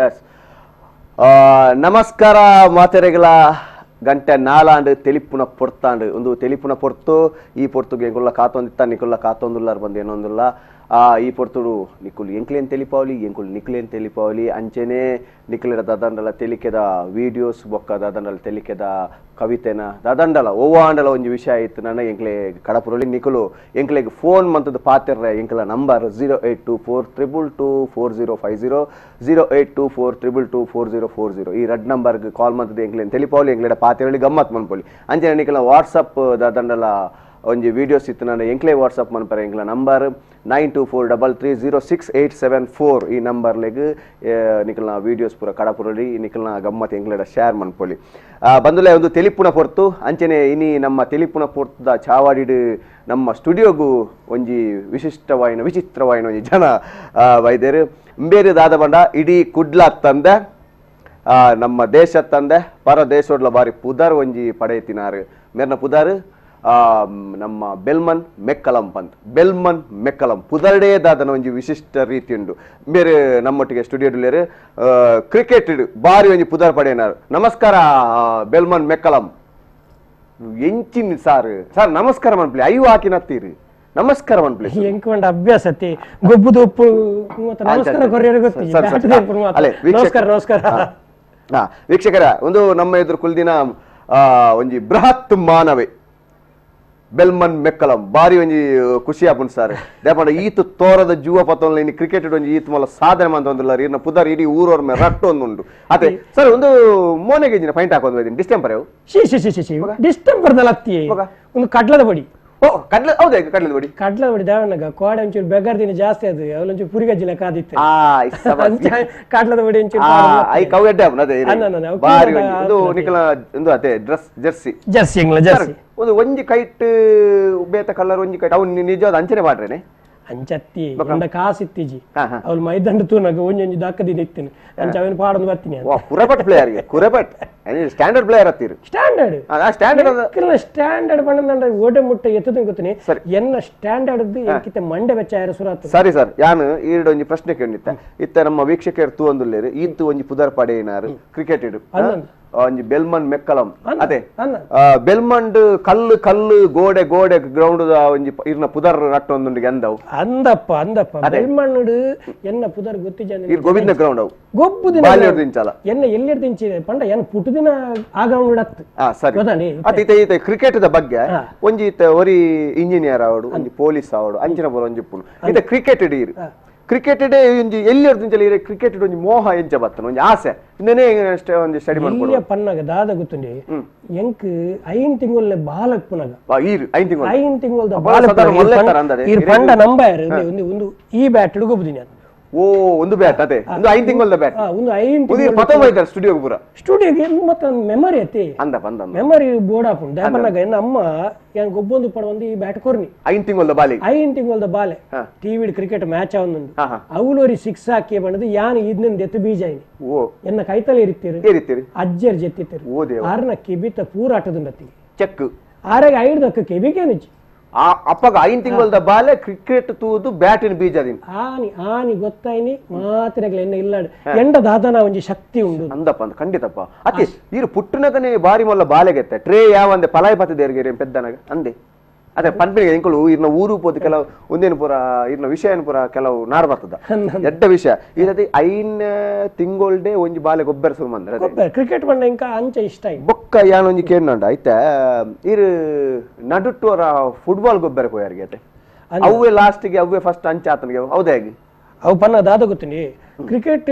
S, ನಮಸ್ಕಾರ ಮಾತೆರೆಗಳ. ಗಂಟೆ ನಾಲಾಂಡ್, ತೆಲಿಪುನ ಪೊರ್ತಾಂಡ್. ಒಂದು ತೆಲಿಪುನ ಪೊರ್ತು. ಈ ಪೊರ್ತುಗೆ ಎಂಕುಲ್ಲ ಕಾತೊಂದಿತ್ತ, ನಿಕುಲ್ಲ ಕಾತೊಂದುಲ್ಲಾರ್ ಬಂದು ಏನೊಂದುಲ್ಲ. ಈ ಪೊರ್ತುಡು ನಿಕುಲು ಎಂಕ್ಲೇನ್ ತೆಲಿಪಾವಲಿ, ಎಂಕುಲು ನಿಕ್ಲೇನ್ ತೆಲಿಪಾವಲಿ. ಅಂಚೆನೆ ನಿಕ್ಲೆಡ ದಾದಂಡಲ ತೆಲಿಕೆದ ವೀಡಿಯೋಸ್ ಬೊಕ್ಕ ದಾದಂಡಲ ತೆಲಿಕೆದ ಕವಿತೆನ ದಾದಂಡಲ ಒವ್ವ ಆಂಡಲ ಒಂಜಿ ವಿಷಯ ಇತ್ತು ನನ್ನ ಎಂಕ್ಲೆ ಕಡಪುರೊಲಿ. ನಿಕುಲು ಎಂಕ್ಲೆಗ್ ಫೋನ್ ಮಂತದ ಪಾತೆರ್ರೆ. ಎಂಕ್ಲ ನಂಬರ್ 08242224050, 08242224040. ಈ ರಡ್ ನಂಬರ್ಗೆ ಕಾಲ್ ಮಂತದ ಎಂಕ್ಲೇನ್ ತೆಲಿಪಾವಲಿ, ಎಂಕ್ಲೆಡ ಪಾತೆರಲಿ, ಗಮ್ಮತ್ ಮನ್ಪೊಲಿ. ಅಂಚೆನೆ ನಿಕಲ ವಾಟ್ಸಪ್ ದಾದಂಡಲ ಒಂಜಿ ವೀಡಿಯೋಸ್ ಇತ್ತು ನಾನು ಎಂಕ್ಲೆ ವಾಟ್ಸಪ್ ಮನ್ಪರೆ. ಎಂಕ್ಲ ನಂಬರ್ 9243306874. ಈ ನಂಬರ್ಲೆಗ್ ನಿಕಲ್ನ ವೀಡಿಯೋಸ್ ಪೂರ ಕಡಪುರಲಿ, ನಿಕಲ್ನ ಗಮ್ಮತ್ ಎಂಕ್ಲೆಡ ಶೇರ್ ಮನ್ಪೊಲಿ. ಬಂದುಲೆ ಒಂದು ತೆಲಿಪುನ ಪೊರ್ತು. ಅಂಚೆನೆ ಇನಿ ನಮ್ಮ ತೆಲಿಪುನ ಪೊರ್ತುದ ಚಾವಾಡಿಡ್ ನಮ್ಮ ಸ್ಟುಡಿಯೋಗು ಒಂಜಿ ವಿಶಿಷ್ಟವಾಯಿನ ವಿಚಿತ್ರವಾಯಿನ ಒಂಜಿ ಜನ ಬೈದೇರು. ಬೇರೆ ದಾದ ಬಂಡ ಇಡೀ ಕುಡ್ಲ ತಂದೆ, ನಮ್ಮ ದೇಶ ತಂದೆ, ಪರ ದೇಶೋಡ್ಲ ಬಾರಿ ಪುದರ್ ಒಂಜಿ ಪಡೆಯತಿನಾರು. ಮೇರ್ನ ಪುದರ್ ನಮ್ಮ ಬೆಲ್ಮನ್ ಮೆಕ್ಕಲಂ ಪಂತ್. ಬೆಲ್ಮನ್ ಮೆಕ್ಕಲಂ ಪುದರ್ಡೇ ದಾದನ ಒಂಜಿ ವಿಶಿಷ್ಟ ರೀತಿ ಉಂಡು. ಬೇರೆ ನಮ್ಮೊಟ್ಟಿಗೆ ಸ್ಟುಡಿಯೋಡುಲ್ಲೇರು, ಕ್ರಿಕೆಟ್ ಬಾರಿ ಒಂಜಿ ಪುದರ್ ಪಡೆಯನಾರು. ನಮಸ್ಕಾರ ಬೆಲ್ಮನ್ ಮೆಕ್ಕಲಂ. ಎಂಚಿನ ಸಾರ್, ಸರ್ ನಮಸ್ಕಾರ ಮನ್ಪ್ಲಿ. ಅಯ್ಯೋ ಹಾಕಿನತ್ತೀರಿ, ನಮಸ್ಕಾರ ಮನ್ಪ್ಲಿ. ಎಂಕೊಂಡ ಅಭ್ಯಾಸ ಅತಿ ಗೊಬ್ಬುದು ಉಪ್ಪು ಮತ್ತೆ ನಮಸ್ಕಾರ ಕೊರಿಯರ್ ಗೊತ್ತಿಲ್ಲ. ಸರಿ, ಸರಿ. ಬ್ಯಾಟ್ ದೇಪುನು ಮಾತ್ರ. ಅಲೆ, ನಮಸ್ಕಾರ ನಮಸ್ಕಾರ. ವೀಕ್ಷಕರ, ಒಂದು ನಮ್ಮ ಎದುರು ಕುಲ್ದಿನ ಒಂಜಿ ಬೃಹತ್ ಮಾನವೆ ಬೆಲ್ಮನ್ ಮೆಕ್ಕಲಂ. ಬಾರಿ ಒಂಜಿ ಖುಷಿ ಆಪುಂಡು ಸರ್. ದೇಪಂಡ ಈತ್ ತೋರದ ಜೂವ ಪತ್ತೊಂದು ಇನ್ನು ಕ್ರಿಕೆಟ್ ಒಂಜಿ ಈತ್ ಮಲ್ಲ ಸಾಧನೆ ಮಂತೊಂದುಲ್ಲ. ಇರ್ನ ಪುದರ್ ಇಡೀ ಊರವ್ರ ಮೇಲೆ ರಟ್ಟು ಒಂದುಂಡು ಅತೆ. ಸರ್, ಒಂದು ಮೋನೆಗೆ ಇಂಜಿನ ಫೈಂಟ್ ಹಾಕೊಂದು ಡಿಸ್ಟೆಂಪರ್ ಅವು? She she she she she, distemper ಅತ್ತಿ. ಬೊಕ? ಒಂದು ಕಡ್ಲದ ಬಡಿ. ಓ, ಕಡ್ಲೆ, ಹೌದಾ? ಕಡ್ಲೆದ ಬಡಿ. ಕಡ್ಲದ ಬಡಿ ದೇವಣ್ಣಗ ಕೋಡೆ ಒಂಚೂರು ಬೆಗರ್ ದಿನ ಜಾಸ್ತಿ ಅದು ಅವಳೊಂಚೂರು ಪುರಿಗಜ್ಜಿಲ ಕಾದಿತ್ತು. ಆ ಇಸ್ಸ. ಕಡ್ಲದ ಬಡಿ ಒಂಚೂರು. I cow ಎಡ್ಡೆ ಆಪುಂಡು ಅದೇ. ಅಲ್ಲ, ಅಲ್ಲ, ಅವು ಬಾರಿ ಕೂಡ ಒಂಜಿ ಒಂದು ನಿಕಲ ಒಂದು ಅದೇ dress Jersey. Jersey ಎಂಗ್ಲ Jersey. ಒಂದು ಒಂಜಿ ಕೈಟ್ ಬೇತ ಕಲರ್, ಒಂಜಿ ಕೈಟ್ ಅವು ನಿಜವಾದ ಅಂಚನೆ ಮಾಡ್ರೇನೆ? ಅಂಚತ್ತಿ ಎಂಡ ಕಾಸು ಇತ್ತೀಜಿ. ಹಾ, ಹಾ. ಅವಳು ಮೈದಂಡು ತೂನಗ ಒಂಜೊಂಜಿ ದಕ್ಕದಿನ ಇತ್ತಿನ ಅಂಚ ಅವನು ಪಾಡೊಂದು ಬರ್ತೀನಿ. ವಾ, ಕುರಪಟ್ ಪ್ಲೇಯರ್, ಕುರಪಟ್ ಸ್ಟ್ಯಾಂಡರ್ಡ್ ಪ್ಲೇಯರ್ ಹತ್ತೀರಿ. Standard. Standard. Standard ಪಂಡ ಓಟೆ ಮುಟ್ಟೆ ಎತ್ತದ ಗೊತ್ತಿನಿ. ಸರಿ. ಎನ್ನ ಸ್ಟ್ಯಾಂಡರ್ಡ್ ಎಂಕಿತ ಮಂಡೆ ಬೆಚ್ಚ ಆಯರ ಸುರಾತು. ಸರಿ ಸರ್, ಯಾನು ಈರಡು ಒಂಜಿ ಪ್ರಶ್ನೆ ಕೇಳಿತ್ತ. ಇತ್ತ ನಮ್ಮ ವೀಕ್ಷಕರು ತೂ ಒಂದುಲ್ಲೇರು, ಈತ್ತು ಒಂಜಿ ಪುದರ್ ಪಡೆಯಿನಾರು ಕ್ರಿಕೆಟ್ ಇಡು ಅಂದಂದು. ಒಂಜಿ ಬೆಲ್ಮನ್ ಮೆಕ್ಕಲಂ ಅದೇ. ಅನ್ನ. ಬೆಲ್ಮಂಡ್ ಕಲ್ಲು ಕಲ್ಲು ಗೋಡೆ ಗೋಡೆ ಗ್ರೌಂಡ್ ಒಂಜಿ ಇರ್ನ ಪುದರ್ ನಟ್ಟೊಂದುಂಡು ಎಂದವು? ಅಂದಪ್ಪ ಅಂದಪ್ಪ, ಬೆಲ್ಮಣ್ಣುಡು ಎನ್ನ ಪುದರ್ ಗೊತ್ತಿಜ. ಇರ್ ಗೋವಿಂದ ಗ್ರೌಂಡ್ ಅವು. ಗೊಬ್ಬು ದಿನ. ಬಾಲ್ಯದ ಇಂಚಲ. ಎನ್ನ ಎಲ್ಲಿಡ್ದು ಇಂಚಿ ಪಂಡ ಎನ್ನ ಪುಟ್ಟು ದಿನ ಆ ಗ್ರೌಂಡ್ ಅತ್ತು. ಸರಿ. ಗೊತ್ತಾಂಡಿ? ಅತ್ ಇತ್ತೆ ಇತ್ತೆ ಕ್ರಿಕೆಟ್ the ಬಗ್ಗೆ ಒಂಜಿ ಇತ್ತೆ ಒರಿ ಇಂಜಿನಿಯರ್ ಆವಡು, ಒಂಜಿ ಪೊಲೀಸ್ ಆವಡು, ಅಂಚಿನ ಪೂರ ಒಂಜಿ ಇಪ್ಪುಂಡು. ಇತ್ತೆ ಕ್ರಿಕೆಟ್ ಇರು ಕ್ರಿಕೆಟ್ ಡೇ ಒಂಜಿ ಎಲ್ಲಿ ಇಂಚಲ ಕ್ರಿಕೆಟ್ ಒಂಜಿ ಮೋಹ ಎಂಚ ಬತ್ತನ, ಒಂಜಿ ಆಸೆ ಇಂದನೇ ಅಷ್ಟೇ ಒಂಜಿ ಸ್ಟಡಿ ಮಾಡ್ಕೊಡು. ಎಲ್ಲಿಯ ಪನ್ನಗ ದಾದ ಗೊತ್ತುಂಡಿ, ಎಂಕ್ ಐನ್ ತಿಂಗೊಲ್ಲೆ ಬಾಲ ಪುನಗ. ಈರು ಐನ್ ತಿಂಗಳು? ಐನ್ ತಿಂಗೊಲ್ದ ಅಬ್ಬಾ, ಬಾಲ. ಸಾಧಾರಣ ಒಳ್ಳೆ ತರ ಅಂದದೆ. ಇರ್ ಪಂಡ ನಂಬಾಯರ್ ಒಂದು ಒಂದು ಈ ಬ್ಯಾಟ್ ಗೊಬ್ಬುದಿನಿ ನಾನು. ಓ, ಒಂದು ಬ್ಯಾಟ್ ಅದೇ, ಒಂದು ಐನ್ ತಿಂಗಳದ ಬ್ಯಾಟ್. ಒಂದು ಐನ್ ಒಂದು ಪತ್ತೊಂಬತ್ತು ಸ್ಟುಡಿಯೋಗೆ ಪೂರ. ಸ್ಟುಡಿಯೋಗೆ ಮತ್ತೆ ಮೆಮೊರಿ ಅತಿ. ಅಂದ ಬಂದ. ಮೆಮೊರಿ ಬೋರ್ಡ್ ಆಪುಂಡು. ದಾಪನ್ನಾಗ ಎನ್ನ ಅಮ್ಮ ಯಾನ್ ಗೊಬ್ಬೊಂದು ಪಡ ಒಂದು ಈ ಬ್ಯಾಟ್ ಕೊರ್ನಿ. ಐನ್ ತಿಂಗಳದ ಬಾಲಿ? ಐನ್ ತಿಂಗೊಲ್ದ ಬಾಲೆ. TV cricket match ಅವನುಂಡು. ಹಾ, ಹಾ. ಅವಲೋರಿ ಸಿಕ್ಸ್ ಹಾಕಿ ಬಂದದ್ದು ಯಾನ್ ಇದನ್ನ ಎತ್ತು ಬೀಜ ಐನಿ. ಎನ್ನ ಕೈತಲೆ ಇರ್ತೀರಿ. ಏರಿತ್ತೀರಿ. ಅಜ್ಜರ್ ಜೆತ್ತಿತ್ತೀರಿ. ಓ ದೇವ. ಆರ್ನ ಕಿಬಿತ ಪೂರ ಆಟದುಂಡತ್ತಿ. ಚೆಕ್. ಆರಾಗ ಐಡ್ದಕ್ಕ ಕೆಬಿಗೇನಿಜ್ಜಿ. ಆ ಅಪ್ಪಗ ಐನ್ ತಿಂಗಳದ ಬಾಲೆ ಕ್ರಿಕೆಟ್ ತೂದು ಬ್ಯಾಟಿನ ಬೀಜ ದಿನ. ಆನಿ ಆನಿ ಗೊತ್ತಾಯ್ನಿ ಮಾತ್ರೆಗಳ ಎನ್ನ ಇಲ್ಲಾಡು ಎಂಡ ದಾದನ ಒಂಜಿ ಶಕ್ತಿ ಉಂಡು. ಅಂದಪ್ಪ ಅಂದ, ಖಂಡಿತಪ್ಪ. ಅತಿ ಈರು ಪುಟ್ಟನಗನೆ ಬಾರಿ ಮೊಲ್ಲ ಬಾಲೆಗೆತ್ತೆ ಟ್ರೇ ಯಾವಂದೆ ಪಲಾಯ್ ಪತ್ತದೇರ್ಗೆ ಪೆದ್ದನಗ ಅಂದೆ ಅದೇ ಪನ್ಪಿನಿಗೆ. ಎಂಕುಲು ಇರ್ನ ಊರು ಪೋದು ಕೆಲವು ಒಂದೇನು ಪೂರ ಇರ್ನ ವಿಷಯ ಪೂರ ಕೆಲವು ನಾಡ್ ಬರ್ತದ. ಎಡ್ಡ ವಿಷಯ ಇದತಿ. ಐನ್ ತಿಂಗೊಳ್ಡೆ ಒಂಜಿ ಬಾಲೆ ಗೊಬ್ಬರ ಶುರು ಮಂದ್ರೆ ಅದೇ. ಕ್ರಿಕೆಟ್ ಬಂಡ ಇಂಕ ಅಂಚ ಇಷ್ಟ ಆಯ್ತು. ಬೊಕ್ಕ ಯಾನ್ ಒಂಜಿ ಕೇಂಡ ಐತೆ, ಇರು ನಡುಟ್ಟುವರ ಫುಟ್ಬಾಲ್ ಗೊಬ್ಬರ ಪೋಯಾರಿಗೆ ಅತೆ. ಅವ್ವೆ ಲಾಸ್ಟ್ಗೆ ಅವ್ವೆ ಫಸ್ಟ್ ಅಂಚ ಆತನಿಗೆ ಹೌದೇ ಆಗಿ. ಅವು ಪನ್ನ ದಾದ ಗೊತ್ತಿನಿ, ಕ್ರಿಕೆಟ್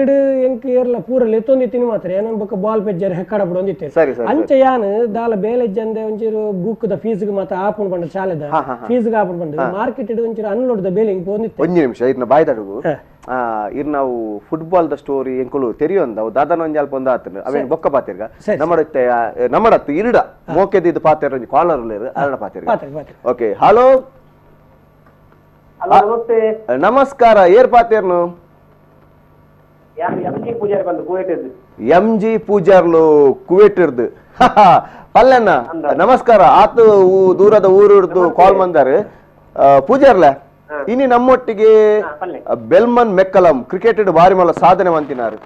ಎಂಕ್ ಏರ್ಲ ಪೂರ ಲೆತ್ತೊಂದಿತ್ತೀನಿ ಮಾತ್ರ ಏನನ್ ಬೊಕ್ಕ ಬಾಲ್ ಪೆಜ್ಜರ್ ಹೆಕ್ಕಡ ಬಿಡೊಂದಿತ್ತೆ. ಸರಿ ಸರಿ. ಅಂಚ ಯಾನ್ ದಾಲ ಬೇಲೆಜ್ಜಂದೆ ಒಂಚೂರು ಬುಕ್ the fees ಮಾತ್ರ ಆಪುಂಡು ಪಂಡ, ಶಾಲೆದ ಫೀಸ್ ಆಪುಂಡು ಪಂಡ ಮಾರ್ಕೆಟ್ ಒಂಚೂರು ಅನ್ಲೋಡ್ the ಬೇಲೆ ಇಂಕ್ ಪೋಂದಿತ್ತೆ. ಒಂಜಿ ನಿಮಿಷ, ಇರ್ನ ಬಾಯ್ದಡುಗು ಇರ್ ನಾವು ಫುಟ್ಬಾಲ್ the story ಎಂಕುಲು ತೆರಿಯೊಂದ ಅವು ದಾದನ ಒಂಜಿ ಅಲ್ಪ ಒಂದು ಆತನು ಅವೇನು ಬೊಕ್ಕ ಪಾತಿರ್ಗ. ನಮ್ಮಡತ್ತೆ ನಮ್ಮಡತ್ತು ಇರುಡ ಮೋಕೆದಿದ್ದು ಪಾತೆರ್ ಒಂಜಿ ಕಾಲರ್ ಉಲ್ಲೇರು, ಅರಡ ಪಾತಿರ್ಗ. ಪಾತ್ರೆ ಪಾತ್ರೆ. Okay, hello. Hello, ನಮಸ್ತೆ. ನಮಸ್ಕಾರ, ಏರ್ ಪಾತೇರ್ನು? ಯಾರು ಎಂ ಜಿ ಪೂಜಾರಿ ಬಂದು ಕುವೇಟ್. ಎಂ ಜಿ ಪೂಜಾರ್ಲು ಕುವೇಟ್ ಇರ್ದು ಪಲ್ಲಣ್ಣ, ನಮಸ್ಕಾರ. ಆತು ದೂರದ ಊರು ಹಿಡ್ದು ಕಾಲ್ ಬಂದಾರೆ ಪೂಜಾರ್ಲ. ಇನಿ ನಮ್ಮೊಟ್ಟಿಗೆ ಪಲ್ಲೆ. ಬೆಲ್ಮನ್ ಮೆಕ್ಕಲಂ ಕ್ರಿಕೆಟ್ ಬಾರಿ ಮಲ್ಲ ಸಾಧನೆ ಮಂತಿನಾರು.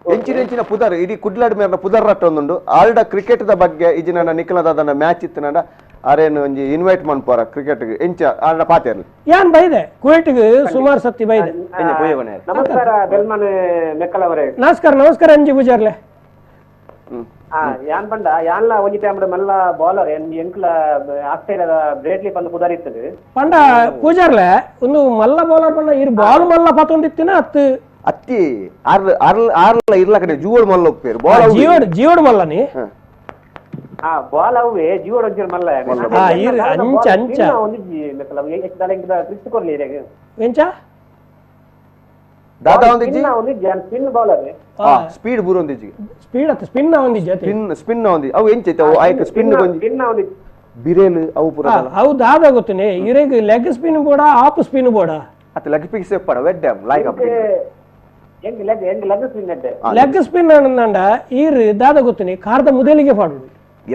ಎಂಚಿನ ಎಂಚಿನ ಪುದರ್ ಇಡೀ ಕುಡ್ಲಾಡ್ ಮೇರ್ನ ಪುದರ್ ರಟ್ಟೊಂದುಂಡು ಆಲ್ಡ ಕ್ರಿಕೆಟ್ the ಬಗ್ಗೆ ಇಜಿನ ನಿಖಲದಾದನ ಮ್ಯಾಚ್ ಇತ್ತನಡ ಅರೇನು ಒಂಜಿ ಇನ್ವೈಟ್ ಮನ್ಪೋರ ಕ್ರಿಕೆಟ್ ಎಂಚ ಆಲ್ಡ ಪಾತೇರ್ಲಿ ಯಾನ್ ಬೈದೆ ಕುವೈಟ್ಗೆ ಸುಮಾರು ಸತ್ತಿ ಬೈದೆ. ನಮಸ್ಕಾರ ಬೆಲ್ಮನ್ ಮೆಕ್ಕಲ್ ಅವರೇ. ನಮಸ್ಕಾರ ನಮಸ್ಕಾರ ಅಂಜಿ ಪೂಜಾರ್ಲೆ. ಯಾನ್ ಪಂಡ ಯಾನ್ಲ ಒಂಜಿ ಟೈಮ್ ಮಲ್ಲ ಬೌಲರ್ ಎಂಕ್ಲ ಆಸ್ಟ್ರೇಲಿಯಾದ ಬ್ರೇಡ್ಲಿ ಬಂದು ಪುದರ್ ಇತ್ತದು ಪಂಡ ಪೂಜಾರ್ಲೆ ಒಂದು ಮಲ್ಲ ಬೌಲರ್ ಪಂಡ ಇರು ಬಾಲ್ ಮಲ್ಲ ಪತ್ತೊಂದಿತ್ತಿನ ಅತ್ತು ಅತ್ತಿ ಆರ್ ಆರ್ ಆರ್ಲ ಇರ್ಲ ಕಡೆ ಜೂವಡ್ ಮಲ್ಲ ಒಪ್ಪೇರು ಬಾಲ್ ಜೀವಡ್ ಜೀವಡ್ ಮಲ್ಲನಿ ಆ ಬಾಲ್ ಅವೇ ಜೀವಡ್ ಒಂಜಿ ಮಲ್ಲ ಅಂಚ ಅಂಚ ಎಂಚ ದಾದಾ ಒಂದಿಜ್ಜಿ spin bowler speed Brar ಒಂದಿಜ್ಜಿ speed ಅತ್ತ ಸ್ಪಿನ್ ಒಂದಿಜ್ಜಿ ಸ್ಪಿನ್ ಸ್ಪಿನ್ ಒಂದಿ ಅವು ಎಂಚೈತೆ ಅವು ಆಯ್ಕೆ ಸ್ಪಿನ್ ಒಂಜಿ ಸ್ಪಿನ್ ಒಂದಿಜ್ಜಿ ಬಿರೇಲ್ ಅವು ಪೂರ ಅವು ದಾದ ಗೊತ್ತನೆ ಇರೆಗ್ ಲೆಗ್ ಸ್ಪಿನ್ ಬೋಡ ಆಪ್ ಸ್ಪಿನ್ ಬೋಡ ಅತ್ತ ಲೆಗ್ ಪಿಕ್ಸ್ ಪಡ ವೆಡ್ ಲೈಕ್ ಅಪ್ ಎಂಗ್ ಲೆಗ್ ಎಂಗ್ ಲೆಗ್ ಸ್ಪಿನ್ ಅಡ್ಡೆ ಲೆಗ್ ಸ್ಪಿನ್ ಅನ್ನಂಡ ಈರ್ ದಾದ ಗೊತ್ತನೆ ಕಾರ್ದ ಮುದೆಲಿಗೆ ಪಾಡುದು.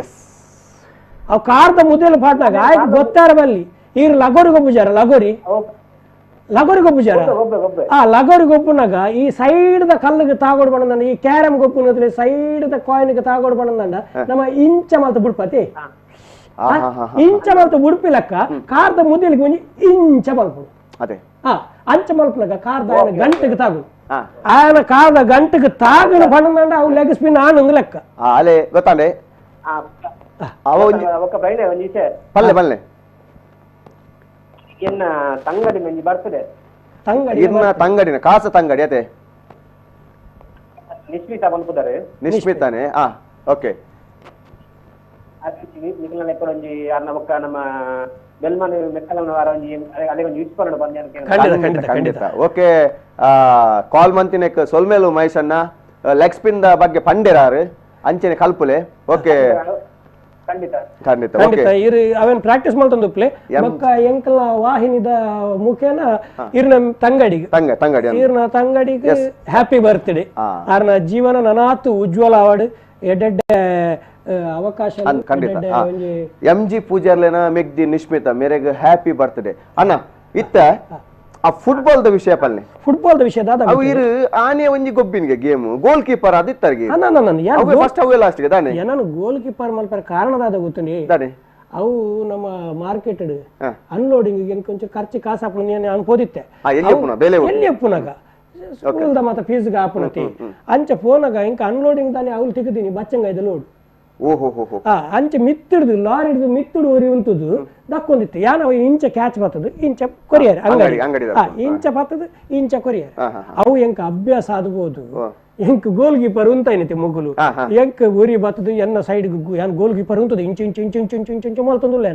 ಎಸ್ ಅವು ಕಾರ್ದ ಮುದೆಲು ಪಾಡ್ನಾಗ ಆಯ್ಕೆ ಗೊತ್ತಾರ ಬಲ್ಲಿ ಈರ್ ಲಗೋರಿ ಗೊಬ್ಬುಜಾರ ಲಗೋರಿ ಲಗೋರಿ ಗೊಬ್ಬುಜಾರ ಆ ಲಗೋರಿ ಗೊಬ್ಬುನಾಗ ಈ ಸೈಡ್ the ಕಲ್ಲಿಗೆ ತಾಗೋಡು ಬಂದಂಡ ಈ ಕ್ಯಾರಮ್ ಗೊಬ್ಬುನದ್ರೆ side the coin ಗೆ ತಾಗೋಡು ಬಂದಂಡ ನಮ್ಮ ಇಂಚ ಮಲ್ತ ಬುಡ್ಪತಿ ಇಂಚ ಮಲ್ತ ಬುಡ್ಪಿ ಲೆಕ್ಕ ಕಾರ್ದ ಮುದೆಲಿಗೆ ಒಂಜಿ ಇಂಚ ಮಲ್ಪುಡು ಅದೇ ಅಂಚ ಮಲ್ಪನಾಗ ಕಾರ್ದ ఆయన ಗಂಟೆಗೆ ತಾಗು ఆయన ಕಾರ್ದ ಗಂಟೆಗೆ ತಾಗಣ ಬಂದಂಡ ಅವು ಲೆಗ್ ಸ್ಪಿನ್ ಆನಂದ್ ಲೆಕ್ಕ ಅಲೆ ಗೊತ್ತಾಂಡೆ ಪಲ್ಲೆ ಪಲ್ಲೆ ಎನ್ನ ತಂಗಡಿ ಮಂಜಿ ಬರ್ತದೆ ತಂಗಡಿ ಇರ್ನ ತಂಗಡಿನ ಕಾಸ ತಂಗಡಿ ಅದೇ ನಿಶ್ಮಿತಾ ಬಂದ್ಪುದಾರೆ ನಿಶ್ಮಿತಾನೆ ಆ ಓಕೆ ಒಂಜಿ ಅರ್ನ ಬೊಕ್ಕ ನಮ್ಮ ಬೆಲ್ಮನ್ ಮೆಕ್ಕಲನ ವಾರ ಒಂಜಿ ಅಲೆ ಒಂಜಿ ಯೂಸ್ ಪರಡು ಬಂದೆ ಖಂಡಿತ ಖಂಡಿತ ಓಕೆ ಕಾಲ್ ಮಂತಿನೆಕ್ ಸೊಲ್ಮೇಲು ಮಹೇಶಣ್ಣ leg spin the ಬಗ್ಗೆ ಪಂಡೆರಾರು ಅಂಚನೆ ಕಲ್ಪುಲೆ ಓಕೆ ಖಂಡಿತ ಖಂಡಿತ ಖಂಡಿತ ಇರು ಅವೇನ್ ಪ್ರಾಕ್ಟೀಸ್ ಮಾಡ್ತಂದುಪ್ಲೆ ಬೊಕ್ಕ ಎಂಕಲ ವಾಹಿನಿದ ಮುಖೇನ ಇರ್ನ ತಂಗಡಿಗೆ ತಂಗಡಿ ಇರ್ನ ತಂಗಡಿಗೆ ಹ್ಯಾಪಿ ಬರ್ತ್ಡೇ. ಆರ್ನ ಜೀವನ ನನಾತು ಉಜ್ವಲ ಅವಾರ್ಡ್ ಎಡ್ಡೆಡ್ಡೆ ಅವಕಾಶ ಖಂಡಿತ. ಎಂ ಜಿ ಪೂಜಾರ್ಲೆನ ಮೆಗ್ದಿ ನಿಶ್ಮಿತಾ ಮೇರೆಗ್ ಹ್ಯಾಪಿ ಬರ್ತ್ಡೇ ಅಣ್ಣ. ಇತ್ತ ಆ ಫುಟ್ಬಾಲ್ the ವಿಷಯ ಪಲ್ಲೆ ಫುಟ್ಬಾಲ್ the ವಿಷಯ ದಾದ ಅವು ಇರು ಆನೆ ಒಂಜಿ ಗೊಬ್ಬಿನ್ಗೆ game goal keeper ಅದಿತ್ತರ್ಗೆ ಅಣ್ಣ ಫಸ್ಟ್ ಅವೇ ಲಾಸ್ಟ್ ಗೆ ದಾನೆ ನಾನು ಗೋಲ್ ಕೀಪರ್ ಮಲ್ಪರ ಕಾರಣ ದಾದ ಗೊತ್ತುಂಡಿ ದಾನೆ ಅವು ನಮ್ಮ ಮಾರ್ಕೆಟ್ ಅನ್ಲೋಡಿಂಗ್ ಕೊಂಚ ಖರ್ಚು ಕಾಸು ಹಾಪುನ ನಾನು ಪೋದಿತ್ತೆ ಎಲ್ಲಿ ಎಪ್ಪುನಾಗ ಸ್ಕೂಲ್ದ ಮಾತ ಫೀಸ್ಗೆ ಹಾಪುನತಿ ಅಂಚ ಫೋನಾಗ ಇಂಕ ಅನ್ಲೋಡಿಂಗ್ ತಾನೆ ಅವ್ಲು ತಿಕ್ಕದೀನಿ ಬಚ್ಚಂಗ ಇದು ಲೋಡ್ ಅಂಚೆ ಮಿತ್ತಿಡ್ದು ಲಾರಿ ಹಿಡಿದು ಮಿತ್ತಿಡು ಒರಿ ಉಂಟುದು ದಕ್ಕೊಂದಿತ್ತು ಯಾನ ಇಂಚ ಕ್ಯಾಚ್ ಬರ್ತದೆ ಇಂಚ ಕೊರಿಯರ್ ಅಂಗಡಿ ಇಂಚ ಬರ್ತದೆ ಇಂಚ ಕೊರಿಯರ್ ಅವು ಎಂಕ ಅಭ್ಯಾಸ ಆದಬಹುದು ಎಂಕ್ ಗೋಲ್ ಕೀಪರ್ ಉಂತಾಯಿನತೆ ಮುಗುಲು ಎಂಕ್ ಒರಿ ಬರ್ತದೆ ಎನ್ನ ಸೈಡ್ ಯಾನ್ ಗೋಲ್ ಕೀಪರ್ ಉಂಟದ ಇಂಚ ಇಂಚ ಇಂಚ ಇಂಚ ಇಂಚ ಇಂಚ ಇಂಚ ಮಲ್ತೊಂದುಲ್ಲ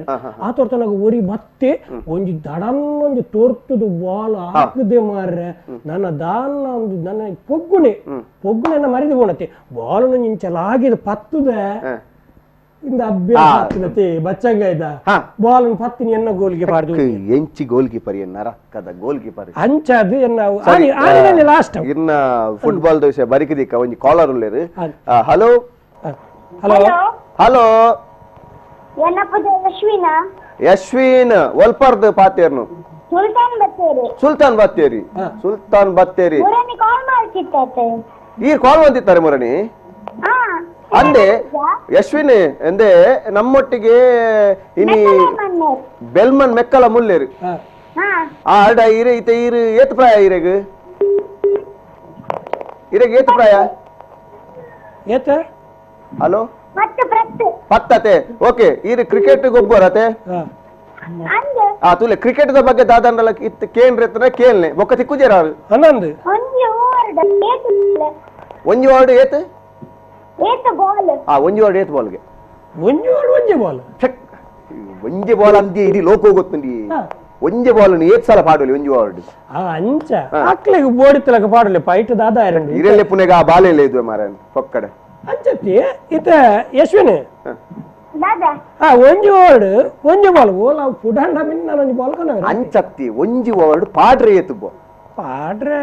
ಆ ತೋರ್ತನಾಗ ಒರಿ ಬತ್ತೆ ಒಂಜಿ ದಡನ್ ಒಂಜಿ ತೋರ್ತುದು ಬಾಲ್ ಹಾಕದೆ ಮಾರ್ರೆ ನನ್ನ ದಾನ್ನ ಒಂದು ನನ್ನ ಪೊಗ್ಗುಣೆ ಪೊಗ್ಗುಣೆನ್ನ ಮರಿದು ಬೋಣತೆ ಬಾಲ್ ಇಂಚಲಾಗಿದ ಪತ್ತುದೆ ಇಂದ ಅಭ್ಯಾಸ ಆಗ್ತದೆ ಬಚ್ಚಂಗ ಇದ್ದ ಬಾಲ್ ಪತ್ತಿನಿ ಎನ್ನ ಗೋಲ್ಗೆ ಪಾಡ್ದು ಎಂಚಿ ಗೋಲ್ ಕೀಪರ್ ಎನ್ನ ರಕ್ಕದ ಗೋಲ್ ಕೀಪರ್ ಅಂಚದು ಎನ್ನ ಲಾಸ್ಟ್ ಇನ್ನ ಫುಟ್ಬಾಲ್ ದೋಸೆ ಬರಿಕದಿಕ್ಕ ಒಂಜಿ ಕಾಲರ್ ಉಲ್ಲೇರು. Hello hello hello Yashwin Yashwin ಒಲ್ಪರ್ದು ಪಾತೇರ್ನು ಸುಲ್ತಾನ್ ಬತ್ತೇರಿ ಸುಲ್ತಾನ್ ಬತ್ತೇರಿ ಸುಲ್ತಾನ್ ಬತ್ತೇರಿ ಮುರಣಿ ಕಾಲ್ ಮಾಡ್ತಿತ್ತೆ ಈ ಕಾಲ್ ಬಂದಿತ್ತಾರೆ ಮುರಣಿ ಅಂದೆ ಯಶ್ವಿನಿ ಎಂದೆ ನಮ್ಮೊಟ್ಟಿಗೆ ಇನಿ ಬೆಲ್ಮನ್ ಮೆಕ್ಕಲ ಮುಲ್ಲೇರು ಆ ಅಡ ಇರೆ ಇತ ಇರು ಏತ್ ಪ್ರಾಯ ಇರೆಗ್ ಇರೆಗ್ ಏತ್ ಪ್ರಾಯ ಏತ ಹಲೋ ಪತ್ತತೆ ಓಕೆ ಇರು ಕ್ರಿಕೆಟ್ ಗೊಬ್ಬರತೆ ಆ ತುಲೆ ಕ್ರಿಕೆಟ್ the ಬಗ್ಗೆ ದಾದಾಂಡಲ ಇತ್ತು ಕೇಂದ್ರ ಎತ್ತನ ಕೇಳ್ನೆ ಬೊಕ್ಕ ತಿಕ್ಕುಜೇರ ಹನ್ನೊಂದು ಒಂಜಿ ವಾರ್ಡ್ ಏತ್ ಏತ್ ಬಾಲ್ ಆ ಒಂಜಿ ವಾರ್ಡ್ ಏತ್ ಬಾಲ್ಗೆ ಒಂಜಿ ವಾರ್ಡ್ ಒಂಜಿ ಬಾಲ್ ಒಂಜಿ ಬಾಲ್ ಅಂದಿ ಇಡೀ ಲೋಕ ಗೊತ್ತುಂಡಿ ಒಂಜಿ ಬಾಲ್ ಏತ್ ಸಲ ಪಾಡಲಿ ಒಂಜಿ ವಾರ್ಡ್ ಆ ಅಂಚ ಅಕ್ಲೆಗ್ ಬೋಡಿತ್ತಲಕ ಪಾಡಲಿ ಪೈಟ್ ದಾದಾ ಎರಡು ಇರೆಲ್ಲೆ ಪುನೆಗ ಆ ಬಾಲೆಲ್ಲ ಇದ್ವೆ ಮಾರನ್ ಪೊಕ್ಕಡೆ ಅಂಚತ್ತಿ ಇತ ಯಶ್ವಿನಿ ದಾದಾ ಆ ಒಂಜಿ ವಾರ್ಡ್ ಒಂಜಿ ಬಾಲ್ ಓಲ ಪುಡಂಡ ಮಿನ್ ನಾನು ಒಂಜಿ ಬಾಲ್ ಕನ ಅಂಚತ್ತಿ ಒಂಜಿ ವಾರ್ಡ್ ಪಾಡ್ರೆ ಏತ್ ಬೋ ಪಾಡ್ರೆ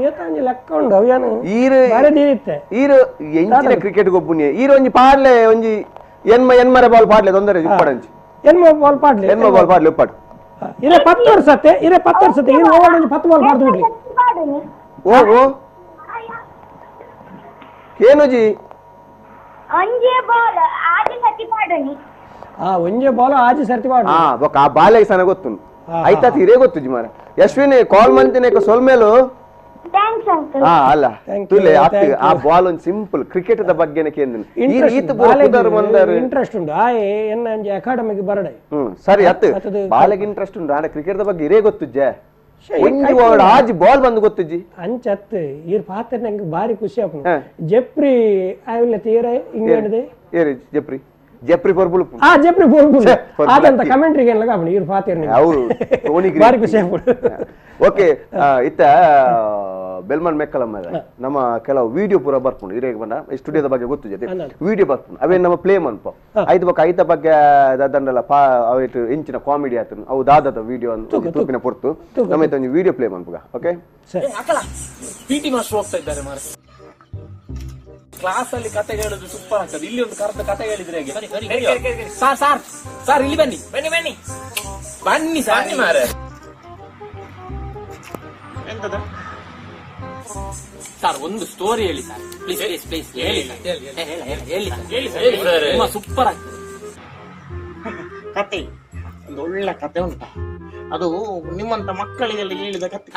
ಏತ ಒಂಜಿ ಲೆಕ್ಕ ಉಂಡು ಅವು ಏನು ಈರು ಬಾರಿ ಈರು ಎಂಚಿನ ಕ್ರಿಕೆಟ್ ಗೊಬ್ಬುನಿ ಈರು ಒಂಜಿ ಪಾಡ್ಲೆ ಒಂಜಿ ಎನ್ಮ ಎನ್ಮರೆ ಬಾಲ್ ಪಾಡ್ಲೆ ತೊಂದರೆ ಉಪ್ಪಡಂಚಿ ಎನ್ಮ ಬಾಲ್ ಪಾಡ್ಲೆ ಎನ್ಮ ಬಾಲ್ ಪಾಡ್ಲೆ ಉಪ್ಪಾಡು ಇರೆ 10 ವರ್ಷ ಅತ್ತೆ ಇರೆ 10 ವರ್ಷ ಅತ್ತೆ ಇರು ಓವರ್ ಒಂಜಿ 10 ಬಾಲ್ ಪಾಡ್ದು ಬಿಡ್ಲಿ ಓ ಓ ಕೇನುಜಿ ಒಂಜೇ ಬಾಲ್ ಆಜಿ ಸತಿ ಪಾಡುನಿ. ಆ ಒಂಜೇ ಬಾಲ್ ಆಜಿ ಸರ್ತಿ ಪಾಡು. ಆ ಬೊಕ ಆ ಬಾಲೆಗೆ ಸನ ಗೊತ್ತುಂಡು ಐತಾ ತೀರೇ ಗೊತ್ತುಜಿ ಮಾರ. ಯಶ್ವಿನಿ ಕಾಲ್ ಮಂತಿನ ಸೊಲ್ಮೇಲು. Thanks uncle. ಆ ಅಲ್ಲ ತುಲೆ ಅತ್ ಆ ಬಾಲ್ ಒಂದು ಸಿಂಪಲ್ ಕ್ರಿಕೆಟ್ the ಬಗ್ಗೆನೆ ಕೇಂದಿನ ಈ ರೀತಿ ಪುದರ್ ಬಂದಾರು ಇಂಟ್ರೆಸ್ಟ್ ಉಂಡು ಆಯೆ ಎನ್ನ ಒಂಜಿ ಅಕಾಡೆಮಿಗೆ ಬರಡೆ. ಸರಿ ಅತ್ ಬಾಲೆಗೆ ಇಂಟ್ರೆಸ್ಟ್ ಉಂಡು ಆಂಡ ಕ್ರಿಕೆಟ್ the ಬಗ್ಗೆ ಇರೇ ಗೊತ್ತುಜ್ಜೆ. ಒಂಜಿ ವರ್ಡ್ ಆಜಿ ಬಾಲ್ ಬಂದು ಗೊತ್ತುಜ್ಜಿ ಅಂಚತ್ ಈರ್ ಪಾತ್ರ ನಂಗೆ ಬಾರಿ ಖುಷಿ ಆಪುಂಡು. ಜೆಪ್ರಿ ಆವಿಲ್ಲ ತೀರ ಇಂಗ್ಲೆಂಡ್ ಏರಿ ಜೆಪ್ರಿ ಜೆಪ್ರಿ ಪೊರ್ಬುಲು. ಆ ಜೆಪ್ರಿ ಪೊರ್ಬುಲು ಆದಂತ ಕಮೆಂಟ್ರಿಗೆ ಎಲ್ಲ ಕಾಪುಂಡು ಈರ್ ಪಾತ್ರ ಹೌದು ಟೋನಿ ಗ್ರೀನ್ ಬಾರಿ ಖುಷಿ ಆಪುಂಡು. ಓಕೆ ಇತ್ತ ಬೆಲ್ಮನ್ ಮೆಕ್ಕಲಮ್ಮ ನಮ್ಮ ಕೆಲವು ವಿಡಿಯೋ ಪೂರ ಬರ್ಪುಂಡು ಇರೇಗ ಬಂದ ಸ್ಟುಡಿಯೋದ ಬಗ್ಗೆ ಗೊತ್ತು ಜೊತೆ ವಿಡಿಯೋ ಬರ್ಪುಂಡು ಅವೇ ನಮ್ಮ ಪ್ಲೇ ಮನ್ಪ ಐದು ಬೊಕ್ಕ ಐತ ಬಗ್ಗೆ ದಾದಂಡಲ ಪಾ ಅವಿಟ್ ಇಂಚಿನ ಕಾಮಿಡಿ ಆತು ಅವು ದಾದದ ವಿಡಿಯೋ ಅಂತ ತೂಪಿನ ಪೊರ್ತು ನಮ್ಮ ಒಂಜಿ ವಿಡಿಯೋ ಪ್ಲೇ ಮನ್ಪುಗ. ಓಕೆ ಸರಿ P T master ಹೋಗ್ತಾ ಇದ್ದಾರೆ ಮಾರ್ರೆ. ಕ್ಲಾಸ್ ಅಲ್ಲಿ ಕತೆ ಹೇಳುದು ಸೂಪರ್ ಆಗ್ತದೆ. ಇಲ್ಲಿ ಒಂದು ಕರೆದ ಕತೆ ಹೇಳಿದ್ರೆ ಹೇಗೆ? Sir sir sir ಇಲ್ಲಿ ಬನ್ನಿ ಬನ್ನಿ ಬನ್ನಿ ಬನ್ನಿ ಸರ್ ಬನ್ನಿ ಮಾರ್ರೆ. ಎಂತದ ಸರ್ ಒಂದು ಸ್ಟೋರಿ ಹೇಳಿ sir, please please please ಹೇಳಿ ಹೇಳಿ ಹೇಳಿ ಸರ್, ತುಂಬಾ ಸೂಪರ್ ಆಗ್ತದೆ ಕತೆ. ಒಂದು ಒಳ್ಳೆ ಕತೆ ಉಂಟಾ, ಅದು ನಿಮ್ಮಂತ ಮಕ್ಕಳಿಗೆಲ್ಲ ಹೇಳಿದ ಕತೆ.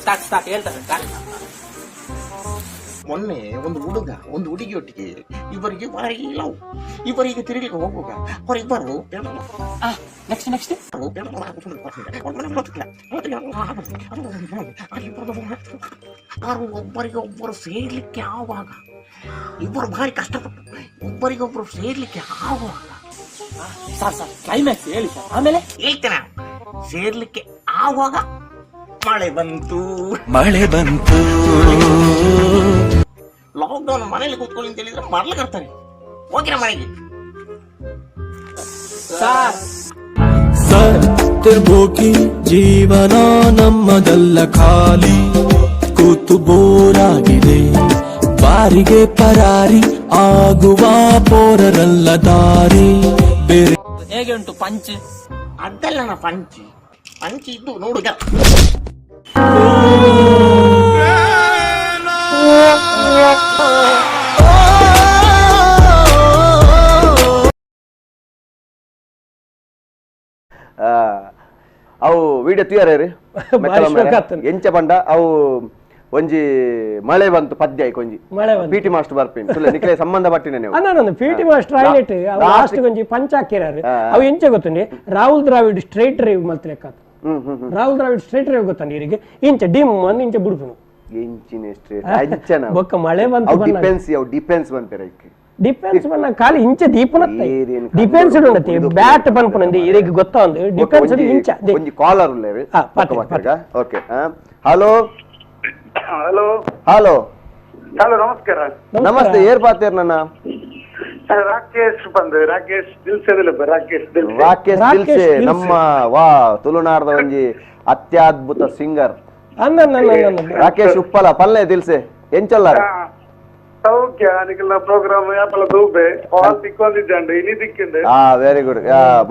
ಸಾಕು ಸಾಕು ಹೇಳ್ತಾರೆ ಸಾಕು. ಮೊನ್ನೆ ಒಂದು ಹುಡುಗ ಒಂದು ಹುಡುಗಿಯೊಟ್ಟಿಗೆ ಇವರಿಗೆ ಭಾರಿ ಲವ್, ಇವರಿಗೆ ತಿರುಗಲಿಕ್ಕೆ ಹೋಗುವಾಗ ಅವರಿಬ್ಬರು ನೆಕ್ಸ್ಟ್ ನೆಕ್ಸ್ಟ್ ಅವರು ಒಬ್ಬರಿಗೆ ಒಬ್ಬರು ಸೇರ್ಲಿಕ್ಕೆ ಆವಾಗ ಇಬ್ಬರು ಭಾರಿ ಕಷ್ಟಪಟ್ಟು ಒಬ್ಬರಿಗೊಬ್ಬರು ಸೇರ್ಲಿಕ್ಕೆ ಆಗುವಾಗ sir sir climax ಹೇಳಿ ಸರ್ ಆಮೇಲೆ ಹೇಳ್ತೇನೆ. ಸೇರ್ಲಿಕ್ಕೆ ಆಗುವಾಗ ಮಳೆ ಬಂತು, ಮಳೆ ಬಂತು. ಲಾಕ್ಡೌನ್ ಮನೇಲಿ ಕೂತ್ಕೊಳ್ಳಿ ಅಂತ ಹೇಳಿದ್ರೆ ಮರಳು ಕರ್ತಾರೆ ಹೋಗಿರ ಮನೆಗೆ. ಸತ್ತಿರ್ಬೋಕಿ ಜೀವನ ನಮ್ಮದಲ್ಲ ಖಾಲಿ ಕೂತು ಬೋರಾಗಿದೆ, ಬಾರಿಗೆ ಪರಾರಿ ಆಗುವ ಪೋರರಲ್ಲ ದಾರಿ ಬೇರೆ. ಹೇಗೆ ಉಂಟು ಪಂಚ್? ಅದಲ್ಲ ಪಂಚ್ ಪಂಚ್ ಇದ್ದು ನೋಡುಗ. ಅವು ವಿಡಿಯೋ ತುಯಾರೇರಿ ಎಂಚ ಬಂಡ ಅವು ಒಂಜಿ ಮಳೆ ಬಂತು ಪದ್ಯ ಆಯ್ತು ಒಂಜಿ P T master ಬರ್ಪಿನ್ ತುಲೆ ನಿಕ್ಲೆ ಸಂಬಂಧ ಪಟ್ಟಿನ ನೀವು. ಅನ್ನ P T master highlight last ಒಂಜಿ ಪಂಚ್ ಹಾಕಿರಾರು. ಅವು ಎಂಚ ಗೊತ್ತುಂಡಿ ರಾಹುಲ್ ದ್ರಾವಿಡ್ ಸ್ಟ್ರೈಟ್ ಡ್ರೈವ್ ಮಲ್ತ ಲೆಕ್ಕ. ರಾಹುಲ್ ದ್ರಾವಿಡ್ ಸ್ಟ್ರೈಟ್ ಡ್ರೈವ್ ಗೊತ್ತಂడి ಇರಿಗೆ ಇಂಚ ಡಿಮ್ ಅಂದ್ ಇಂಚ ಬುಡ್ಪುನು ಎಂಚಿನ ಸ್ಟ್ರೈಟ್ ಅಂಚನ ಬೊಕ್ಕ ಮಳೆ ಬಂತು ಡಿಫೆನ್ಸ್ ಅವು ಡಿಫೆನ್ಸ್ ಬಂಪೆರ ಡಿಫೆನ್ಸ್ ಬನ್ನ ಖಾಲಿ ಇಂಚ ದೀಪನತ್ತೆ ಡಿಫೆನ್ಸ್ ಉಂಡತಿ ಬ್ಯಾಟ್ ಪನ್ಪುನಂದಿ ಇರಿಗೆ ಗೊತ್ತಾ ಒಂದು ಡಿಫೆನ್ಸ್ ಇಂಚ ಒಂಜಿ collar ಉಲ್ಲೇವೆ. Okay hello hello hello hello ನಮಸ್ಕಾರ. ನಮಸ್ತೆ ಏರ್ ಪಾತೇರ್ ನನ್ನ ರಾಕೇಶ್ ಬಂದು ರಾಕೇಶ್ ದಿಲ್ಸೆ ರಾಕೇಶ್ ದಿಲ್ಸೆ ರಾಕೇಶ್ ದಿಲ್ಸೆ ನಮ್ಮ ವಾ ತುಳುನಾಡದ ಒಂಜಿ ಅತ್ಯದ್ಭುತ ಸಿಂಗರ್ ರಾಕೇಶ್ ಉಪ್ಪಲ ಪಲ್ಲೆ ದಿಲ್ಸೆ ಎಂಚಲ್ಲ ಸೌಖ್ಯ ನಿಖಿಲ್ನ ಪ್ರೋಗ್ರಾಮ್ ಯಾಪಲ ದೂಬೆ ಕಾಲ್ ತಿಕ್ಕೊಂಡಿದ್ದಾಂಡು ಇನಿ ದಿಕ್ಕಿಂದು. ವೆರಿ ಗುಡ್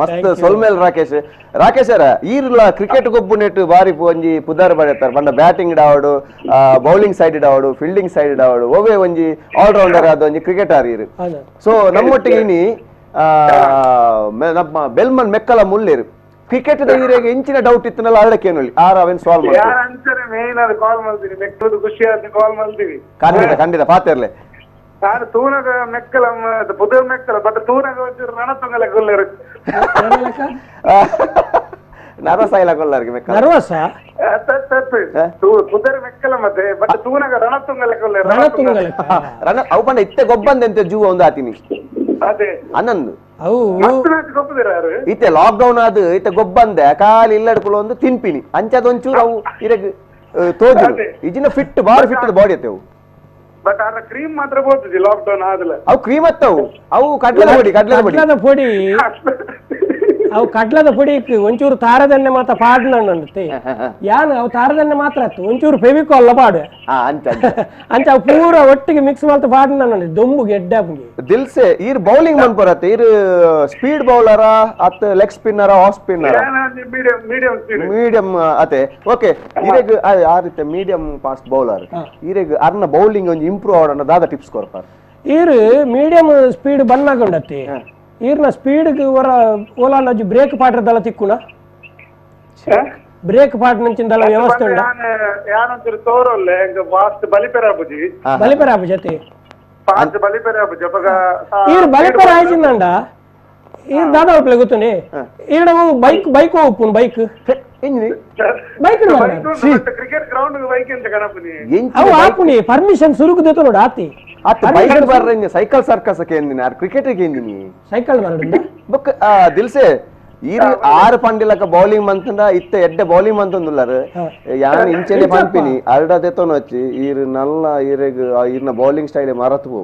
ಮಸ್ತ್ ಸೊಲ್ಮೇಲ್ ರಾಕೇಶ್. ರಾಕೇಶ್ ಅರ ಈರ್ಲ ಕ್ರಿಕೆಟ್ ಗೊಬ್ಬು ನೆಟ್ಟು ಬಾರಿ ಒಂಜಿ ಪುದಾರ್ ಬರೆತಾರೆ ಬಂಡ ಬ್ಯಾಟಿಂಗ್ ಡಾವಡು ಬೌಲಿಂಗ್ ಸೈಡ್ ಡಾವಡು ಫೀಲ್ಡಿಂಗ್ ಸೈಡ್ ಡಾವಡು ಒವೇ ಒಂಜಿ ಆಲ್ರೌಂಡರ್ ಆದ ಒಂಜಿ ಕ್ರಿಕೆಟರ್ ಈರು. ಸೊ ನಮ್ಮೊಟ್ಟಿಗೆ ಇನಿ ನಮ್ಮ ಬೆಲ್ಮನ್ ಮೆಕ್ಕಲ ಮುಲ್ಲೇರು ಕ್ರಿಕೆಟ್ ಈರೆಗೆ ಇಂಚಿನ ಡೌಟ್ ಇತ್ತನಲ್ಲ ಅರಡಕ್ಕೇನು ಆರ್ ಅವೇನ್ ಸಾಲ್ವ್ ಮಾಡ್ತೀವಿ. ಖಂಡಿತ ಖಂಡಿತ ಪಾತಿರ್ಲೆ ನಾನು ತೂನಗ ಮೆಕ್ಕಲ ಬುಧ ಮೆಕ್ಕಲ ಬಟ್ ತೂನಗ ಒಂಚೂರು ರಣತುಂಗಲ ಕೊಲ್ಲರು ನರ್ವಸ್ ಆಯ್ಲ ಕೊಲ್ಲರಿಗೆ ಮೆಕ್ಕಲ ನರ್ವಸ್ ಬುಧರ್ ಮೆಕ್ಕಲ ಮತ್ತೆ ಬಟ್ ತೂನಗ ರಣತುಂಗಲ ಕೊಲ್ಲರು ರಣತುಂಗಲ ರಣ ಅವು ಪಂಡ ಇತ್ತೆ ಗೊಬ್ಬಂದೆ ಜೂವ ಒಂದು ಆತಿನಿ ಅದೇ ಅನಂದು ಅವು ಇತ್ತೆ ಲಾಕ್ ಡೌನ್ ಅದು ಇತ್ತೆ ಗೊಬ್ಬಂದೆ ಖಾಲಿ ಇಲ್ಲಡ್ಕುಲ ಒಂದು ತಿನ್ಪಿನಿ ಅಂಚದೊಂಚೂರು ಅವು ಇರಗ್ ತೋಜು ಇಜಿನ ಫಿಟ್ ಬಾರಿ ಫಿಟ್ ಬಾಡಿ ಅತ್ತೆ ಅವು. ಬಟ್ ಆರ ಕ್ರೀಮ್ ಮಾತ್ರ ಬೋತುಜಿ ಲಾಕ್ ಡೌನ್ ಆದಲ ಅವು ಕ್ರೀಮ್ ಅತ್ತವು ಅವು ಕಡ್ಲೆದ ಪೊಡಿ ಕಡ್ಲೆದ ಪೊಡಿ ಕಡ್ಲೆದ ಪೊಡಿ ಅವು ಕಡ್ಲದ ಪುಡಿಕ್ ಒಂಚೂರು ತಾರದನ್ನೇ ಮಾತ್ರ ಪಾಡ್ನಂತೆ ಯಾನ್ ಅವು ತಾರದನ್ನೇ ಮಾತ್ರ ಅತ್ತು ಒಂಚೂರು ಫೆವಿಕಾಲ್ ಪಾಡು ಅಂಚ ಅಂಚ ಅವು ಪೂರ ಒಟ್ಟಿಗೆ ಮಿಕ್ಸ್ ಮಾಡ್ತಾ ಪಾಡ್ನ ದೊಂಬು ಗೆಡ್ಡ ದಿಲ್ಸೆ ಈರ್ ಬೌಲಿಂಗ್ ಮನ್ಪರತ್ತೆ ಈರ್ ಸ್ಪೀಡ್ ಬೌಲರ ಅತ್ ಲೆಗ್ ಸ್ಪಿನ್ನರ off spinner medium speed medium ಅತೆ ಓಕೆ ಇರೆಗ್ ಆ ರೀತಿ medium fast bowler ಇರೆಗ್ ಅರ್ನ ಬೌಲಿಂಗ್ ಒಂಜಿ ಇಂಪ್ರೂವ್ ಆವಡನ್ನ ದಾದ ಟಿಪ್ಸ್ ಕೊರ್ಪಾರ್ ಈರ್ ಮೀಡಿಯಂ ಸ್ಪೀಡ್ ಬನ್ನಾಗೊಂಡತ್ತಿ ಈರ್ನ ಸ್ಪೀಡ್ ಹೊರ ಓಲಾಂಡಜಿ ಬ್ರೇಕ್ ಪಾಟ್ರದಲ್ಲ ತಿಕ್ಕುಣ ಬ್ರೇಕ್ ಪಾಟ್ ನಂಚಿಂದಲ್ಲ ವ್ಯವಸ್ಥೆ ಉಂಡ ಯಾನೊಂಚೂರು ತೋರೊಲ್ಲೆ ಫಾಸ್ಟ್ ಬಲಿಪೆರ ಆಪುಜಿ ಬಲಿಪೆರ ಆಪುಜತಿ ಫಾಸ್ಟ್ ಬಲಿಪೆರ ಆಪುಜಿ ಅಪಗ ಈರ್ ಬಲಿಪೆರ ಆಯ್ಚಿಂದಂಡ ಈರ್ ದಾದ ಒಪ್ಲೆ ಗೊತ್ತುನಿ ಈರ್ಡ ಬೈಕ್ ಬೈಕ್ ಹೋಗ್ಪುನ್ bike bike cricket ground bike ಅಂತ ಕಣಪುನಿ ಅವು ಆಪುನಿ ಪರ್ಮಿಷನ್ ಸುರುಕು ದೇತು ನೋಡು ಆತಿ ಅತ್ತ ಬೈಕ್ ಬರ್ರೆ ಸೈಕಲ್ ಸರ್ಕಸ್ ಕೇಂದಿನಿ ಆರ್ ಕ್ರಿಕೆಟ್ ಕೇಂದಿನಿ ಸೈಕಲ್ ಬರಡಿಂದ ಬೊಕ್ ದಿಲ್ಸೆ ಈರ್ ಆರು ಪಂಡಿಲಕ ಬೌಲಿಂಗ್ ಮಂತಂಡ ಇತ್ತ ಎಡ್ಡೆ ಬೌಲಿಂಗ್ ಮಂತಂದುಲ್ಲಾರು ಯಾನ್ ಇಂಚೆನೆ ಪನ್ಪಿನಿ ಅರಡದೆ ತೊನೊಚ್ಚಿ ಈರ್ ನಲ್ಲ ಈರೆಗ್ ಈರ್ನ ಬೌಲಿಂಗ್ ಸ್ಟೈಲ್ ಮರತು ಪೋ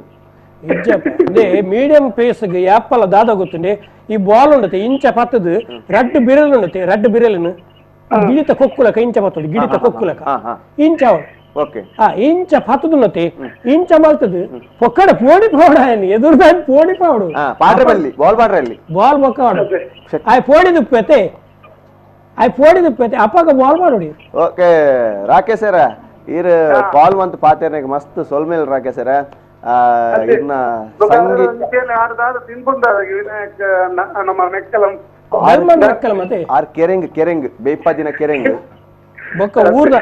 ಅದೇ ಮೀಡಿಯಂ ಪೇಸ್ ಯಾಪಲ ದಾದ ಗೊತ್ತುಂಡೆ ಈ ಬಾಲ್ ಉಂಡತೆ ಇಂಚ ಪತ್ತದು ರಡ್ಡು ಬಿರಲ್ ಉಂಡತೆ ರಡ್ಡು ಬಿರಲಿನ ಗಿಡಿತ ಕೊಕ್ಕುಲಕ ಇಂಚ ಪತ್ತದು ಗಿಡಿತ ಕೊಕ್ಕುಲಕ ಇಂಚ ಓಕೆ ಇಂಚ ಪತ್ತದುನ್ನತೆ ಇಂಚ ಮಲ್ತದು ಪೊಕ್ಕಡ ಪೋಡಿ ಪೋಡ ಎದುರು ಪೋಡಿ ಪಾಡು ಪಾಡ್ರೆ ಬಾಲ್ ಪಾಡ್ರೆ ಬಾಲ್ ಬೊಕ್ಕಾಡು ಆಯ್ ಪೋಡಿ ದುಪ್ಪತೆ ಆಯ್ ಪೋಡಿ ದುಪ್ಪತೆ ಅಪ್ಪಗ ಬಾಲ್ ಮಾಡೋಡಿ ಓಕೆ ರಾಕೇಶ್ ಸರ ಈರ್ ಕಾಲ್ ಮಂತ್ ಪಾತೇರ್ನಾಗ ಮಸ್ತ್ ಸೊಲ್ಮೇಲ್ ರಾಕೇಶ್ ಸರ ಇರ್ನ ಆರ್ ಕೆರೆಂಗ್ ಕೆರೆಂಗ್ ಬೇಪಾದಿನ ಕೆರೆಂಗ್ ಬೊಕ್ಕ ಊರ್ದ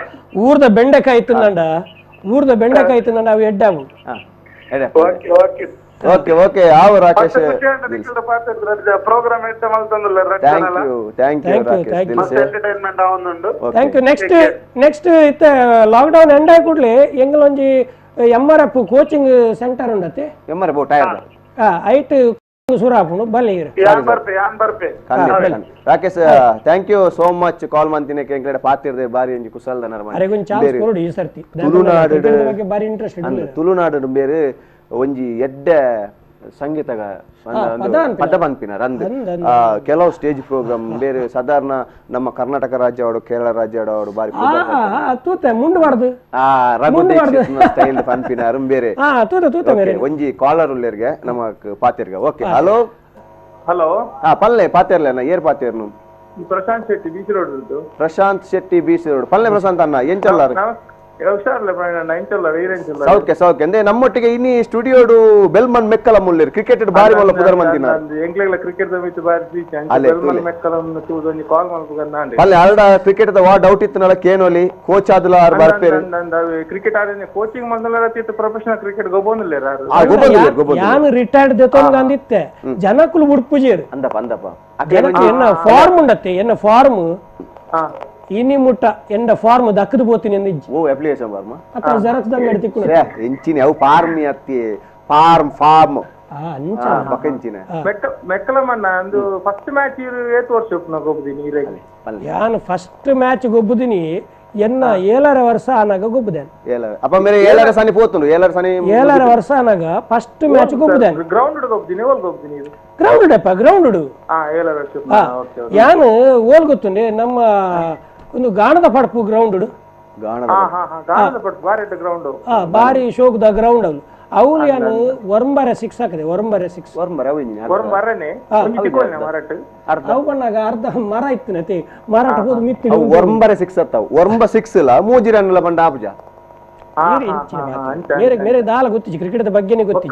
ಊರ್ದ ಬೆಂಡೆಕಾಯಿ ತಿನ್ನಂಡ ಊರ್ದ ಬೆಂಡೆಕಾಯಿ ತಿನ್ನಂಡ ಅವು ಎಡ್ಡಾವು ಓಕೆ ಓಕೆ ಆವು Rakesh program thank you thank you Rakesh entertainment ಆವೊಂದುಂಡು thank you next next ಇತ್ತ lock down end ಆಗಿ ಕೂಡಲೇ ಎಂಗಲೊಂಜಿ MRF coaching centre ಉಂಡತೆ MRF tyre ಐಟ್ ಸುರಾಪುಣು ಬಲ್ಲೆ ಯಾನ್ ಬರ್ಪೆ ಯಾನ್ ಬರ್ಪೆ Rakesh thank you so much call ಮಂತಿನ ಎಂಕಡೆ ಪಾತಿರ್ದೆ ಬಾರಿ ಒಂಜಿ ಕುಸಲ್ದ ನರಮನೆ ಅರೆಗೊಂಜಿ ಚಾನ್ಸ್ ಕೊರಡು ಈ ಸರ್ತಿ ತುಳುನಾಡು ಬಗ್ಗೆ ಬಾರಿ ಇಂಟ್ರೆಸ್ಟ್ ತುಳುನಾಡು ಬೇರೆ ಒಂಜಿ ಎಡ್ಡೆ ಸಂಗೀತಗ ಪದ ಪನ್ಪಿನ ರಂದ್ ಕೆಲವು ಸ್ಟೇಜ್ ಪ್ರೋಗ್ರಾಮ್ ಬೇರೆ ಸಾಧಾರಣ ನಮ್ಮ ಕರ್ನಾಟಕ ರಾಜ್ಯ ಅವಡು ಕೇರಳ ರಾಜ್ಯ ಅವಡು ಬಾರಿ ತೂತೆ ಮುಂಡುಬಾರ್ದು ರಘು ಸ್ಟೈಲ್ ಪನ್ಪಿನ ಅರುಂ ಬೇರೆ ಒಂಜಿ ಕಾಲರ್ ಉಲ್ಲೇರ್ಗೆ ನಮ್ಮ ಪಾತಿರ್ಗ okay hello hello ಹಾ ಪಲ್ಲೆ ಪಾತಿರ್ಲೆ ಏರ್ ಪಾತಿರ್ನು Prashanth Shetty beach road Prashanth Shetty beach road ಪಲ್ಲೆ ಪ್ರಶಾಂತ್ ಅಣ್ಣ ಎಂಚಲ್ಲಾರು ಸೌಖ್ಯ ಸೌಖ್ಯ ಅಂದ್ರೆ ನಮ್ಮೊಟ್ಟಿಗೆ ಇನ್ನಿ ಸ್ಟುಡಿಯೋಡು ಬೆಲ್ಮನ್ ಮೆಕ್ಕಲ ಮುಲ್ಲೇರು ಕ್ರಿಕೆಟ್ ಬಾರಿ ಮಲ್ಲ ಪುದರ್ ಮಂದಿನ ಕ್ರಿಕೆಟ್ ಪಲ್ಲೆ ಅರಡ ಕ್ರಿಕೆಟ್ ವಾ ಡೌಟ್ ಇತ್ತು ಕೇನೋಲಿ ಕೋಚ್ ಆದಲ ಆರ್ ಬರ್ಪೇರು ಕ್ರಿಕೆಟ್ ಆಡಿನ coaching professional cricket ಗೊಬ್ಬೊಂದಿಲ್ಲ ಯಾನು ರಿಟೈರ್ಡ್ ದೆತೊಂದು ಜನಕುಲು ಬುಡ್ಪುಜೇರು ಅಂದಪ್ಪ ಅಂದಪ್ಪ ಎನ್ನ ಫಾರ್ಮ್ ಉಂಡತ್ತೆ ಎನ್ನ ಫಾರ್ಮ್ ಇನಿ ಮುಟ್ಟ ಎಂಡ ಫಾರ್ಮ್ ದಕ್ಕದು ಪೋತೀನಿ ಅಂದಿಜ್ಜಿ ಓ ಅಪ್ಲಿಕೇಶನ್ ಫಾರ್ಮ್ ಅತ್ತ ಜೆರಾಕ್ಸ್ ದಂಗ ಎಡ್ತಿಕ್ಕುನ ಎಂಚಿನ ಅವು ಫಾರ್ಮ್ ಅತ್ತಿ ಫಾರ್ಮ್ ಫಾರ್ಮ್ ಅಂಚ ಬಕಂಚಿನ ಮೆಕ್ಕಲಮಣ್ಣ ಅಂದು ಫಸ್ಟ್ ಮ್ಯಾಚ್ ಏತ್ ವರ್ಷ ಉಪ್ಪುನ ಗೊಬ್ಬುದಿನಿ ಇರೆಗ್ ಯಾನು ಫಸ್ಟ್ ಮ್ಯಾಚ್ ಗೊಬ್ಬುದಿನಿ ಎನ್ನ 7 ವರ್ಷ ಆನಾಗ ಗೊಬ್ಬುದೇನೆ ಅಪ್ಪ ಮೇರೆ 7 ಸನಿ ಪೋತುಂಡು 7 ಸನಿ 7 ವರ್ಷ ಆನಾಗ ಫಸ್ಟ್ ಮ್ಯಾಚ್ ಗೊಬ್ಬುದೇನೆ ಗ್ರೌಂಡ್ ಗೊಬ್ಬುದಿನಿ ಓಲ್ ಗೊಬ್ಬುದಿನಿ ಗ್ರೌಂಡ್ ಡಪ್ಪ ಗ್ರೌಂಡ್ ಹಾ 7 ವರ್ಷ ಓಕೆ ಯಾನು ಓಲ್ ಗೊತ್ತುಂಡೆ ನಮ್ಮ ಒಂದು ಗಾಣದ ಪಡಪು ಗ್ರೌಂಡ್ ಗ್ರೌಂಡ್ ಬಾರಿ ಶೋಕದ ಗ್ರೌಂಡ್ ಅವನು ಅವನು ಯಾನು ಒರಂಬರೆ ಸಿಕ್ಸ್ ಹಾಕಿದೆ ಒರಂಬರೆ ಸಿಕ್ಸ್ ಅವು ಬಣ್ಣಾಗ ಅರ್ಧ ಮರ ಇತ್ತು ನತಿ ಮಾರಾಟ ಹೋದ ಮಿತ್ತಿ ಒರಂಬರೆ ಸಿಕ್ಸ್ ಅತ್ತಾವ ಒರಂಬ ಸಿಕ್ಸ್ ಇಲ್ಲ ಮೂಜಿ ರನ್ ಇಲ್ಲ ಬಂಡ ಆಪುಜ ಮೇರೆ ಮೇರೆ ದಾಲ ಗೊತ್ತಿಜಿ ಕ್ರಿಕೆಟ್ ಬಗ್ಗೆನೇ ಗೊತ್ತಿಜಿ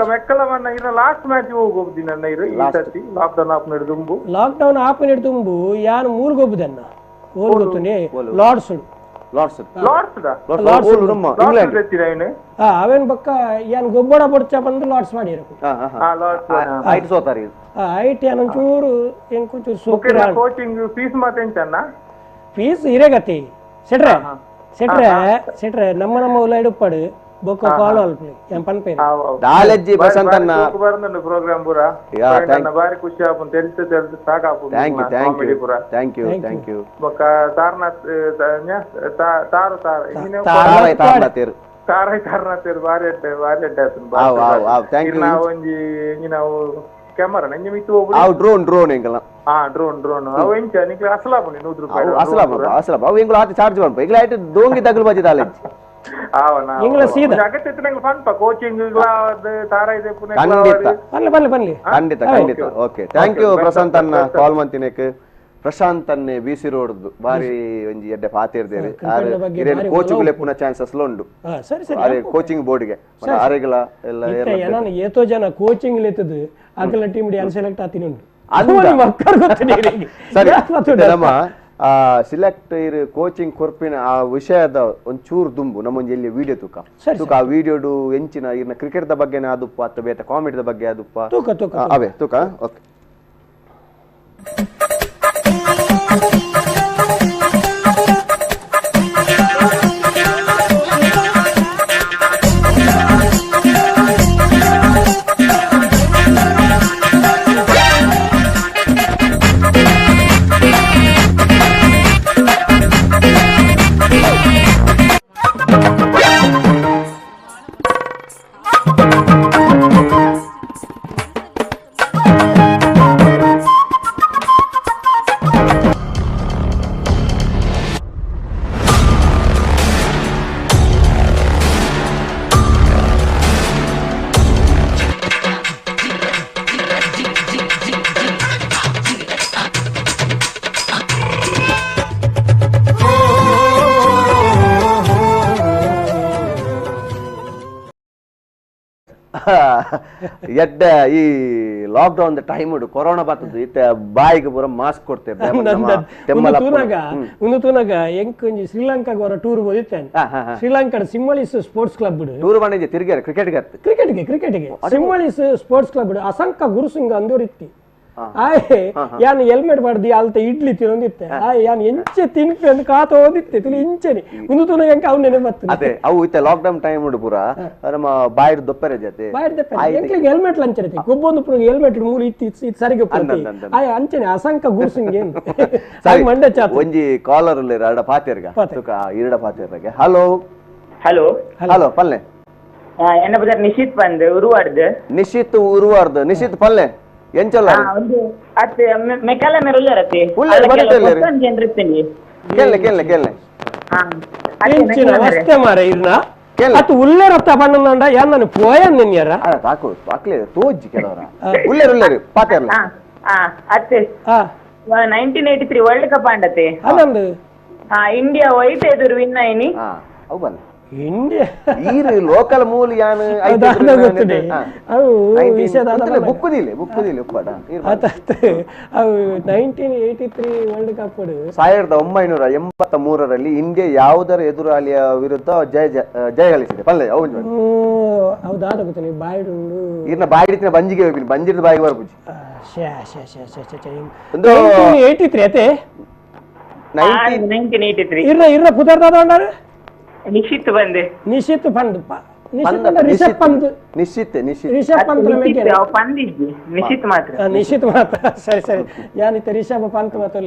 ಲಾಸ್ಟ್ ಮ್ಯಾಚ್ ಹೋಗ್ತೀನಿ ಲಾಕ್ಡೌನ್ ಆಪ್ ದುಂಬು ಲಾಕ್ಡೌನ್ ಆಪ್ ತುಂಬು ಯಾನು ಮೂರು ಗೊಬ್ಬುದನ್ನ ಓಲ್ ಗೊತ್ತುಂಡೆ Lord's Lord's Lord's Lord's ನಮ್ಮ ಇಂಗ್ಲೆಂಡ್ ಅವೇನ್ ಬಕ್ಕ ಯಾನ್ ಗೊಬ್ಬರ ಬೊಡ್ಚ ಬಂದು ಲಾರ್ಡ್ಸ್ ಮಾಡಿರಕು ಲಾರ್ಡ್ಸ್ ಐಟ್ ಸೋತಾರಿ ಐಟ್ ಯಾನ್ ಒಂಚೂರು ಎಂಕೊಂಚೂರು ಸೋಕಿರ ಕೋಚಿಂಗ್ ಫೀಸ್ ಮಾತ ಎಂಚನ್ನ ಫೀಸ್ ಇರೇಗತಿ ಸೆಟ್ರೆ ಸೆಟ್ರೆ ಸೆಟ್ರೆ ನಮ್ಮ ನಮ್ಮ ಉಲ ಇಡುಪ್ಪಡು ಬೊಕ್ಕ ಕಾಲ್ ಅಲ್ಪಿ ಯಾನ್ ಪನ್ಪೇರು ದಾಲೆಜ್ಜಿ ಪ್ರಶಾಂತ್ ಅಣ್ಣ ಪ್ರೋಗ್ರಾಮ್ ಪೂರ ಬಾರಿ ಖುಷಿ ಆಪುಂಡು ತೆಲ್ತ್ ತೆಲ್ತ್ ಸಾಕಾಪುಂಡು thank you thank you thank you thank you ಬೊಕ್ಕ ತಾರನಾಥ್ ತಾರು ತಾರ ತಾರ ತಾರೈ ತಾರನಾಥ್ ಬಾರಿ ಅಡ್ಡೆ ಬಾರಿ ಅಡ್ಡೆ ಆತುಂಡು ಆವ್ ಆವ್ ಆವ್ thank you ನಾವು ಒಂಜಿ ನಾವು Camera ನಂಜಿ ಮಿತ್ತು ಹೋಗುದು ಅವು ಡ್ರೋನ್ ಡ್ರೋನ್ ಎಂಕಲ್ಲ ಹಾ ಡ್ರೋನ್ ಡ್ರೋನ್ ಅವು ಎಂಚ ನಿಕ್ಲೆ ಅಸಲಾಪುನಿ 100 ರೂಪಾಯಿ ಅಸಲಾಪ ಅಸಲಾಪ ಅವು ಎಂಕುಲು ಆತ ಚಾರ್ಜ್ ಮನ್ಪ ಎಂಕುಲು ಆಯ್ತು ದೋಂಗಿ ತಗಲು ಬಜಿ ದಾಲೆ ಆವನ ಎಂಗ್ಲ ಸೀದಾ ಅಗತ್ಯ ಇತ್ತು ನಂಗೆ ಫನ್ ಪ ಕೋಚಿಂಗ್ ತಾರ ಇದೆ ಪುಣೆ ಖಂಡಿತ ಬನ್ನಿ ಬನ್ನಿ ಬನ್ನಿ ಖಂಡಿತ ಖಂಡಿತ okay thank you Prashant ಅನ್ನ ಕಾಲ್ ಮಂತಿನೇಕ್ ಪ್ರಶಾಂತ್ ಅನ್ನೆ B C road ಬಾರಿ ಒಂಜಿ ಎಡ್ಡೆ ಪಾತಿರ್ದೇರಿ ಕೋಚಿಂಗ್ ಪುನಃ ಚಾನ್ಸಸ್ ಉಂಡು ಸರಿ ಸರಿ ಕೋಚಿಂಗ್ ಬೋರ್ಡ್ಗೆ ಆರೆಗಳ ಎಲ್ಲ ಏನಾನ ಏತೋ ಜನ ಕೋಚಿಂಗ್ ಲೇತದು ಅಕಲ ಟೀಮ್ ಡಿ ಅನ್ಸೆಲೆಕ್ಟ್ ಆತಿನಿ ಉಂಡು ಸರಿ ನಮ್ಮ ಸಿಲೆಕ್ಟ್ ಇರು ಕೋಚಿಂಗ್ ಕೊರ್ಪಿನ ಆ ವಿಷಯದ ಒಂಚೂರು ದುಂಬು ನಮ್ಮೊಂಜಿ ಎಲ್ಲಿ ವಿಡಿಯೋ ತೂಕ ತೂಕ ಆ ವಿಡಿಯೋಡು ಎಂಚಿನ ಇರ್ನ ಕ್ರಿಕೆಟ್ the ಬಗ್ಗೆ ಆದುಪ್ಪ ಅಥವಾ ಬೇತ ಕಾಮಿಡಿದ ಬಗ್ಗೆ ಆದುಪ್ಪ ತೂಕ ತೂಕ ಅವೇ ತೂಕ ಓಕೆ ಎಡ್ಡ ಈ lockdown time corona ಬರ್ತದೆ ಇತ್ತೆ ಬಾಯಿಗೆ ಪೂರ ಮಾಸ್ಕ್ ಕೊಡ್ತೇವೆ ಉಂದು ತೂನಾಗ ಎಂಕೊಂಜಿ ಶ್ರೀಲಂಕಾಗ ಹೊರ ಟೂರ್ ಹೋದಿತ್ತೇನೆ Sri Lanka Sinhalese sports club tour ಬಂದಿದ್ದೆ ತಿರ್ಗ್ಯಾರ ಕ್ರಿಕೆಟ್ ಕ್ರಿಕೆಟ್ಗೆ ಕ್ರಿಕೆಟ್ಗೆ ಸಿಂಹಳೀಸ್ ಸ್ಪೋರ್ಟ್ಸ್ ಕ್ಲಬ್ ಅಸಂಕ ಗುರುಸಿಂಗ ಅಂದೋರು ಇತ್ತಿ ಆಯ್ ಯಾನ್ ಹೆಲ್ಮೆಟ್ ಮಾಡ್ದಿ ಅಲ್ತ ಇಡ್ಲಿ ತಿನ್ನೊಂದಿತ್ತೆ ಆಯ್ ಯಾನ್ ಎಂಚೆ ತಿನ್ಪೆ ಅಂತ ಕಾತ ಓದಿತ್ತೆ ತುಲಿ ಇಂಚೆನೆ ಉಂದು ತುನ ಎಂಕ ಅವ್ನು ನೆನೆ ಬರ್ತದೆ ಅದೇ ಅವು ಇತ್ತೆ lock down time ಉಂಡು ಪೂರ ನಮ್ಮ ಬಾಯಿಡ್ ದೊಪ್ಪರೆ ಜೊತೆ ಬಾಯಿಡ್ ದೊಪ್ಪರೆ ಎಂಕ್ಲಿಗೆ ಹೆಲ್ಮೆಟ್ ಲಂಚನೆ ಗೊಬ್ಬೊಂದು ಪೂರ ಹೆಲ್ಮೆಟ್ ಮೂಲ ಇತ್ತು ಇತ್ತು ಸರಿಗೆ ಆಯ್ ಅಂಚೆನೆ ಅಸಂಕ ಗುರುಸಿಂಗ್ ಏನು ಮಂಡೆ ಚಾತ ಒಂಜಿ ಕಾಲರ್ ಉಲ್ಲೇರು ಅರಡ ಪಾತೇರ್ಗ ತುಕ ಇರಡ ಪಾತೇರ್ಗೆ hello hello hello ಪಲ್ಲೆ ಎನ್ನ ಬದರ್ ನಿಶಿತ್ ಬಂದು ಉರುವಾಡ್ದು ನಿಶಿತ್ ಉರುವಾರ್ದು ನಿಶಿತ್ ಪಲ್ಲೆ ಎಂಚಲ್ಲ ಅತ್ತೆ ಮೆಕಾಲ ಮೇರೆ ಉಲ್ಲೇರತ್ತೆ ಉಲ್ಲೇರು ಬರುತ್ತೆ ಕೇಳ್ಲೆ ಕೇಳ್ಲೆ ಕೇಳ್ಲೆ ಎಂಚಿನ ವಸ್ತೆ ಮಾರೆ ಇರ್ನ ಅತ್ತು ಉಲ್ಲೇರತ್ತ ಬಣ್ಣಂಡ ಯಾನ್ ನಾನು ಪೋಯನ್ ನಿನ್ಯರ ತಾಕು ತಾಕ್ಲೆ ತೋಜ್ಜಿ ಕೆಲವರ ಉಲ್ಲೇರು ಉಲ್ಲೇರು ಪಾತೇರ್ಲ ಅತ್ತೆ 1983 ವರ್ಲ್ಡ್ ಕಪ್ ಆಂಡತೆ ಅದಂದು ಇಂಡಿಯಾ ವೈಟ್ ಎದುರು ವಿನ್ ಆಯ್ನಿ ಅವು ಬನ್ನಿ ಇಂಡಿಯಾ ಈರು ಲೋಕಲ್ ಮೂಲ ಯಾನ್ ಅವು ಬುಕ್ಕುದಿಲ್ಲ ಬುಕ್ಕುದಿಲ್ಲ ಉಪ್ಪಡ ಅವು 1983 ವರ್ಲ್ಡ್ ಕಪ್ 1983ರಲ್ಲಿ ಇಂಡಿಯಾ ಯಾವುದರ ಎದುರಾಳಿಯ ವಿರುದ್ಧ ಜಯ ಜಯ ಗಳಿಸಿದೆ ಪಲ್ಲೆ ಅವು ಹೌದಾದ ಗೊತ್ತ ಬಾಯಿಡುಂಡು ಇರ್ನ ಬಾಯಿಡಿನ ಬಂಜಿಗೆ ಹೋಗಿ ಬಂಜಿರದ ಬಾಯಿಗೆ ಬರ್ಪುಜಿ ಶೇ ಶೇ ಶೇ ಶೇ ಶೇ 1983 ಅತೆ 1983 ಇರ್ನ ಇರ್ನ ಪುದರ್ದಾದ ಅಂಡಾರು ನಿಶಿತ್ ಬಂದೆ ನಿಶಿತ್ ಪಂದ್ ನಿಶಿತ್ ರಿಷಬ್ ಪಂತ್ ನಿಶಿತ್ ನಿಶಿತ್ ರಿಷಬ್ ಪಂತ್ ನಿಶಿತ್ ಮಾತ್ರ ನಿಶಿತ್ ಮಾತ್ರ ಸರಿ ಸರಿ ಯಾನಿತ್ತ ರಿಷಬ್ ಪಂತ್ ಮಾತ್ರ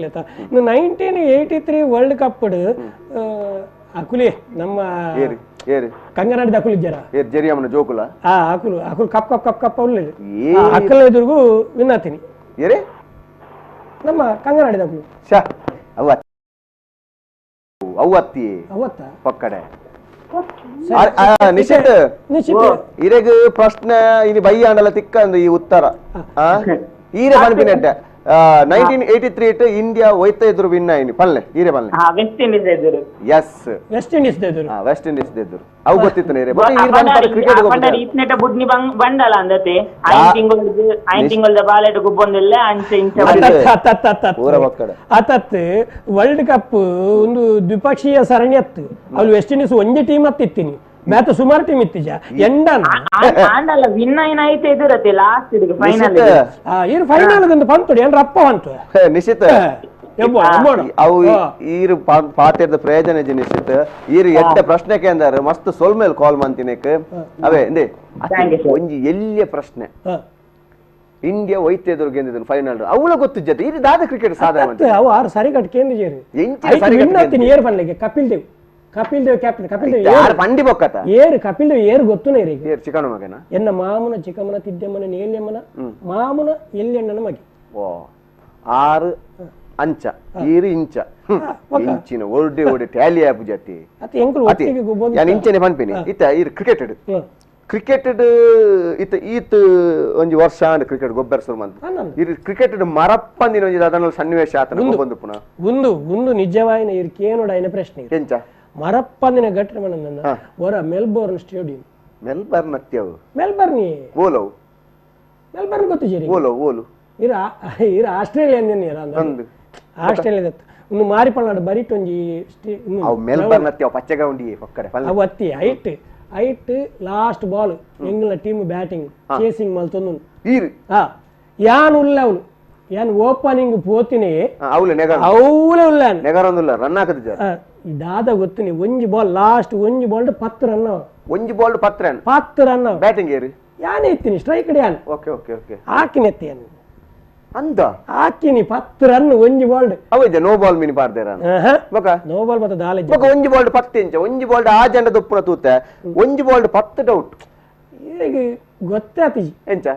ಇನ್ನು 1983 ವರ್ಲ್ಡ್ ಕಪ್ ಅಕುಲಿ ನಮ್ಮ ಕಂಗನಾಡಿದ ಅಕುಲು ಇದ್ದಾರ ಜರಿಯಮ್ಮನ ಜೋಕುಲ ಆ ಅಕುಲು ಅಕುಲು cup cup cup cup ಉಳ್ಳಿ ಅಕಲ ಎದುರಿಗೂ ವಿನ್ ಆತೀನಿ ನಮ್ಮ ಕಂಗನಾಡಿದ ಅಕುಲು ಅವ್ವ ಅವ್ವತ್ತಿ ಅವತ್ತ ಪಕ್ಕಡೆ ನಿಶಿತ್ ನಿಶಿತ್ ಇರೆಗ್ ಪ್ರಶ್ನೆ ಇನಿ ಬಯ್ಯಾಂಡಲ ತಿಕ್ಕಂದು ಈ ಉತ್ತರ ಈರೆ ಪನ್ಪಿನೆಡ್ಡೆ 1983 ಇಂಡಿಯಾ ಒಯ್ತ ಎದುರು ವಿನ್ ಆಯ್ನಿ ಪಲ್ಲೆ ಈರೆ ಪಲ್ಲೆ ವೆಸ್ಟ್ ಇಂಡೀಸ್ ಎದುರು S West Indies ಎದುರು ವೆಸ್ಟ್ ಇಂಡೀಸ್ ಎದುರು ಅವು ಗೊತ್ತಿತ್ತು ನೇರೆ ಬಟ್ ಈರ್ ಬಂದ ಕ್ರಿಕೆಟ್ ಗೊತ್ತಿಲ್ಲ ಇತ್ನೆಟ ಬುಡ್ನಿ ಬಂಡಲ ಅಂದತೆ ಐನ್ ತಿಂಗಳದ ಐನ್ ತಿಂಗಳದ ಬಾಲೆಟ್ ಗುಬ್ಬೊಂದಿಲ್ಲ ಅಂಚೆ ಇಂಚ ಪೂರ ಒಕ್ಕಡೆ ಅತತ್ ವರ್ಲ್ಡ್ ಕಪ್ ಒಂದು ದ್ವಿಪಕ್ಷೀಯ ಸರಣಿ ಅತ್ತು ಅಲ್ಲಿ ವೆಸ್ಟ್ ಇಂಡೀಸ್ ಒಂದೇ ಟೀಮ್ ಅತ್ತಿತ್ತೀನಿ ಮ್ಯಾತ ಸುಮಾರು ಟೀಮ್ ಇತ್ತಿಜ ಎಂಡನ ಆಂಡಲ ವಿನ್ ಐನ್ ಐತೆ ಎದುರತೆ ಲಾಸ್ಟ್ ಇದಕ್ಕೆ ಫೈನಲ್ ಇರು ಫೈನಲ್ ಒಂದು ಪಂತು ಏನ್ ರಪ್ಪ ಬಂತು ನಿಶಿತ್ ಅವು ಈರು ಪಾತೆರ್ದ ಪ್ರಯೋಜನ ನಿಶಿತ್ ಈರು ಎಟ್ಟ ಪ್ರಶ್ನೆ ಕೇಂದ್ರ ಮಸ್ತ್ ಸೊಲ್ಮೇಲ್ ಕಾಲ್ ಮಂತಿನೇಕ್ ಅವೇ ಇಂದೆ ಒಂಜಿ ಎಲ್ಲಿಯ ಪ್ರಶ್ನೆ ಇಂಡಿಯಾ ಒಯ್ತ ಎದುರು ಗೆದ್ದಿದ್ದನು ಫೈನಲ್ ಅವಳ ಗೊತ್ತು ಜೊತೆ ಇದು ದಾದ ಕ್ರಿಕೆಟ್ ಸಾಧನೆ ಅವು ಆರು ಸರಿ ಕಟ್ ಕೇಂದ್ರ ಏರ್ ಪನ್ಲೆಗೆ ಕಪಿಲ್ ದೇವ್ ಕಪಿಲ್ ದೇವ್ ಕ್ಯಾಪ್ಟನ್. ಕಪಿಲ್ ದೇವ್ ಯಾರು ಪಂಡಿ ಬೊಕ್ಕತ ಏರು ಕಪಿಲ್ ದೇವ್ ಏರು ಗೊತ್ತುನ ಇರಿಗೆ ಏರು ಚಿಕಣ ಮಗನ ಎನ್ನ ಮಾಮನ ಚಿಕ್ಕಮ್ಮನ ತಿದ್ದಮ್ಮನ ನೇಲ್ಯಮ್ಮನ ಮಾಮನ ಎಲ್ಯಣ್ಣನ ಮಗಿ. ಓ ಆರು ಅಂಚ ಈರು ಇಂಚ ಇಂಚಿನ ಒರ್ಡೆ ಒಡೆ ಟ್ಯಾಲಿ ಆಪು ಜಾತಿ ಅತ್ತೆ ಎಂಕುಲು ಒಟ್ಟಿಗೆ ಗೊಬ್ಬೊಂದು ಯಾನ್ ಇಂಚನೆ ಪನ್ಪಿನಿ ಇತ್ತ ಈರು ಕ್ರಿಕೆಟ್ ಕ್ರಿಕೆಟ್ ಇತ್ತ ಈತ್ ಒಂಜಿ ವರ್ಷ ಆಂಡ್ ಕ್ರಿಕೆಟ್ ಗೊಬ್ಬರ ಶುರು ಮಂತ್ ಇರು ಕ್ರಿಕೆಟ್ ಮರಪ್ಪಂದಿನ ಒಂಜಿ ದಾದನ ಸನ್ನಿವೇಶ ಆತನ ಗೊಬ್ಬೊಂದು ಪುನಃ ಒಂದು ಒಂದು ನಿಜವಾಯಿನ ಇರು ಕೇನೋಡ ಐನ ಪ್ರಶ್ನೆ ಎಂಚ ಮರಪ್ಪಂದಿನ ಘಟನೆ ಮನಂದ ಹೊರ ಮೆಲ್ಬೋರ್ನ್ ಸ್ಟೇಡಿಯಂ ಮೆಲ್ಬರ್ನ್ ಅತ್ಯವು ಮೆಲ್ಬರ್ನ್ ಓಲವು ಮೆಲ್ಬರ್ನ್ ಗೊತ್ತು ಜರಿ ಓಲವು ಓಲು ಇರ ಇರ ಆಸ್ಟ್ರೇಲಿಯಾ ಅಂದಿನ ಆಸ್ಟ್ರೇಲಿಯಾದ ಒಂದು ಮಾರಿಪಳ್ನಾಡು ಬರಿಟ್ ಒಂಜಿ ಅವು ಮೆಲ್ಬರ್ನ್ ಅತ್ಯವು ಪಚ್ಚೆ ಗೌಂಡಿ ಪಕ್ಕಡೆ ಅವು ಅತ್ತಿ ಹೈಟ್ ಹೈಟ್ ಲಾಸ್ಟ್ ಬಾಲ್ ಎಂಗ್ಲ ಟೀಮ್ ಬ್ಯಾಟಿಂಗ್ ಚೇಸಿಂಗ್ ಮಲ್ತೊಂದು ಈರು ಹಾ ಯಾನ್ ಉಲ್ಲ ಅವನು ಯಾನ್ ಓಪನಿಂಗ್ ಪೋತಿನಿ ಅವಲೆ ನೆಗರ ಅವಲೆ ಉಲ್ಲ ನೆಗರೊಂದುಲ್ಲ ರನ್ ಹಾಕದ ದಾದ ಗೊತ್ತಿನಿ ಒಂಜಿ ಬಾಲ್ ಲಾಸ್ಟ್ ಒಂಜಿ ಬಾಲ್ 10 ರನ್ ಒಂಜಿ ಬಾಲ್ 10 ರನ್ 10 ರನ್ ಬ್ಯಾಟಿಂಗ್ ಏರು ಯಾನ್ ಎತ್ತೀನಿ ಸ್ಟ್ರೈಕ್ ಯಾನ್ ಓಕೆ ಓಕೆ ಓಕೆ ಹಾಕಿನಿ ಎತ್ತಿ ಯಾನ್ ಅಂದ ಹಾಕಿನಿ 10 ರನ್ ಒಂಜಿ ಬಾಲ್ ಅವ ಇದೆ ನೋ ಬಾಲ್ ಮಿನಿ ಪಾರ್ದೇರ ಬೊಕ ನೋ ಬಾಲ್ ಮತ್ತೆ ದಾಲೆ ಬೊಕ ಒಂಜಿ ಬಾಲ್ 10 ಇಂಚ ಒಂಜಿ ಬಾಲ್ ಆ ಜಂಡ ದೊಪ್ಪುನ ತೂತೆ ಒಂಜಿ ಬಾಲ್ 10 ಡೌಟ್ ಈಗ ಗೊತ್ತಾತಿ ಎಂಚ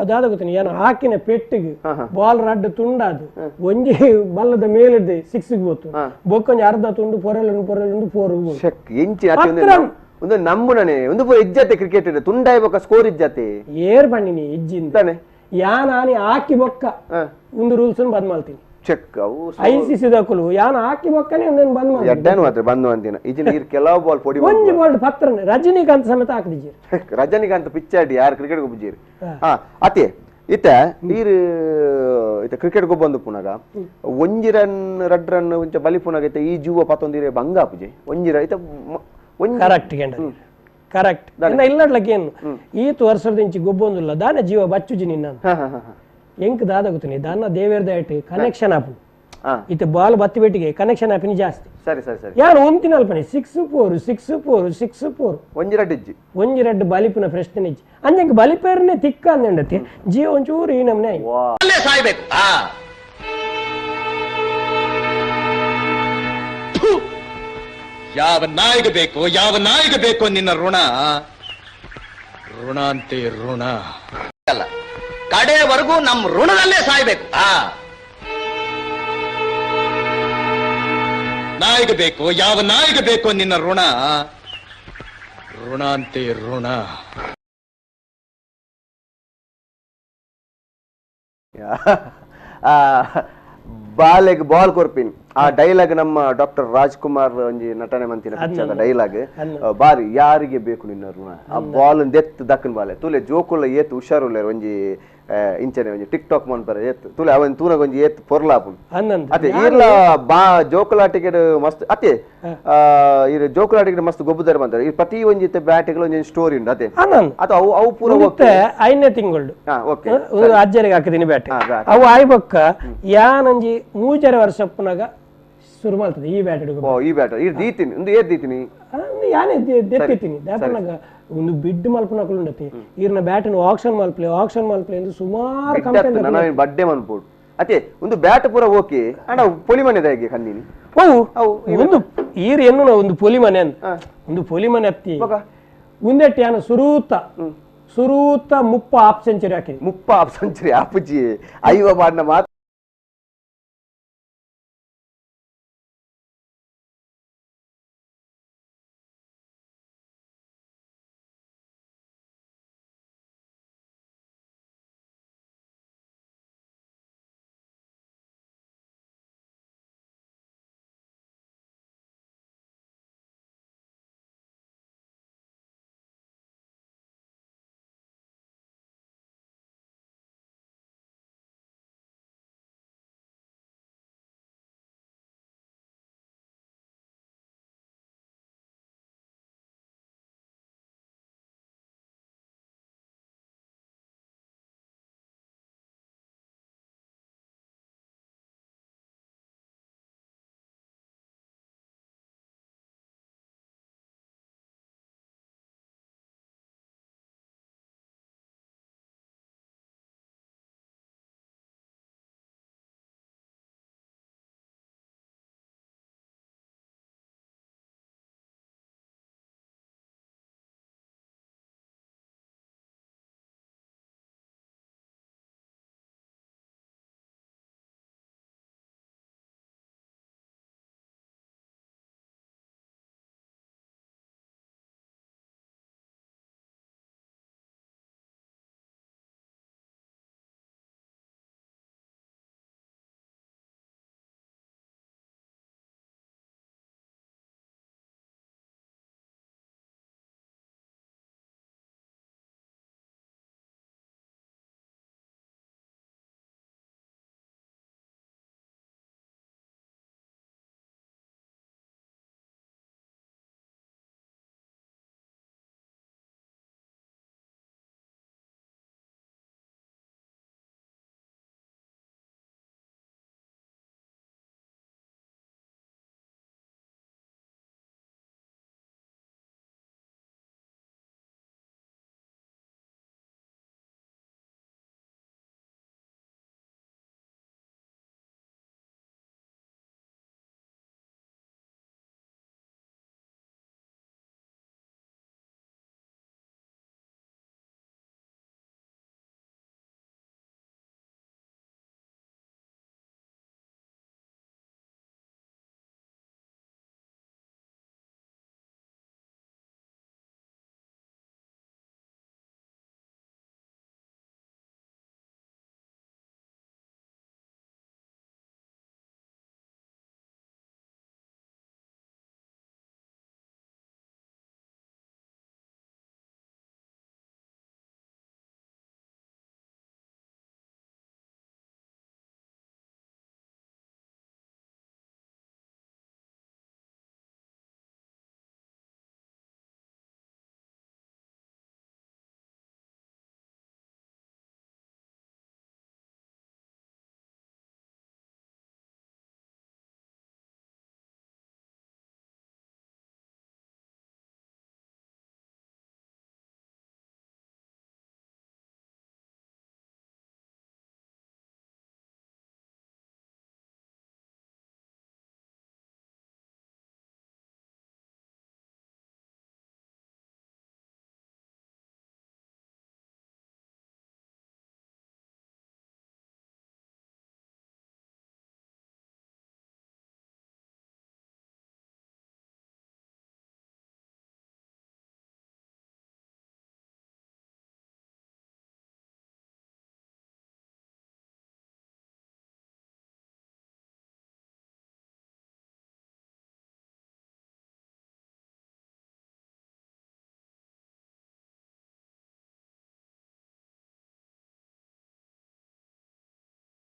ಅದಾದ ಗೊತ್ತಿನಿ ಏನು ಹಾಕಿನ ಪೆಟ್ಟಿಗೆ ಬಾಲ್ ರಡ್ಡು ತುಂಡಾದು ಒಂಜಿ ಬಲ್ಲದ ಮೇಲಿದ್ದೆ ಸಿಕ್ಸ್ ಗೊತ್ತು ಬೊಕ್ಕೊಂಜಿ ಅರ್ಧ ತುಂಡು ಪೊರೆಲುಂಡು ಪೊರೆಲುಂಡು ಫೋರ್ ಎಂಚಿ ಒಂದು ನಂಬುನನೆ ಒಂದು ಪೂರ ಇಜ್ಜತೆ ಕ್ರಿಕೆಟ್ ಇದೆ ತುಂಡಾಯಿ ಬೊಕ್ಕ ಸ್ಕೋರ್ ಇಜ್ಜತೆ ಏರ್ ಬಣ್ಣಿನಿ ಇಜ್ಜಿಂದ ಯಾನ್ ಆನಿ ಹಾಕಿ ಬೊಕ್ಕ ಒಂದು ರೂಲ್ಸ್ ಬಂದ್ ಮಾಡ್ತೀನಿ ಚೆಕ್ ಅವು I C C ದಕ್ಕಲು ಯಾನ್ ಹಾಕಿ ಬೊಕ್ಕನೆ ಒಂದನ್ನು ಬಂದ್ ಮಾಡಿ ಎಡ್ಡಾನು ಮಾತ್ರ ಬಂದು ಅಂದಿನ ಈಜಿನ ಈರ್ ಕೆಲವು ಬಾಲ್ ಪೊಡಿ ಒಂಜಿ ಬಾಲ್ 10 ರನ್ ರಜನಿಕಾಂತ್ ಸಮೇತ ಹಾಕಿದಿಜಿ ರಜನಿಕಾಂತ್ ಪಿಚ್ಚಾಡಿ ಯಾರು ಕ್ರಿಕೆಟ್ ಗೊಬ್ಬುಜೀರ್ ಹಾ ಅತಿ ಇತ್ತ ಈರ್ ಇತ್ತ ಕ್ರಿಕೆಟ್ ಗೊಬ್ಬಂದು ಪುನಗ ಒಂಜಿ ರನ್ ರಡ್ ರನ್ ಒಂಚ ಬಲಿ ಪುನಗ ಇತ್ತ ಈ ಜೀವ ಪತ್ತೊಂದಿರೆ ಭಂಗ ಆಪುಜಿ ಒಂಜಿ ರನ್ ಇತ್ತ ಕರೆಕ್ಟ್ ಗೆಂಡ ಕರೆಕ್ಟ್ ಇಲ್ಲಡ್ಲಕ್ಕೆ ಏನು ಈತ ವರ್ಷದ ಇಂಚಿ ಗೊಬ್ಬೊಂದುಲ್ಲ ದಾನ ಜೀವ ಬಚ್ಚುಜಿ ನಿನ್ನ ಎಂಕ್ ದಾದ ಗೊತ್ತಿನಿ ದಾನ ದೇವೇರ್ದ ಆಯ್ತು ಕನೆಕ್ಷನ್ ಆಪು ಇತ್ತ ಬಾಲ್ ಬತ್ತಿ ಬೆಟ್ಟಿಗೆ ಕನೆಕ್ಷನ್ ಆಪಿನಿ ಜಾಸ್ತಿ ಸರಿ ಸರಿ ಸರಿ ಯಾರು ಒಂತಿನ ಅಲ್ಪನೆ 6 4 6 4 6 4 ಒಂಜಿ ರಡ್ಡು ಇಜ್ಜಿ ಒಂಜಿ ರಡ್ಡು ಬಲಿಪುನ ಪ್ರಶ್ನೆ ಇಜ್ಜಿ ಅಂಜಂಗೆ ಬಲಿಪೇರನೆ ತಿಕ್ಕ ಅಂದಂಡತಿ ಜೀವ ಒಂಚೂರು ಈ ನಮ್ನೆ ಸಾಯ್ಬೇಕು ಯಾವ ನಾಯಿಗೆ ಬೇಕು ಯಾವ ನಾಯಿಗೆ ಬೇಕು ನಿನ್ನ ಋಣ ಋಣ ಅಂತೆ ಋಣ ಅಲ್ಲ ಕಡೆಯವರೆಗೂ ನಮ್ಮ ಋಣದಲ್ಲೇ ಸಾಯ್ಬೇಕು ನಾಯಿಗೆ ಬೇಕು ಯಾವ ನಾಯಿಗೆ ಬೇಕು ನಿನ್ನ ಋಣ ಋಣ ಅಂತೆ ಋಣ. ಬಾಲೆಗ್ ಬಾಲ್ ಕೊರ್ಪಿನ್ ಆ ಡೈಲಾಗ್ ನಮ್ಮ ಡಾಕ್ಟರ್ ರಾಜ್ಕುಮಾರ್ ಒಂಜಿ ನಟನೆ ಮಂತಿನ ಪಿಕ್ಚರ್ದ ಡೈಲಾಗ್ ಬಾರಿ ಯಾರಿಗೆ ಬೇಕು ನಿನ್ನ ಋಣ ಆ ಬಾಲ್ ದೆತ್ ದಕ್ಕನ್ ಬಾಲೆ ತೂಲೆ ಜೋಕುಲ ಏತ್ ಹುಷಾರುಲ್ಲೇರ್ ಒಂಜಿ ಇಂಚನೆ ಒಂಜಿ ಟಿಕ್ ಟಾಕ್ ಮನ್ಪರ ಏತ್ ತೂಲೆ ಅವನ್ ತೂನಗ ಒಂಜಿ ಏತ್ ಪೊರ್ಲಾಪುನ್ ಅದೇ ಈರ್ಲ ಬಾ ಜೋಕುಲಾಟಿಕೆಡ್ ಮಸ್ತ್ ಅತ್ತೆ ಈರ್ ಜೋಕುಲಾಟಿಕೆಡ್ ಮಸ್ತ್ ಗೊಬ್ಬುದಾರ ಬಂತಾರೆ ಈ ಪ್ರತಿ ಒಂಜಿ ಬ್ಯಾಟಿಗಳು ಒಂಜಿ ಸ್ಟೋರಿ ಉಂಟು ಅದೇ ಅಥವಾ ಅವು ಅವು ಪೂರ ಐದನೇ ತಿಂಗಳು ಅಜ್ಜರಿಗೆ ಹಾಕಿದೀನಿ ಬ್ಯಾಟ್ ಅವು ಆಯ್ಬೊಕ್ಕ ಯಾನಂಜಿ 3.5 ವರ್ಷ ಪುನಗ ಶುರು ಮಾಡ್ತದೆ ಈ ಬ್ಯಾಟ್ ಈ ಬ್ಯಾಟ್ ಈ ದೀತೀನಿ ಒಂದು ಏತ್ ದೀತೀನಿ ಯಾನೇ ದೆತ್ತಿತೀನಿ ದಾಪನಾಗ ಒಂದು ಬಿಡ್ ಮಲ್ಪನಕುಲು ಉಂಡತಿ ಈರ್ನ ಬ್ಯಾಟನ್ನು ಆಕ್ಷನ್ ಮಲ್ಪಲೆ ಆಕ್ಷನ್ ಮಲ್ಪಲೆ ಎಂದು ಸುಮಾರು ಕಂಪ್ಲೇಂಟ್ ನಾನು ಬಡ್ಡೆ ಮನ್ಪೋಡು ಅತ್ತೆ ಒಂದು ಬ್ಯಾಟ್ ಪೂರ ಓಕೆ ಅಣ್ಣ ಪೊಲಿ ಮನೆ ದಾಗೆ ಕಣ್ಣಿನಿ ಓ ಒಂದು ಈರ್ ಎನ್ನು ಒಂದು ಪೊಲಿ ಮನೆ ಅಂದ ಒಂದು ಪೊಲಿ ಮನೆ ಅತ್ತಿ ಉಂದೆಟ್ಟಿ ಯಾನ ಸುರೂತ ಸುರೂತ 30 ಹಾಫ್ ಸೆಂಚುರಿ ಹಾಕಿದೆ 30 ಹಾಫ್ ಸೆಂಚುರಿ ಆಪುಜಿ ಐವ ಮಾಡಿನ ಮಾತು.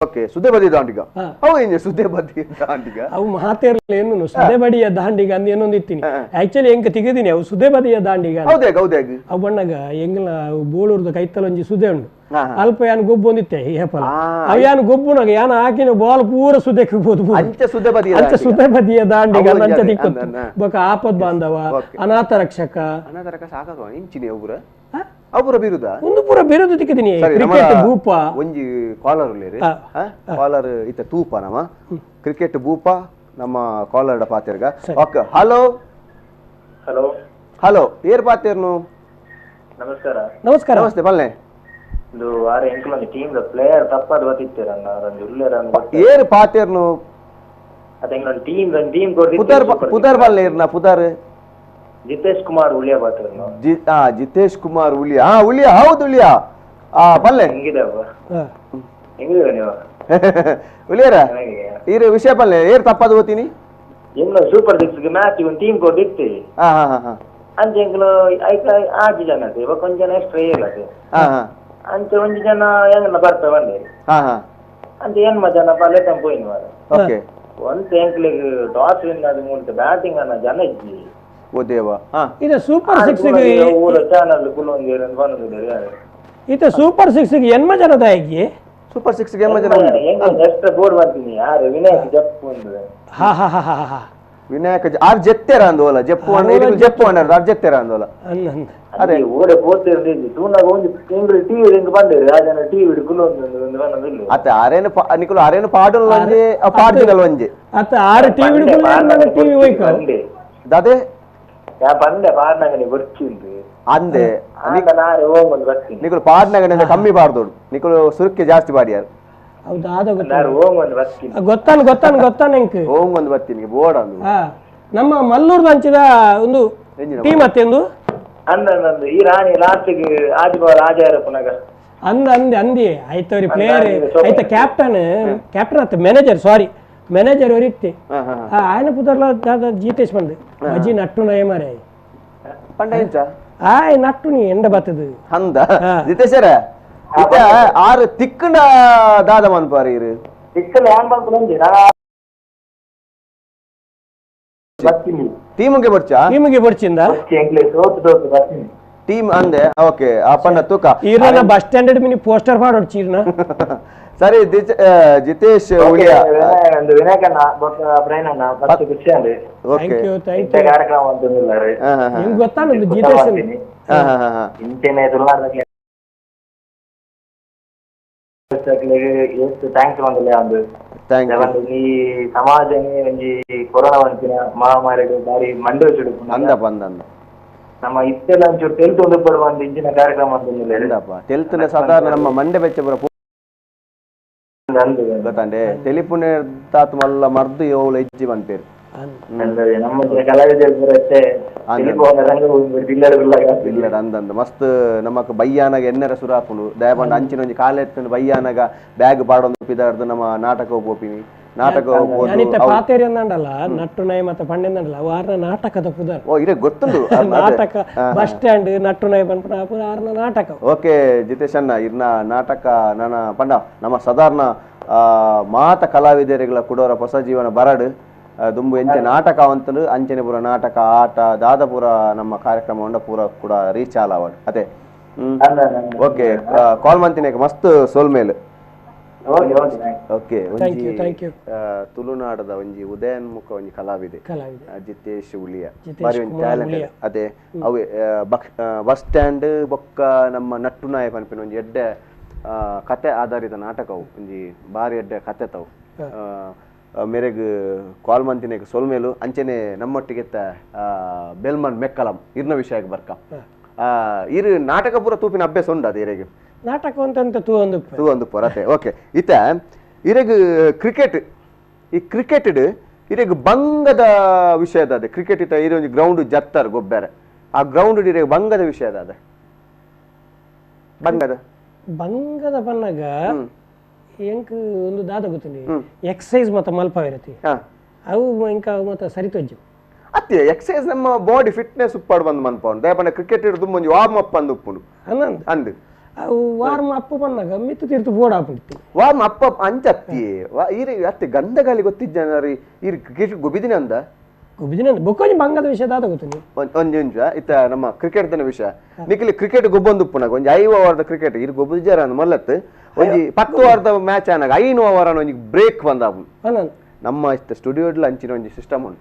Okay ಸುದೇಬದಿ ದಾಂಡಿಗ ಅವು ಎಂಜ ಸುದೇಬದಿ ದಾಂಡಿಗ ಅವು ಮಾತೇರ್ಲ ಏನು ಸುದೇಬಡಿಯ ದಾಂಡಿಗ ಅಂದ್ ಏನೊಂದು ಇತ್ತೀನಿ ಆಕ್ಚುಲಿ ಎಂಕ ತಿಗದಿನಿ ಅವು ಸುದೇಬದಿಯ ದಾಂಡಿಗ ಹೌದೇ ಹೌದೇ ಅವು ಬಣ್ಣಗ ಎಂಗ್ಲ ಬೋಳೂರ್ದ ಕೈತಲೊಂಜಿ ಸುದೆ ಉಂಡು ಅಲ್ಪ ಯಾನ್ ಗೊಬ್ಬು ಒಂದಿತ್ತೆ ಹೇಪಲ ಅವು ಯಾನ್ ಗೊಬ್ಬುನಾಗ ಯಾನ್ ಹಾಕಿನ ಬಾಲ್ ಪೂರ ಸುದೆಕ್ ಬೋದು ಅಂಚ ಸುದೇಬದಿಯ ಅಂಚ ಸುದೇಬದಿಯ ದಾಂಡಿಗ ಅಂಚ ದಿಕ್ಕೊತ್ತು ಬೊಕ ಆಪದ್ ಬಾಂಧವ ಅನಾಥ ರಕ್ಷಕ ಅನಾಥ ರಕ್ಷಕ ಸಾಕಾಗ ಇಂಚಿನಿ ಒಬ್ಬರ ಅವರ ಬಿರುದ ಒಂದು ಪೂರ ಬಿರುದು ತಿಕ್ಕಿದೀನಿ ಕ್ರಿಕೆಟ್ ಭೂಪ ಒಂಜಿ ಕಾಲರ್ ಉಲ್ಲೇರಿ ಕಾಲರ್ ಇತ್ತ ತೂಪ ನಮ್ಮ ಕ್ರಿಕೆಟ್ ಭೂಪ ನಮ್ಮ collar ಪಾತೆರ್ಗ okay hello hello hello ಏರ್ ಪಾತೆರ್ನು ನಮಸ್ಕಾರ ನಮಸ್ಕಾರ ನಮಸ್ತೆ ಬಲ್ಲೆ ಇದು ಆರೆ ಎಂಕಲ್ ಒಂದು ಟೀಮ್ ದ ಪ್ಲೇಯರ್ ತಪ್ಪಾದ ಬತ್ತಿತ್ತೀರ ಉಲ್ಲೇರ ಏರ್ ಪಾತೆರ್ನು ಅದ ಎಂಕಲ್ ಟೀಮ್ ಒಂದು ಟೀಮ್ ಕೊಡ್ತಿ ಪುದರ್ ಪುದರ್ ಬಲ್ಲೆ ಇರ್ನ ಪುದರ್ ಜಿತೇಶ್ ಕುಮಾರ್ ಉಳಿಯ ಪಾತೆರ್ನು ಜಿತೇಶ್ ಕುಮಾರ್ ಉಳಿಯ ಹಾ ಉಳಿಯ ಹೌದು ಉಳಿಯ ಆ ಬಲ್ಲೆ ಹೆಂಗಿದೆ ಹೆಂಗಿದ್ದೀರ ನೀವು ಉಳಿಯರ ಈರು ವಿಷಯ ಬಲ್ಲೆ ಏರ್ ತಪ್ಪಾದ ಓದ್ತೀನಿ ಎಂಗ್ಲ super six match ಒಂದು ಟೀಮ್ ಕೊಡ್ದಿತ್ತಿ ಹಾ ಹಾ ಹಾ ಅಂಚೆ ಎಂಕ್ಲು ಐಕ ಆಜಿ ಜನ ಇವಾಗ ಒಂದ್ ಜನ ಎಕ್ಸ್ಟ್ರಾ ಏಳದು ಹಾ ಹಾ ಅಂಚೆ ಒಂಜಿ ಜನ ಹೆಂಗಲ್ಲ ಬರ್ತಾ ಬಂದೆ ಹಾ ಹಾ ಅಂಚೆ ಎನ್ಮ ಜನ ಬಲ್ಲೆ ತಂಪೋಯಿನ ಮಾರ ಓಕೆ ಒಂದ್ ಎಂಕ್ಲಿಗ್ ಟಾಸ್ ವಿನ್ ಅದು ಮೂರ್ತ ಬ್ಯಾಟಿಂಗ್ ಅನ್ನ ಜನ ಇಜ್ಜಿ ಓ ದೇವ ಹಾ ಇದು ಸೂಪರ್ ಸಿಕ್ಸ್ ಊರ ಚಾನಲ್ ಕುಲೊಂದು ಬಂದಿದ್ದಾರೆ ಇದು ಸೂಪರ್ ಸಿಕ್ಸ್ ಎನ್ಮ ಜನದ ಆಗಿ ಸೂಪರ್ ಸಿಕ್ಸ್ ಎನ್ಮ ಜನ ಎಕ್ಸ್ಟ್ರಾ ಬೋರ್ಡ್ ಬರ್ತೀನಿ ಯಾರು ವಿನಾಯಕ್ ಜಪ್ಪು ಒಂದು ಹಾ ಹಾ ಹಾ ಹಾ ಹಾ ವಿನಾಯಕ ಆರ್ ಜೆತ್ತೆರ ಅಂದೋಲ ಜಪ್ಪು ಅಣ್ಣ ಜಪ್ಪು ಅಣ್ಣ ಆರ್ ಜೆತ್ತೆರ ಅಂದೋಲ ಅದೇ ಓಡೆ ಪೋತಿರ್ದಿದ್ದು ತೂನಾಗ ಒಂದು ತಿಂಗಳು ಟಿವಿ ಹಿಂಗ್ ಬಂದಿರಿ ಆ ಜನ ಟಿವಿ ಕುಲೊಂದು ಒಂದು ಬಂದಿಲ್ಲ ಅತ್ತ ಆರೇನು ನಿಕುಲು ಆರೇನು ಪಾಡಲ್ ಒಂಜೆ ಪಾಡ್ದಿನಲ್ ಒಂಜೆ ಅತ್ತ ಆರು ಟಿವಿ ಟಿವಿ ಹೋಯ್ಕ ದಾದೆ ಯಾ ಬಂದೆ ಪಾಡ್ನಗನೆ ಬರ್ಚಿಂದು ಅಂದೆ ನಾರೆ ಹೋಗೊಂದು ಬರ್ತೀನಿ ನಿಕುಲು ಪಾಡ್ನಗನೆ ಕಮ್ಮಿ ಪಾಡ್ದೋಡು ನಿಕುಲು ಸುರುಕ್ಕೆ ಜಾಸ್ತಿ ಪಾಡಿಯಾರು ಹೌದು ಆದ ಹೋಗೊಂದು ಬರ್ತೀನಿ ಗೊತ್ತಾನ ಗೊತ್ತಾನ ಗೊತ್ತಾನ ಎಂಕ್ ಹೋಗೊಂದು ಬರ್ತೀನಿ ಬೋಡ ಹಾ ನಮ್ಮ ಮಲ್ಲೂರ್ದ ಅಂಚಿದ ಒಂದು ಟೀಮ್ ಅತ್ತೆಂದು ಅಂದ ಅಂದ ಈ ರಾಣಿ ಲಾಸ್ಟಿಗೆ ಆಜ್ ಬಾಲ್ ಆಜಾರ ಪುನಗ ಅಂದ ಅಂದೆ ಅಂದಿ ಆಯ್ತವ್ರಿ ಪ್ಲೇಯರ್ ಆಯ್ತ ಕ್ಯಾಪ್ಟನ್ ಕ್ಯಾಪ್ಟನ್ ಅತ್ತ ಮ್ಯಾನೇಜರ್ ಸಾರಿ ಮ್ಯಾನೇಜರ್ ಅವ್ರು ಇತ್ತೆ ఆయన ಪುದರ್ಲ ದಾದ ಜಿತೇಶ್ ಬಂದು ಅಜ್ಜಿ ನಟ್ಟು ನಯ ಮಾರೆ ಪಂಡ ಎಂಚ ಆಯ್ ನಟ್ಟು ನೀ ಎಂಡ ಬತ್ತದು ಅಂದ ಜಿತೇಶರ ಇತ್ತ ಆರು ತಿಕ್ಕಂಡ ದಾದ ಮನ್ಪಾರಿ ಇರು ತಿಕ್ಕಲ ಯಾನ್ ಬಂದು ಬರ್ತೀನಿ ಟೀಮ್ಗೆ ಬರ್ಚಾ ಟೀಮ್ಗೆ ಬರ್ಚಿಂದ ಬರ್ತೀನಿ ಟೀಮ್ ಅಂದೆ ಓಕೆ ಅಪ್ಪನ ತೂಕ ಈರ್ನ bus stand mini poster ಮಾಡೋಡ್ಚಿ ಈರ್ನ ಸರಿ ಜಿತೇಶ್ ಉಳಿಯ ಒಂದು ವಿನಾಯಕಣ್ಣ ಬ್ರೈನ್ ಅಣ್ಣ ಫಸ್ಟ್ ಖುಷಿ ಅಂದೆ okay thank you thank you ಕಾರ್ಯಕ್ರಮ ಅಂತಂದಿಲ್ಲ ನಿಮ್ಗೆ ಗೊತ್ತಾನದು ಜಿತೇಶ್ ಇಂಚೆನೆ ತುಳುನಾಡದಲ್ಲಿ ಎಷ್ಟು thanks ಬಂದಿಲ್ಲ ಒಂದು ಈ ಸಮಾಜನೇ ಒಂಜಿ ಕೊರೋನಾ ಒಂಚಿನ ಮಹಾಮಾರಿಗೆ ಬಾರಿ ಮಂಡೆ ಅಂದಪ್ಪ ಅಂದ ನಮ್ಮ ಇತ್ತೆಲ್ಲ ಒಂಚೂರು ತೆಲ್ತು ಒಂದು ಪಡುವ ಒಂದು ಇಂಚಿನ ಕಾರ್ಯಕ್ರಮ ಅಂತಂದಿಲ್ಲ ಅಂದಪ್ಪ ತೆಲ್ತುನ ಸಾಧಾರಣ ನಮ್ಮ ಮಂಡೆ ಬೆಚ್ಚ ಗೊತ್ತಂಡೆ ತೆಲಿಪುಣೆ ತಾತು ಮಲ್ಲ ಮರ್ದು ಏಳು ಹೆಜ್ಜೆ ಬಂಪೇರು ನಮ್ಮ ಕಲಾವಿದ ಅಂದಂದು ಮಸ್ತ್ ನಮಕ್ ಬಯ್ಯಾನಾಗ ಎಣ್ಣೆರ ಸುರಾಪುಂಡು ದಯಪಂಡ ಅಂಚಿನ ಒಂಜಿ ಕಾಲೆತ್ತುಂಡು ಬಯ್ಯಾನಾಗ ಬ್ಯಾಗ್ ಪಾಡೊಂದು ಪಿದಾರ್ದು ನಮ್ಮ ನಾಟಕ ಪೋಪಿನಿ ನಾಟಕ ಪಾತೇರಿ ಅಂದಂಡಲ್ಲ ನಟ್ಟು ನಯ ಮತ್ತೆ ಪಂಡೆಂದಂಡಲ್ಲ ವಾರ ನಾಟಕದ ಪುದರ್ ಓ ಇರೇ ಗೊತ್ತುಂಡು ನಾಟಕ ಬಸ್ ಸ್ಟ್ಯಾಂಡ್ ನಟ್ಟು ನಯ ಪನ್ಪುನ ಆರ್ನ ನಾಟಕ ಓಕೆ ಜಿತೇಶ್ ಅಣ್ಣ ಇರ್ನ ನಾಟಕ ನನ್ನ ಪಂಡ ನಮ್ಮ ಸಾಧಾರಣ ಮಾತ ಕಲಾವಿದರಿಗಳ ಕುಡೋರ ಹೊಸ ಜೀವನ ಬರಡು ದುಂಬು ಎಂಚೆ ನಾಟಕ ಅಂತಂದು ಅಂಚನೆ ಪೂರ ನಾಟಕ ಆಟ ದಾದಪುರ ನಮ್ಮ ಕಾರ್ಯಕ್ರಮ ಉಂಡ ಪೂರ ಕೂಡ ರೀಚ್ ಆಲವಾಡ್ ಅದೇ ಓಕೆ ಕಾಲ್ ಮಂತಿನ ಮಸ್ತ್ ಸೋಲ್ಮೇಲ್ ಓಕೆ ಒಂಜಿ ತುಳುನಾಡದ ಒಂಜಿ ಉದಯೋನ್ಮುಖ ಒಂಜಿ ಕಲಾವಿದೆ ಜಿತೇಶ್ ಉಳಿಯ ಬಾರಿ ಒಂಜಿ ಟ್ಯಾಲೆಂಟ್ ಅದೇ ಅವೆ ಬಸ್ ಸ್ಟ್ಯಾಂಡ್ ಬೊಕ್ಕ ನಮ್ಮ ನಟ್ಟು ನಾಯ ಪನ್ಪಿನ ಒಂಜಿ ಎಡ್ಡೆ ಕತೆ ಆಧಾರಿತ ನಾಟಕವು ಒಂಜಿ ಬಾರಿ ಎಡ್ಡೆ ಕತೆ ತಾವು ಮೇರೆಗ್ ಕಾಲ್ ಮಂತಿನೇಕ್ ಸೊಲ್ಮೇಲು ಅಂಚೆನೆ ನಮ್ಮೊಟ್ಟಿಗೆ ಬೆಲ್ಮನ್ ಮೆಕ್ಕಲಂ ಇರ್ನ ವಿಷಯಕ್ಕೆ ಬರ್ಕ ಇರು ನಾಟಕ ಪೂರ ತೂಪಿನ ಅಭ್ಯಾಸ ಉಂಡು ಅದು ಇರೆಗೆ ನಾಟಕ ಅಂತ ತೂ ಒಂದು ತೂ ಒಂದು ಪೊರತೆ ಓಕೆ ಇತ್ತ ಇರೆಗ್ ಕ್ರಿಕೆಟ್ ಈ ಕ್ರಿಕೆಟ್ ಇರೆಗ್ ಬಂಗದ ವಿಷಯದ ಅದೇ ಕ್ರಿಕೆಟ್ ಇತ್ತ ಇರೆ ಒಂಜಿ ಗ್ರೌಂಡ್ ಜತ್ತಾರ ಗೊಬ್ಬರ ಆ ಗ್ರೌಂಡ್ ಇರೆಗ್ ಬಂಗದ ವಿಷಯದ ಅದೇ ಬಂಗದ ಬಂಗದ ಬನ್ನಾಗ ಎಂಕ್ ಒಂದು ದಾದ ಗೊತ್ತಿಲ್ಲ ಎಕ್ಸಸೈಸ್ ಮತ್ತೆ ಮಲ್ಪ ಇರತ್ತೆ ಅವು ಇಂಕ ಮತ್ತೆ ಸರಿತೊಜ್ಜು ಅತ್ತೆ ಎಕ್ಸಸೈಸ್ ನಮ್ಮ ಬಾಡಿ ಫಿಟ್ನೆಸ್ ಉಪ್ಪಾಡು ಬಂದು ಮನ್ಪೌಂಡು ದಯಪಂಡ ಕ್ರಿಕೆಟ್ ಹಿಡಿದು ಒಂಜಿ ವಾರ್ಮ್ ಅಪ್ ಅಂದು ಉಪ್ಪುಂಡು ಅಂದು ಅವು ವಾರ್ಮ್ ಅಪ್ ಪನ್ನಾಗ ಮಿತ್ತು ತೀರ್ತು ಬೋರ್ಡ್ ಆಪಿಡ್ತಿ ವಾರ್ಮ್ ಅಪ್ ಅಂಚತ್ತಿ ಈರಿ ಅತ್ತೆ ಗಂಧಗಾಲಿ ಗೊತ್ತಿಜ್ಜನರಿ ಈರ್ ಕ್ರಿಕೆಟ್ ಗೊಬ್ಬಿದಿನ ಅಂದ ಗೊಬ್ಬಿದಿನ ಬೊಕ್ಕೊಂಜಿ ಬಂಗದ ವಿಷಯ ದಾದ ಗೊತ್ತು ಒಂಜಿ ಒಂಜ ಇತ್ತ ನಮ್ಮ ಕ್ರಿಕೆಟ್ ದನ ವಿಷಯ ನಿಖಿಲಿ ಕ್ರಿಕೆಟ್ ಗೊಬ್ಬೊಂದು ಉಪ್ಪುನಾಗ ಒಂಜಿ 5 ಓವರ್ದ ಕ್ರಿಕೆಟ್ ಇರ್ ಗೊಬ್ಬುಜಾರ ಅಂದ್ ಮಲ್ಲತ್ತು ಒಂಜಿ 10 ಓವರ್ದ ಮ್ಯಾಚ್ ಆನಾಗ 5 ಓವರ್ ಒಂಜಿ ಬ್ರೇಕ್ ಬಂದ ನಮ್ಮ ಇತ್ತ ಸ್ಟುಡಿಯೋಡ್ಲ ಅಂಚಿನ ಒಂಜಿ ಸಿಸ್ಟಮ್ ಉಂಡು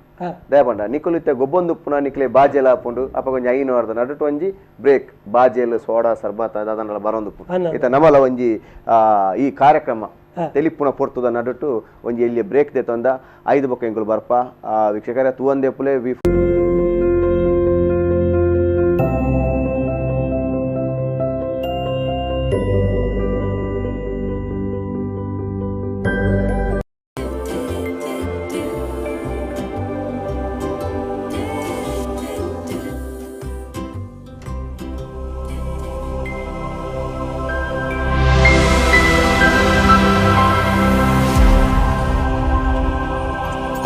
ದಯಪಂಡ ನಿಕುಲು ಇತ್ತ ಗೊಬ್ಬೊಂದು ಉಪ್ಪುನ ನಿಕ್ಲೆ ಬಾಜೆಲ ಹಾಪುಂಡು ಅಪ್ಪ ಒಂಜಿ 5 ಓವರ್ದ ನಡುಟು ಒಂಜಿ ಬ್ರೇಕ್ ಬಾಜೆಲ್ ಸೋಡಾ ಸರ್ಬತ್ ದಾದನಲ ಬರೊಂದು ಇತ್ತ ನಮ್ಮಲ ಒಂಜಿ ಈ ಕಾರ್ಯಕ್ರಮ ತೆಲಿಪುನ ಪೊರ್ತುದ ನಡುಟು ಒಂಜಿ ಎಲ್ಲಿ ಬ್ರೇಕ್ ದೇತೊಂದ 5 ಬೊಕ್ಕ ಎಂಕುಲು ಬರ್ಪ ವೀಕ್ಷಕರ ತೂವಂದೆ ಪುಲೆ ವಿ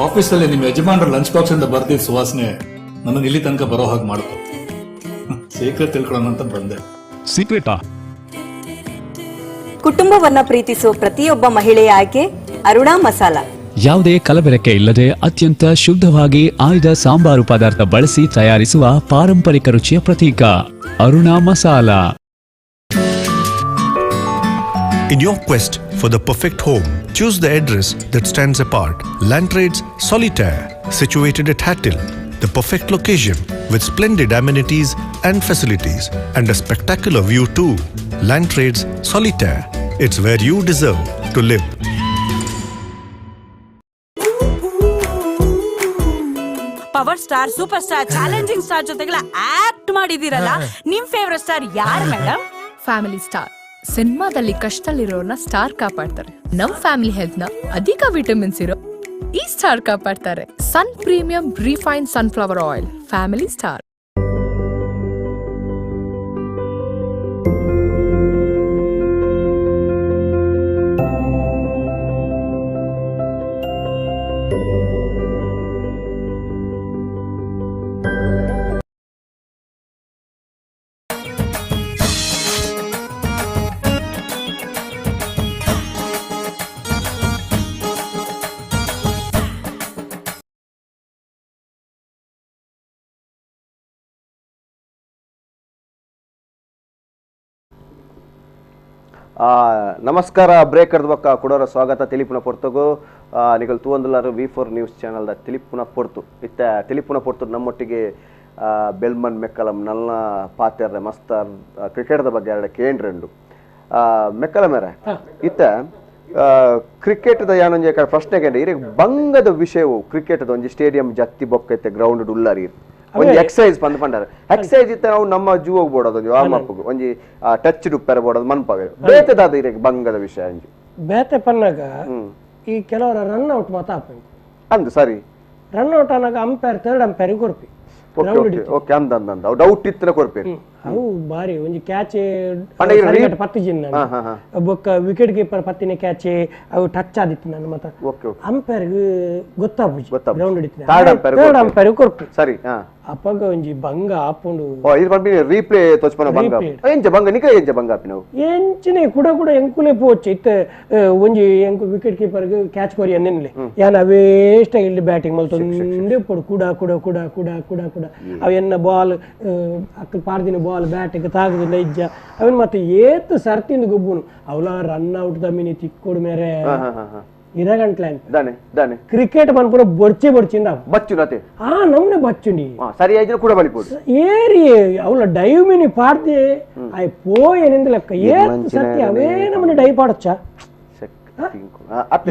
ಆಫೀಸಲ್ಲಿ ನಿಮ್ಮ ಯಜಮಾನರ ಲಂಚ್ ಬಾಕ್ಸ್ ಇಂದ ಬರ್ದಿದ್ದ ಸುವಾಸನೆ ನನ್ನನ್ನು ಇಲ್ಲಿ ತನಕ ಬರೋ ಹಾಗೆ ಮಾಡ್ತು. ಸೀಕ್ರೆಟ್ ತಿಳ್ಕೊಳ್ಳೋಣ ಅಂತ ಬಂದೆ. ಸೀಕ್ರೆಟಾ? ಕುಟುಂಬವನ್ನ ಪ್ರೀತಿಸುವ ಪ್ರತಿಯೊಬ್ಬ ಮಹಿಳೆಯ ಆಯ್ಕೆ ಅರುಣಾ ಮಸಾಲಾ. ಯಾವುದೇ ಕಲಬೆರಕೆ ಇಲ್ಲದೆ ಅತ್ಯಂತ ಶುದ್ಧವಾಗಿ ಆಯ್ದ ಸಾಂಬಾರು ಪದಾರ್ಥ ಬಳಸಿ ತಯಾರಿಸುವ ಪಾರಂಪರಿಕ ರುಚಿಯ ಪ್ರತೀಕ Aruna masala. In your quest for the perfect home, choose the address that stands apart. Landtrades Solitaire, situated at Hattil, the perfect location with splendid amenities and facilities and a spectacular view too. Landtrades Solitaire, it's where you deserve to live. Power star, super star, challenging star ಜೊತೆಗೆಲ್ಲ act ಮಾಡಿದಿರಲ್ಲ, ನಿಮ್ favourite star ಯಾರು madam? Family star. ಸಿನಿಮಾದಲ್ಲಿ ಕಷ್ಟದಲ್ಲಿರೋರ್ನ star ಕಾಪಾಡ್ತಾರೆ, ನಮ್ family health ನ ಅಧಿಕ vitamins ಇರೋ ಈ star ಕಾಪಾಡ್ತಾರೆ. Sun premium refine sunflower oil, family star. ನಮಸ್ಕಾರ. ಬ್ರೇಕರ್ದ ಬೊಕ್ಕ ಕುಡೋರ ಸ್ವಾಗತ ತಿಳಿಪುನ ಪೊರ್ತುಗು. ನಿಗಲ್ ತೂವಂದುಲಾರು V4 news ಚಾನಲ್ದ ತಿಳಿಪುನ ಪೊರ್ತು. ಇತ್ತ ತಿಳಿಪುನ ಪೊರ್ತು ನಮ್ಮೊಟ್ಟಿಗೆ ಬೆಲ್ಮನ್ ಮೆಕ್ಕಲಂ ನಲ್ಲ ಪಾತೆರ್ರೆ ಮಸ್ತಾರ್ ಕ್ರಿಕೆಟ್ದ ಬಗ್ಗೆ ಎರಡು ಕೇಂದ್ರಂಡು ಮೆಕ್ಕಲಮೇರೆ. ಇತ್ತ ಕ್ರಿಕೆಟ್ದ ಯಾನೊಂಜಿ ಪ್ರಶ್ನೆ ಕೇಂದ್ರ ಇರಗ್ ಬಂಗದ ವಿಷಯವು ಕ್ರಿಕೆಟ್ದ ಒಂಜಿ ಸ್ಟೇಡಿಯಂ ಜತ್ತಿ ಬೊಕ್ಕ ಇತ್ತೆ ಗ್ರೌಂಡ್ ಉಲ್ಲಾರಿ ಒಂಜಿ ಎಕ್ಸಸೈಸ್ ಬಂದ್ ಪಂಡಾರೆ. ಎಕ್ಸಸೈಸ್ ಇತ್ತ ನಾವು ನಮ್ಮ ಜೂ ಹೋಗ್ಬೋಡೋದು ಒಂಜಿ ವಾರ್ಮ್ ಅಪ್ ಒಂಜಿ ಟಚ್ ಡುಪ್ಪೆರ ಬೋಡೋದು ಮನ್ಪವೆ ಬೇತೆದಾದ ಇರಗ್ ಬಂಗದ ವಿಷಯ ಒಂಜಿ ಬೇತೆ ಪನ್ನಾಗ ಈ ಕೆಲವರ ರನ್ ಔಟ್ ಮಾತ ಆಪಂಡು ಅಂದು ಸರಿ ರನ್ ಔಟ್ ಅನ್ನಾಗ umpire third umpire ಕೊರ್ಪಿ okay ಅಂದ ಅಂದ ಅಂದ ಡೌಟ್ ಇತ್ತನ ಕೊರ್ಪಿ ಅವು ಬಾರಿ ಒಂಜಿ ಕ್ಯಾಚ್ ಪತ್ತಿ ಜಿನ್ನ ಬೊಕ್ಕ ವಿಕೆಟ್ ಕೀಪರ್ ಪತ್ತಿನ ಕ್ಯಾಚ್ ಅವು ಟಚ್ ಆದಿತ್ತು ನನ್ನ ಮತ ಅಂಪೈರ್ ಗೊತ್ತಾಪುಜಿ ಗ್ರೌಂಡ್ ಹಿಡಿತೀನಿ ಥರ್ಡ್ ಅಂಪೈರ್ ಕೊರ್ಪಿ ಸರಿ. ಅಪ್ಪಗ ಒಂಜಿ ಬಂಗ ಆಪುಂಡು ರೀಪ್ಲೇ ತೋಚ್ಪನ ಬಂಗ ಎಂಚ ಬಂಗ ನಿಕ ಎಂಚ ಬಂಗ ಆಪಿನವು ಎಂಚಿನೆ ಕೂಡ ಕೂಡ ಎಂಕುಲೆ ಪೋಚ್ ಇತ್ತ ಒಂಜಿ ಎಂಕು wicket keeper catch ಕೊರಿ ಅನ್ನೆನ್ಲೆ ಯಾನ ವೇಸ್ಟ್ ಇಲ್ಲಿ ಬ್ಯಾಟಿಂಗ್ ಮಲ್ತೊಂದೇ ಪೊಡು ಕೂಡ ಕೂಡ ಕೂಡ ಕೂಡ ಕೂಡ ಕೂಡ ಅವ ಎನ್ನ ಬಾಲ್ ಅಕ್ಕ ಪಾರ್ದಿನ ಬಾಲ್ ಬ್ಯಾಟಿಗೆ ತಾಗದು ನೈಜ ಅವನ್ ಮತ್ತೆ ಏತ್ ಸರ್ತಿಂದ ಗೊಬ್ಬುನು ಅವಲ ರನ್ ಔಟ್ ದಮಿನಿ ತಿಕ್ಕೋಡು ಮೇರೆ ಇರಗಂಟ್ಲೆ ದಾನೆ ದಾನೆ ಕ್ರಿಕೆಟ್ ಪನ್ಪುನ ಬೊರ್ಚೆ ಬೊರ್ಚಿಂದ ಬಚ್ಚುನತೆ ಆ ನಮ್ನೆ ಬಚ್ಚುಂಡಿ ಸರಿ ಆಯ್ತು ಕೂಡ ಬಲಿಪೋಡು ಏರಿ ಅವಲ ಡೈವ್ ಮಿನಿ ಪಾಡ್ದೆ ಆಯ್ ಪೋಯೆನೆಂದು ಲೆಕ್ಕ ಏತ್ ಸತ್ಯ ಅವೇ ನಮ್ಮನೆ ಡೈವ್ ಪಾಡಚ್ಚ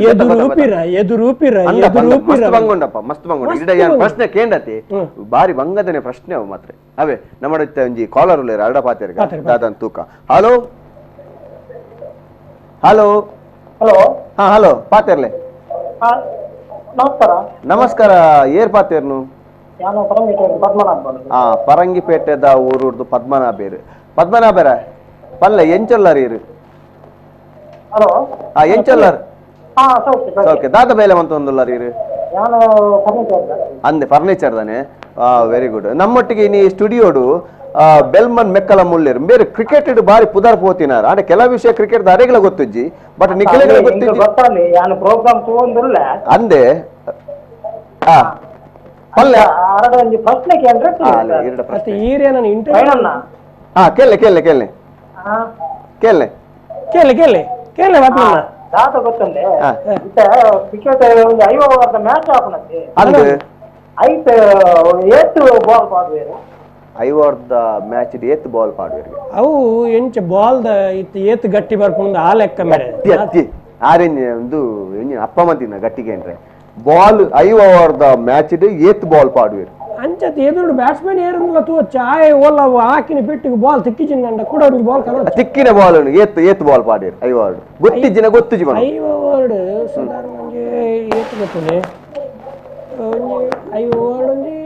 ಎದುರೂಪಿರ ಎದುರೂಪಿರ ಎದುರೂಪಿರ ಬಂಗೊಂಡಪ್ಪ ಮಸ್ತ್ ಬಂಗೊಂಡ ಇಡ ಯಾನ್ ಪ್ರಶ್ನೆ ಕೇಂಡತಿ ಬಾರಿ ಬಂಗದನೆ ಪ್ರಶ್ನೆ ಅವು ಮಾತ್ರ ಅವೇ ನಮ್ಮ ಒಂಜಿ ಕಾಲರ್ ಉಲ್ಲೇರ ಅರಡ ಪಾತೆರ್ಗ ದಾದನ್ ತೂಕ. Hello hello hello ಹಾ ಹಲೋ ಪಾತೆರ್ಲೆ ನಮಸ್ಕಾರ. ನಮಸ್ಕಾರ. ಏರ್ ಪಾತೆರ್ನು? ನಾನು ಪದ್ಮನಾಭ. ಹಾ ಪರಂಗಿಪೇಟೆದ ಊರುರ್ದು ಪದ್ಮನಾಭೇರು. ಪದ್ಮನಾಭರ ಪಲ್ಲ ಎಂಚೊಲ್ಲರ್ ಇರು? ಹಲೋ ಹಾ ಎಂಚೊಲ್ಲರ್? ಹಾ ಓಕೆ. ದಾದ ಬೇಲೆ ಮಂತೊಂದುಲ್ಲರ್ ಇರು? ನಾನು ಅಂದೆ ಫರ್ನಿಚರ್ ತಾನೆ. Very good. ನಮ್ಮೊಟ್ಟಿಗೆ ಇನಿ ಸ್ಟುಡಿಯೋಡು Belman ಮೆಕ್ಕಲ ಮುಲ್ಲೇರು ಬೇರೆ ಕ್ರಿಕೆಟ್ ಬಾರಿ ಪುದರ್ ಪೋತಿನಾರ ಆಂಡ ಕೆಲ ವಿಷಯ ಕ್ರಿಕೆಟ್ ಅರೆಗಳ ಗೊತ್ತುಜ್ಜಿ ಬಟ್ ನಿಖಿಲೆಗಳ ಗೊತ್ತಿಜ್ಜಿ ಗೊತ್ತಾನೆ ಯಾನು ಪ್ರೋಗ್ರಾಮ್ ತಗೊಂಡಿಲ್ಲ ಅಂದೆ ಆ ಪಲ್ಲೆ ಆರಡ ಒಂಜಿ ಪ್ರಶ್ನೆ ಕೇಂದ್ರ ಮತ್ತೆ ಈರೇ ನಾನು ಇಂಟರ್ವ್ಯೂ ಹಾ ಕೇಳೆ ಕೇಳೆ ಕೇಳೆ ಕೇಳೆ ಕೇಳೆ ಕೇಳೆ ಕೇಳೆ ಪದ್ಮಣ್ಣ ದಾತ ಗೊತ್ತಂದೆ ಕ್ರಿಕೆಟ್ ಒಂದು 50 ಓವರ್ದ ಮ್ಯಾಚ್ ಆಪನಂತೆ ಅಂದೆ ಐತ ಏತ್ ಬಾಲ್ ಪಾಡುವೇರು 50 ಓವರ್ದ ಮ್ಯಾಚ್ ಏತ್ ಬಾಲ್ ಪಾಡುವೇರು ಅವು ಎಂಚ ಬಾಲ್ the ಇತ್ತು ಏತ್ ಗಟ್ಟಿ ಬರ್ಪುಂದು ಆ ಲೆಕ್ಕ ಮೇರೆ ಅತ್ತಿ ಆರೆಂಜ್ ಒಂದು ಅಪ್ಪ ಮಂತಿನ ಗಟ್ಟಿಗೆ ಅಂದ್ರೆ ಬಾಲ್ 50 ಓವರ್ದ ಮ್ಯಾಚ್ ಏತ್ ಬಾಲ್ ಪಾಡುವೇರು ಅಂಚತ್ ಎದುರು ಬ್ಯಾಟ್ಸ್ಮನ್ ಏರುಂದುಲ ತೂವಚ್ಚ ಆಯೆ ಓಲ್ಲ ಹಾಕಿನ ಪೆಟ್ಟಿಗೆ ಬಾಲ್ ತಿಕ್ಕಿಜಿಂದ ಕೂಡ ಒಂದು ಬಾಲ್ ಕನ ತಿಕ್ಕಿನ ಬಾಲ್ ಏತ್ ಏತ್ ಬಾಲ್ ಪಾಡೇರು 50 ಓವರ್ ಗೊತ್ತಿಜ್ಜಿನ ಗೊತ್ತಿಜ್ಜಿ ಬಣ್ಣ 50 ಓವರ್ ಸಾಧಾರಣ ಒಂಜಿ ಏತ್ ಗೊತ್ತುಂಡೆ ಒಂಜಿ 50 ಓವರ್ ಒಂಜಿ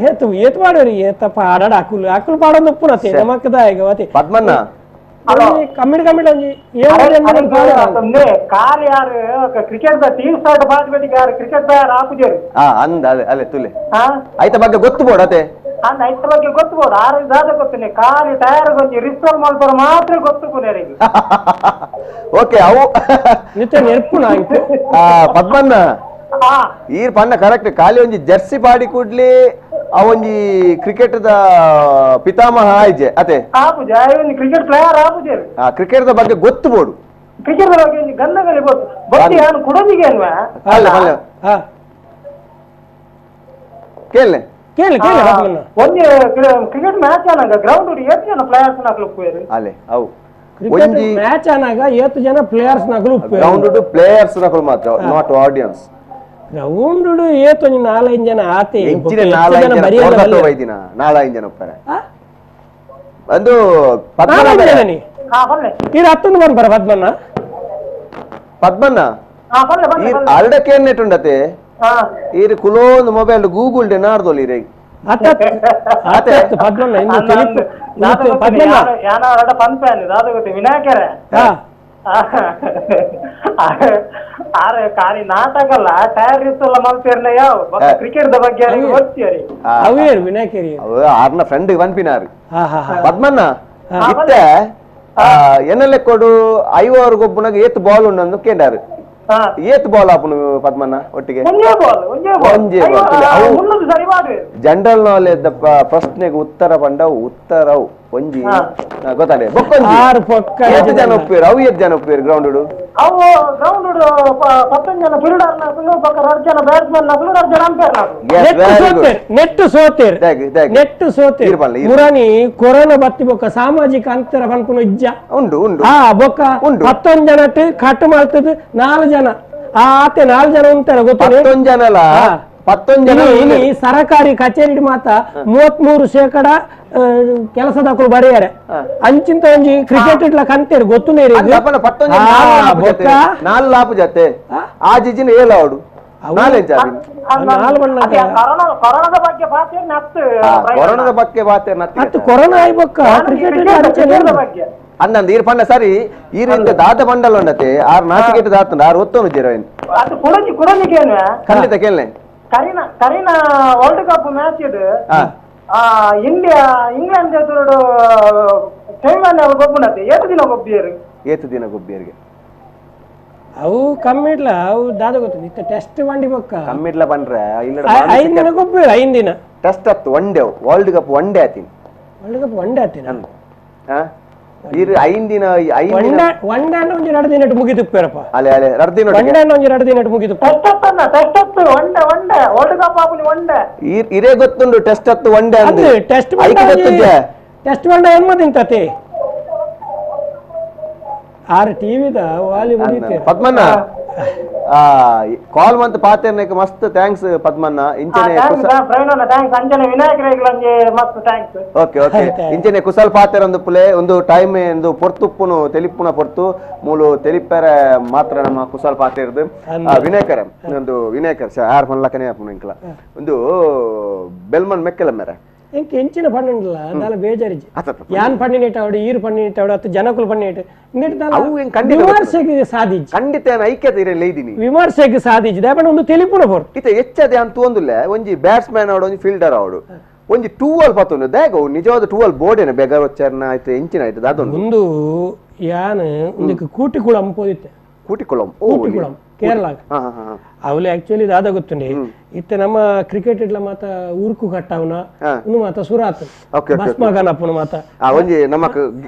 ಏತು ಏತ್ ಪಾಡೋರಿ ಏತಪ್ಪ ಆಡಾಡ ಅಕುಲು ಅಕುಲು ಪಾಡೊಂದು ಉಪ್ಪುನತೆ ನಮಕ್ಕದ ಈಗ ವತಿ ಪದ್ಮಣ್ಣ ಕಮ್ಮಿಡ್ ಕಮ್ಮಿಡ್ ಒಂಜಿ ಕಾರ್ ಯಾರು cricket the team start ಬಾಜ್ಬೇಟಿಗೆ ಯಾರು ಕ್ರಿಕೆಟ್ the ಆಪುಜೇರು ಆ ಅಂದ ಅಲೆ ಅಲೆ ತುಲೆ ಆಯ್ತ ಬಗ್ಗೆ ಗೊತ್ತು ಬೋಡ ಅತೆ ಅಂದ ಐತ ಬಗ್ಗೆ ಗೊತ್ತು ಬೋಡ ಆರು ದಾದ ಗೊತ್ತನೆ ಕಾರ್ ಟೈರ್ ಒಂಜಿ ರಿಸ್ಟೋರ್ ಮಲ್ಪರ ಮಾತ್ರ ಗೊತ್ತು ಪುನೇರಿಗೆ ಓಕೆ ಅವು ನಿತ್ಯ ನೆರ್ಪುನ ಆ ಪದ್ಮಣ್ಣ ಈರ್ ಪಣ್ಣ ಕರೆಕ್ಟ್ ಖಾಲಿ ಒಂಜಿ ಜರ್ಸಿ ಪಾಡಿ ಕೂಡ್ಲಿ ಆ ಒಂಜಿ ಕ್ರಿಕೆಟ್ the ಪಿತಾಮಹ ಆಯ್ಜೆ ಅತೆ ಆಪುಜ ಒಂಜಿ ಕ್ರಿಕೆಟ್ ಪ್ಲೇಯರ್ ಆಪುಜೇರು ಆ ಕ್ರಿಕೆಟ್ the ಬಗ್ಗೆ ಗೊತ್ತು ಬೋಡು ಕ್ರಿಕೆಟ್ the ಬಗ್ಗೆ ಒಂಜಿ ಗಂಧಗಲಿ ಗೊತ್ತು ಬಟ್ಟಿ ಯಾನು ಕುಡೊಂಜಿಗೆ ಅನ್ವ ಅಲ್ಲ ಅಲ್ಲ ಕೇಳೆ ಕೇಳಿ ಕೇಳಿ ಒಂಜಿ ಕ್ರಿಕೆಟ್ ಮ್ಯಾಚ್ ಆನಾಗ ಗ್ರೌಂಡ್ ಏತ್ ಜನ ಪ್ಲೇಯರ್ಸ್ ನಕಲು ಉಪ್ಪುವೇರು ಅಲೆ ಅವು ಕ್ರಿಕೆಟ್ ಮ್ಯಾಚ್ ಆನಾಗ ಏತ್ ಜನ ಪ್ಲೇಯರ್ಸ್ ನಕಲು ಉಪ್ಪುವೇರು ಗ್ರೌಂಡ್ ಪ್ಲೇಯರ್ಸ್ ನಕಲು ಮಾತ್ರ not audience ground ಏತ್ ಒಂಜಿ 4-5 ಜನ ಆತೆ ಎಂಚಿನ 4-5 ಜನ ಪೋರ್ದತ್ತೋ ವೈದಿನ 4-5 ಜನ ಉಪ್ಪರೆ ಒಂದು ಪದ್ಮಣ್ಣ ಹಾ ಬಲ್ಲೆ ಈರ್ ಹತ್ತೊಂದು ಬನ್ಪರ ಪದ್ಮಣ್ಣ ಪದ್ಮಣ್ಣ ಈರ್ ಅರಡಕ್ಕೆ ಏನ್ನೆಟ್ಟುಂಡತೆ ಈರ್ ಕುಲೋಂದು mobile Google day ನಾಡ್ದೋಲಿ ಈರೆ ಅತ್ತೆ ಪದ್ಮಣ್ಣ ಇನ್ನು ತಿಳಿಪು ಪದ್ಮಣ್ಣ ಯಾನ ಅರಡ ಪನ್ಪೇನು ದಾದ ಗೊತ್ತು ವಿನಾಯಕರೇ ಆರೆ ಕಾರಿ ನಾಟಕಲ್ಲ ಟೈರ್ ಇತ್ತಲ್ಲ ಮಲ್ತೇರ್ನ ಯಾವ ಕ್ರಿಕೆಟ್ the ಬಗ್ಗೆ ಗೊತ್ತಿರಿ ಅವೇರ್ ವಿನಾಯಕರಿ ಆರ್ನ ಫ್ರೆಂಡ್ ವನ್ಪಿನಾರ್ ಪದ್ಮಣ್ಣ ಇತ್ತೆ ಎನ್ನಲೆ ಕೊಡು 50 ಓವರ್ ಗೊಬ್ಬುನಾಗ ಏತ್ ಬಾಲ್ ಉಂಡು ಕೇಂಡಾರು ಏತ್ ಬಾಲ್ ಆಪುನು ಪದ್ಮಣ್ಣ ಒಟ್ಟಿಗೆ ಒಂಜೇ ball general knowledge ಪ್ರಶ್ನೆಗೆ ಉತ್ತರ ಪಂಡ ಉತ್ತರವು ಒಂಜಿ ಗೊತ್ತಾನೆ ಬೊಕ್ಕೊಂಜಿ ಏತ್ ಜನ ಒಪ್ಪೇರು ಅವು ಏತ್ ಜನ ಒಪ್ಪೇರು ಗ್ರೌಂಡ್ ಅವು ಗ್ರೌಂಡ್ 10 ಜನ ಫೀಲ್ಡರ್ ನಕಲು ಬೊಕ್ಕ 2 ಜನ ಬ್ಯಾಟ್ಸ್ಮನ್ ನಕಲು 2 ಜನ ಅಂಪೈರ್ ನಕಲು ನೆಟ್ ಸೋತೇರ್ ನೆಟ್ ಸೋತೇರ್ ಮುರಾನಿ ಕೊರೋನಾ ಬತ್ತಿ ಬೊಕ್ಕ ಸಾಮಾಜಿಕ ಅಂತರ ಪನ್ಪುನ ಇಜ್ಜ ಉಂಡು ಉಂಡು ಆ ಬೊಕ್ಕ 11 ಜನಟ್ ಕಟ್ ಮಾಡ್ತದ 4 ಜನ ಆ ಆತೆ 4 ಜನ ಉಂಟಾರ ಗೊತ್ತ 11 ಜನ ಅಲ್ಲ 11 ಜನ ಇನಿ ಸರಕಾರಿ ಕಚೇರಿ ಮಾತ 33% ಕೆಲಸದಕ್ಕಳು ಬರೆಯಾರೆ ಅಂಚಿಂತ ಒಂಜಿ ಕ್ರಿಕೆಟ್ ಇಟ್ಲ ಕಂತೇರು ಗೊತ್ತು ನೇರಿ ನಾಲ್ ಲಾಪು ಜತೆ ಆ ಜಿಜಿನ ಏಳು ಅವಡು ಕೊರೋನಾದ ಬಗ್ಗೆ ಕೊರೋನಾದ ಬಗ್ಗೆ ಅತ್ತು ಕೊರೋನಾ ಆಯ್ಬೊಕ್ಕ ಕ್ರಿಕೆಟ್ ಬಗ್ಗೆ ಅಂದಂದು ಈರ್ ಪಂಡ ಸರಿ ಈರಿಂದ ದಾತ ಬಂಡಲ್ ಉಂಡತೆ ಆರು ನಾಚಿಕೆಟ್ ದಾತುಂಡ ಆರು ಒತ್ತೋನು ಜೀರೋಯಿನ್ ಅದು ಕುಡಂಜಿ ಕುಡಂಜಿಗೆ ಖಂಡಿತ ಕೇಳನೆ ಕರೀನಾ ಕರೀನಾ world cup match ಇದು ಇಂಡಿಯಾ ಇಂಗ್ಲೆಂಡ್ ಎದುರು ಸೆಮಿಫೈನಲ್ ಗೊಬ್ಬುನತೆ ಏತು ದಿನ ಗೊಬ್ಬಿಯರು ಏತು ದಿನ ಗೊಬ್ಬಿಯರಿಗೆ ಅವು ಕಮ್ಮಿ ಇಡ್ಲ ಅವು ದಾದ ಗೊತ್ತು ಇತ್ತ ಟೆಸ್ಟ್ ಬಂಡಿ ಬೊಕ್ಕ ಕಮ್ಮಿ ಇಡ್ಲ ಬಂದ್ರೆ ಇಲ್ಲ 5 ದಿನ ಗೊಬ್ಬಿಯರು 5 ದಿನ ಟೆಸ್ಟ್ ಅತ್ತು one day world cup one day ಆತೀನಿ world cup one day ಆತೀನಿ ಇರು 5 ದಿನ 5 ದಿನ ಒನ್ ಡೇ ಒಂಜಿ 2 ದಿನ ಮುಗಿದುಪ್ಪೇರಪ್ಪ ಅಲೆ ಅಲೆ 2 ದಿನ ಒನ್ ಡೇ ಒಂಜಿ 2 ದಿನ ಮುಗಿದು ಟೆಸ್ಟ್ ಅತ್ತನ್ನ ಟೆಸ್ಟ್ ಅತ್ತು one day one day world cup ಆಪುನಿ one day ಇರೇ ಗೊತ್ತುಂಡು ಟೆಸ್ಟ್ ಅತ್ತು ಒನ್ ಡೇ ಅಂದು ಟೆಸ್ಟ್ ಟೆಸ್ಟ್ ಬಂಡ ಏನ್ ಮದಿಂತತೆ ಆರ್ ಟಿವಿದ ವಾಲಿ ಮುಗಿತೆ ಪದ್ಮಣ್ಣ ಆ ಕಾಲ್ ಮಂತ್ ಪಾತೆರ್ನೆಕ್ ಮಸ್ತ್ thanks Padmanna ಇಂಚನೆ thanks ಅಂಚನೆ ವಿನಾಯಕರಿಗೆ ಮಸ್ತ್ thanks okay okay ಇಂಚನೆ ಕುಸಲ್ ಪಾತೆರ್ ಪುಲೆ ಒಂದು ಟೈಮ್ ಎಂದು ಪೊರ್ತುಪ್ಪುನು ತೆಲಿಪ್ಪುನ ಪೊರ್ತು ಮೂಲು ತೆಲಿಪ್ಪರೆ ಮಾತ್ರ ನಮ್ಮ ಕುಸಲ್ ಪಾತೆರ್ದು ವಿನಾಯಕರ ಒಂದು ವಿನಾಯಕರ್ ಆರ್ ಪನ್ಲಕನೇ ಆಪುನು ಇಂಕ್ಲ ಒಂದು ಬೆಲ್ಮನ್ ಮೆಕ್ಕೆಲ ಮೇರೆ ಎಂಕ್ ಎಂಚಿನ ಪಣ್ಣಲ್ಲ ದಾಲ ಬೇಜಾರಿಜಿ ಯಾನ್ ಪಣ್ಣಿನೇಟ ಅವಡು ಈರು ಪಣ್ಣಿನೇಟ ಅವಡು ಅತ್ತು ಜನಕುಲು ಪಣ್ಣಿನೇಟ ವಿಮರ್ಶೆಗೆ ಸಾಧಿಜಿ ಖಂಡಿತ ಐಕ್ಯತೆ ಇರಲ್ಲ ಇದ್ದೀನಿ ವಿಮರ್ಶೆಗೆ ಸಾಧಿಜಿ ದಾಪಣ ಒಂದು ತೆಲಿಪುನ ಪೊರ್ತು ಇತ್ತೆ ಹೆಚ್ಚದೆ ಅಂತ ಒಂದುಲ್ಲ ಒಂಜಿ ಬ್ಯಾಟ್ಸ್ಮನ್ ಅವಡು ಒಂಜಿ ಫೀಲ್ಡರ್ ಅವಡು ಒಂಜಿ ಟೂವಲ್ ಪತ್ತೊಂದು ದಾಗ ನಿಜವಾದ ಟೂವಲ್ ಬೋರ್ಡ್ ಏನ ಬೆಗರ್ ವಚ್ಚಾರನ ಆಯ್ತು ಎಂಚಿನ ಆಯ್ತು ದಾದೊಂದು ಒಂದು ಯಾನ್ ಒಂದಕ್ಕೆ ಕೂಟಿಕುಳಂ ಪೋದಿತ್ತೆ ಕೂಟಿಕುಳಂ ಕೂಟಿಕುಳಂ ಕೇರಳ ಅವಳು ಆಕ್ಚುಲಿ ದಾದ ಗೊತ್ತುಂಡಿ ಇತ್ತೆ ನಮ್ಮ ಕ್ರಿಕೆಟ್ ಇಡ್ಲ ಮಾತ ಊರ್ಕು ಕಟ್ಟಾವನ ಇನ್ನು ಮಾತ ಸುರಾತ್ ಭಸ್ಮಗನಪ್ಪನ ಮಾತ ಒಂಜಿ ನಮಕ್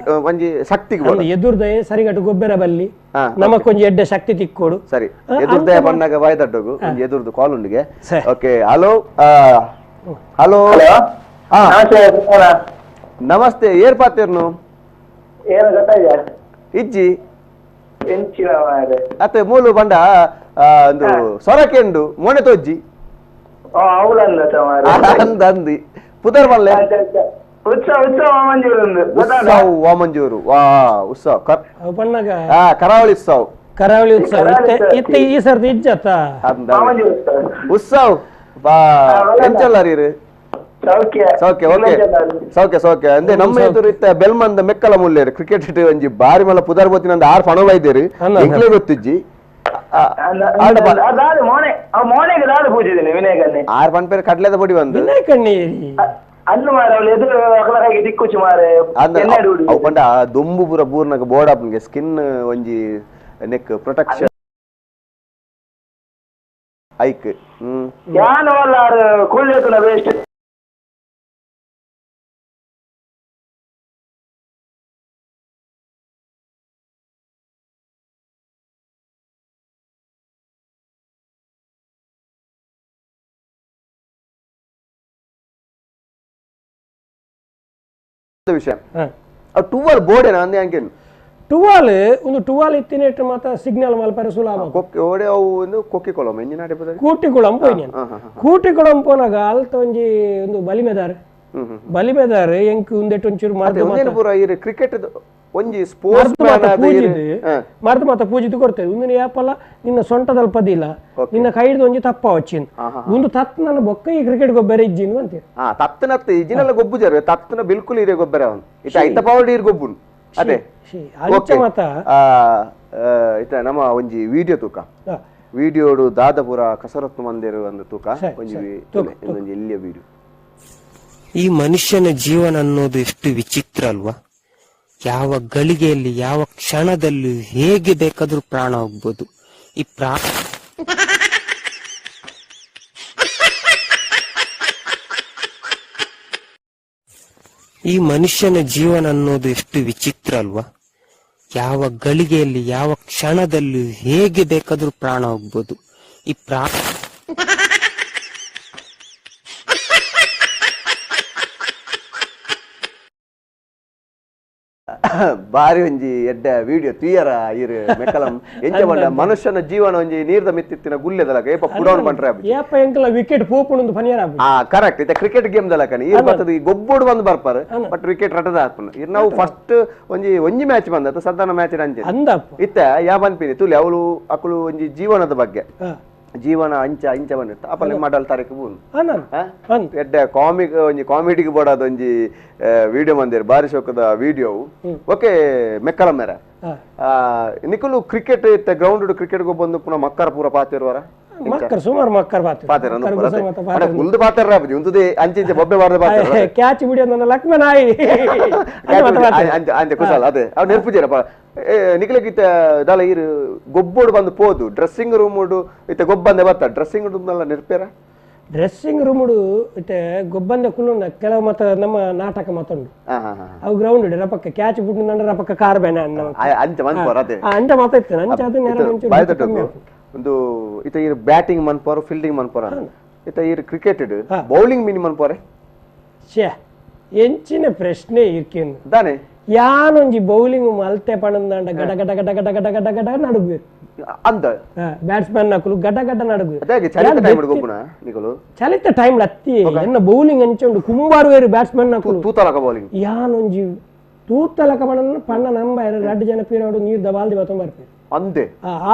ಒಂಜಿ ಶಕ್ತಿ ಎದುರ್ದಯ ಸರಿಗಟ್ಟು ಗೊಬ್ಬರ ಬಲ್ಲಿ ನಮಕ್ಕೊಂಜಿ ಎಡ್ಡೆ ಶಕ್ತಿ ತಿಕ್ಕೋಡು ಸರಿ ಎದುರ್ದಯ ಬಣ್ಣಗ ವಾಯ್ದಡ್ಡೋಗು ಒಂಜಿ ಎದುರ್ದು ಕಾಲ್ ಉಂಡಿಗೆ okay hello hello ನಮಸ್ತೆ ಏರ್ ಪಾತೇರ್ನು ಇಜ್ಜಿ ಅತ್ತೆ ಮೂಲು ಬಂಡ ಒಂದು ಸೊರಕೆಂಡು ಮೊನೆ ತೋಜ್ಜಿ ಅಂದ ಅಂದಿ ಪುದರ್ ಬಲ್ಲೆ ವಾಮಂಜೂರು ವಾ ಉತ್ಸವ ಕರಾವಳಿ ಉತ್ಸವ ಕರಾವಳಿ ಉತ್ಸವ ಇತ್ತೆ ಈ ಸರ್ತಿ ಇಜ್ಜತ್ತ ಉತ್ಸವ ಎಂಚಲ್ಲ ರೀ ಸೌಖ್ಯ ಓಕೆ ಸೌಖ್ಯ ಸೌಖ್ಯ ಅಂದ್ರೆ ನಮ್ಮ ಎದುರು ಇತ್ತ ಬೆಲ್ಮಂದ ಮೆಕ್ಕಲ ಮುಲ್ಲೇರು ಕ್ರಿಕೆಟ್ ಒಂಜಿ ಬಾರಿ ಮಲ್ಲ ಪುದರ್ ಬೋತಿನ ಆರ್ ಪಣವ ಇದ್ದೀರಿ ಎಂಕ್ಲೇ ಗೊತ್ತಿಜ್ಜಿ ಆರ್ ಪಣ್ ಪೇರು ಕಡ್ಲೆದ ಪೊಡಿ ಬಂದು ಅವು ಪಂಡ ದೊಂಬು ಪೂರ ಬೂರ್ನಾಗ ಬೋರ್ಡ್ ಆಪುನ್ಗೆ ಸ್ಕಿನ್ ಒಂಜಿ neck protection hike ವಿಷಯ ಟೂವಲ್ ಬೋರ್ಡ್ ಏನ ಅಂದೆ ಅಂಕೇನು ಟುವಾಲ್ ಒಂದು ಟುವಾಲ್ ಇತ್ತಿನೇಟ್ ಮಾತ ಸಿಗ್ನಲ್ ಮಲ್ಪರೆ ಸುಲಭ ಕೊಕ್ಕೆ ಓಡೆ ಅವು ಒಂದು ಕೊಕ್ಕಿಕೊಳಂ ಎಂಜಿನ ಆಡೆ ಕೂಟಿಕುಳಂ ಪೋಯಿನಿ ಕೂಟಿಕುಳಂ ಪೋನಾಗ ಅಲ್ತ ಒಂಜಿ ಒಂದು ಬಲಿಮೆದಾರ್ ಬಲಿಮೆದಾರ್ ಎಂಕ್ ಉಂದೆಟ್ ಒಂಚೂರು ಮರ್ದು ಪೂರ ಈ ಕ್ರಿಕೆಟ್ ಒಂಜಿ ಸ್ಪೋರ್ಟ್ಸ್ ಮರ್ದು ಮಾತ ಪೂಜಿದು ಕೊಡ್ತೇವೆ ಒಂದಿನ ಯಾಪಲ್ಲ ನಿನ್ನ ಸೊಂಟದಲ್ಲಿ ಪದಿಲ್ಲ ನಿನ್ನ ಕೈಡ್ದು ಒಂಜಿ ತಪ್ಪ ವಚ್ಚಿನ್ ಒಂದು ತತ್ ನನ್ನ ಬೊಕ್ಕ ಈ ಕ್ರಿಕೆಟ್ ಗೊಬ್ಬರ ಇಜ್ಜಿನ್ ಅಂತೀರಿ ತತ್ತನತ್ತ ಇಜ್ಜಿನೆಲ್ಲ ಗೊಬ್ಬುಜಾರ ತತ್ತನ ಬಿಲ್ಕುಲ್ ಇರೇ ಗೊಬ್ಬರ ಅವನು ಇತ್ತ ಐತ ಪವರ್ ಇರ್ ಗೊಬ್ಬುನ್ ಅದೇ ಇತ್ತ ನಮ್ಮ ಒಂಜಿ ವಿಡಿಯೋ ತೂಕ ವಿಡಿಯೋಡು ದಾದಪುರ ಕಸರತ್ತು ಮಂದಿರ ಒಂದು ತೂಕ ಒಂಜಿ ಒಂಜಿ ಎಲ್ಲಿಯ ವಿಡಿಯೋ. ಈ ಮನುಷ್ಯನ ಜೀವನ ಅನ್ನೋದು ಎಷ್ಟು ವಿಚಿತ್ರ ಅಲ್ವಾ? ಯಾವ ಗಳಿಗೆಯಲ್ಲಿ ಯಾವ ಕ್ಷಣದಲ್ಲಿ ಹೇಗೆ ಬೇಕಾದ್ರೂ ಪ್ರಾಣ ಹೋಗ್ಬೋದು. ಈ ಈ ಮನುಷ್ಯನ ಜೀವನ ಅನ್ನೋದು ಎಷ್ಟು ವಿಚಿತ್ರ ಅಲ್ವಾ? ಯಾವ ಗಳಿಗೆಯಲ್ಲಿ ಯಾವ ಕ್ಷಣದಲ್ಲಿ ಹೇಗೆ ಬೇಕಾದ್ರೂ ಪ್ರಾಣ ಹೋಗ್ಬೋದು. ಈ ಬಾರಿ ಒಂಜಿ ಎಡ್ಡೆ ವಿಡಿಯೋ ತುಯ್ಯರ ಇರು ಮೆಕ್ಕಲಂ ಎಂಚ ಬಂಡ ಮನುಷ್ಯನ ಜೀವನ ಒಂಜಿ ನೀರ್ದ ಮಿತ್ತಿತ್ತಿನ ಗುಲ್ಲೆದಲಕ ಏಪ ಪುಡೌನ್ ಬಂಟ್ರೆ ಏಪ ಎಂಕಲ ವಿಕೆಟ್ ಪೋಪುಣಂದು ಪನಿಯರ ಆ ಕರೆಕ್ಟ್ ಇತ್ತೆ ಕ್ರಿಕೆಟ್ ಗೇಮ್ ದಲಕನಿ ಇರ್ ಬತ್ತದ ಈ ಗೊಬ್ಬೋಡು ಬಂದು ಬರ್ಪಾರ ಬಟ್ ವಿಕೆಟ್ ರಟದ ಹಾಪುನ ಇರ್ ನಾವು ಫಸ್ಟ್ ಒಂಜಿ ಒಂಜಿ ಮ್ಯಾಚ್ ಬಂದತ್ತ ಸದಾನ ಮ್ಯಾಚ್ ಅಂಚೆ ಅಂದಪ್ಪ ಇತ್ತೆ ಯಾ ಬನ್ಪಿನಿ ತುಲಿ ಅವಳು ಅಕುಲು ಒಂಜಿ ಜೀವನದ ಬಗ್ಗೆ ಜೀವನ ಅಂಚ ಇಂಚ ಬಂದಿರ್ತ ಅಪ್ಪ ನಿಮ್ಮ ಮಾಡಲ್ ತಾರೀಕು ಬೂನ್ ಎಡ್ಡೆ ಕಾಮಿಕ್ ಒಂಜಿ ಕಾಮಿಡಿಗೆ ಬೋಡಾದ ಒಂಜಿ ವಿಡಿಯೋ ಮಂದಿರ್ ಬಾರಿ ಶೋಕದ ವಿಡಿಯೋ. ಓಕೆ ಮೆಕ್ಕಲ ಮೇರೆ ನಿಕುಲು ಕ್ರಿಕೆಟ್ ಇತ್ತ ಗ್ರೌಂಡ್ ಕ್ರಿಕೆಟ್ ಬಂದು ಪುನಃ ಮಕ್ಕರ ಪೂರ ಪಾತಿರುವರ ಮಕ್ಕರ್ ಸುಮಾರು ಮಕ್ಕರ್ ಪಾತಿರ ಉಂದು ಪಾತಿರ ಉಂದುದೇ ಅಂಚೆ ಇಂಚೆ ಬೊಬ್ಬೆ ಬಾರದ ಪಾತಿರ ಕ್ಯಾಚ್ ಬಿಡಿಯೋ ನನ್ನ ಲಕ್ಷ್ಮಣ ಆಯಿ ಅಂಚೆ ಕುಶಾಲ ಅದೇ ಅವ್ ನೆನಪುಜೇರಪ್ಪ ನಿಕ್ಲಗಿತ್ತ ದಾಲ ಇರು ಗೊಬ್ಬೋಡು ಬಂದು ಪೋದು ಡ್ರೆಸ್ಸಿಂಗ್ ರೂಮ್ ಇತ್ತ ಗೊಬ್ಬಂದೆ ಬರ್ತಾ ಡ್ರೆಸ್ಸಿಂಗ್ ರೂಮ್ ಎಲ್ಲ ನೆನಪೇರ ಡ್ರೆಸ್ಸಿಂಗ್ ರೂಮ್ ಇತ್ತೆ ಗೊಬ್ಬಂದೆ ಕುಲ್ಲುಂಡ ಕೆಲವು ಮತ ನಮ್ಮ ನಾಟಕ ಮತ್ತುಂಡು ಅವು ಗ್ರೌಂಡ್ ರಪಕ್ಕ ಕ್ಯಾಚ್ ಬಿಟ್ಟು ರಪಕ್ಕ ಕಾರ್ ಬೇನೆ ಅಂಚೆ ಮನ್ಪೋರ ಅದೇ ಅಂಚೆ ಮಾತಾಡ್ತೇನೆ ಅಂಚೆ ಅದು ಒಂದು ಇತ ಇರು ಬ್ಯಾಟಿಂಗ್ ಮನ್ಪೋರ ಫೀಲ್ಡಿಂಗ್ ಮನ್ಪೋರ ಇತ ಇರು cricket bowling mini ಮನ್ಪೋರೆ ಛೇ ಎಂಚಿನ ಪ್ರಶ್ನೆ ಇರ್ಕೇನು ದಾನೆ ಯಾನೊಂಜಿ ಬೌಲಿಂಗ್ ಮಲ್ತೆ ಪಣಂದಾಂಡ ಗಡ ಗಡ ಗಡ ಗಡ ಗಡ ಗಡ ಗಡ ನಡುಗು ಅಂದ ಬ್ಯಾಟ್ಸ್ಮನ್ ನಕಲು ಗಡ ಗಡ ನಡುಗು ಚಲಿತ ಟೈಮ್ ಗೊಬ್ಬುನ ನಿಕಲು ಚಲಿತ ಟೈಮ್ ಲತ್ತಿ ಎನ್ನ ಬೌಲಿಂಗ್ ಅಂಚುಂಡು ಕುಂಬಾರು ವೇರು ಬ್ಯಾಟ್ಸ್ಮನ್ ನಕಲು ತೂತಲಕ ಬೌಲಿಂಗ್ ಯಾನೊಂಜಿ ತೂತಲಕ ಪಣನ ಪಣ್ಣ ನಂಬ ಎರಡು ಜನ ಪೀರಾಡು ನೀರ್ ದಬಾಲ್ದಿ ಬತ್ತೊಂಬ ಬರ್ಪೇರು ಅಂದೆ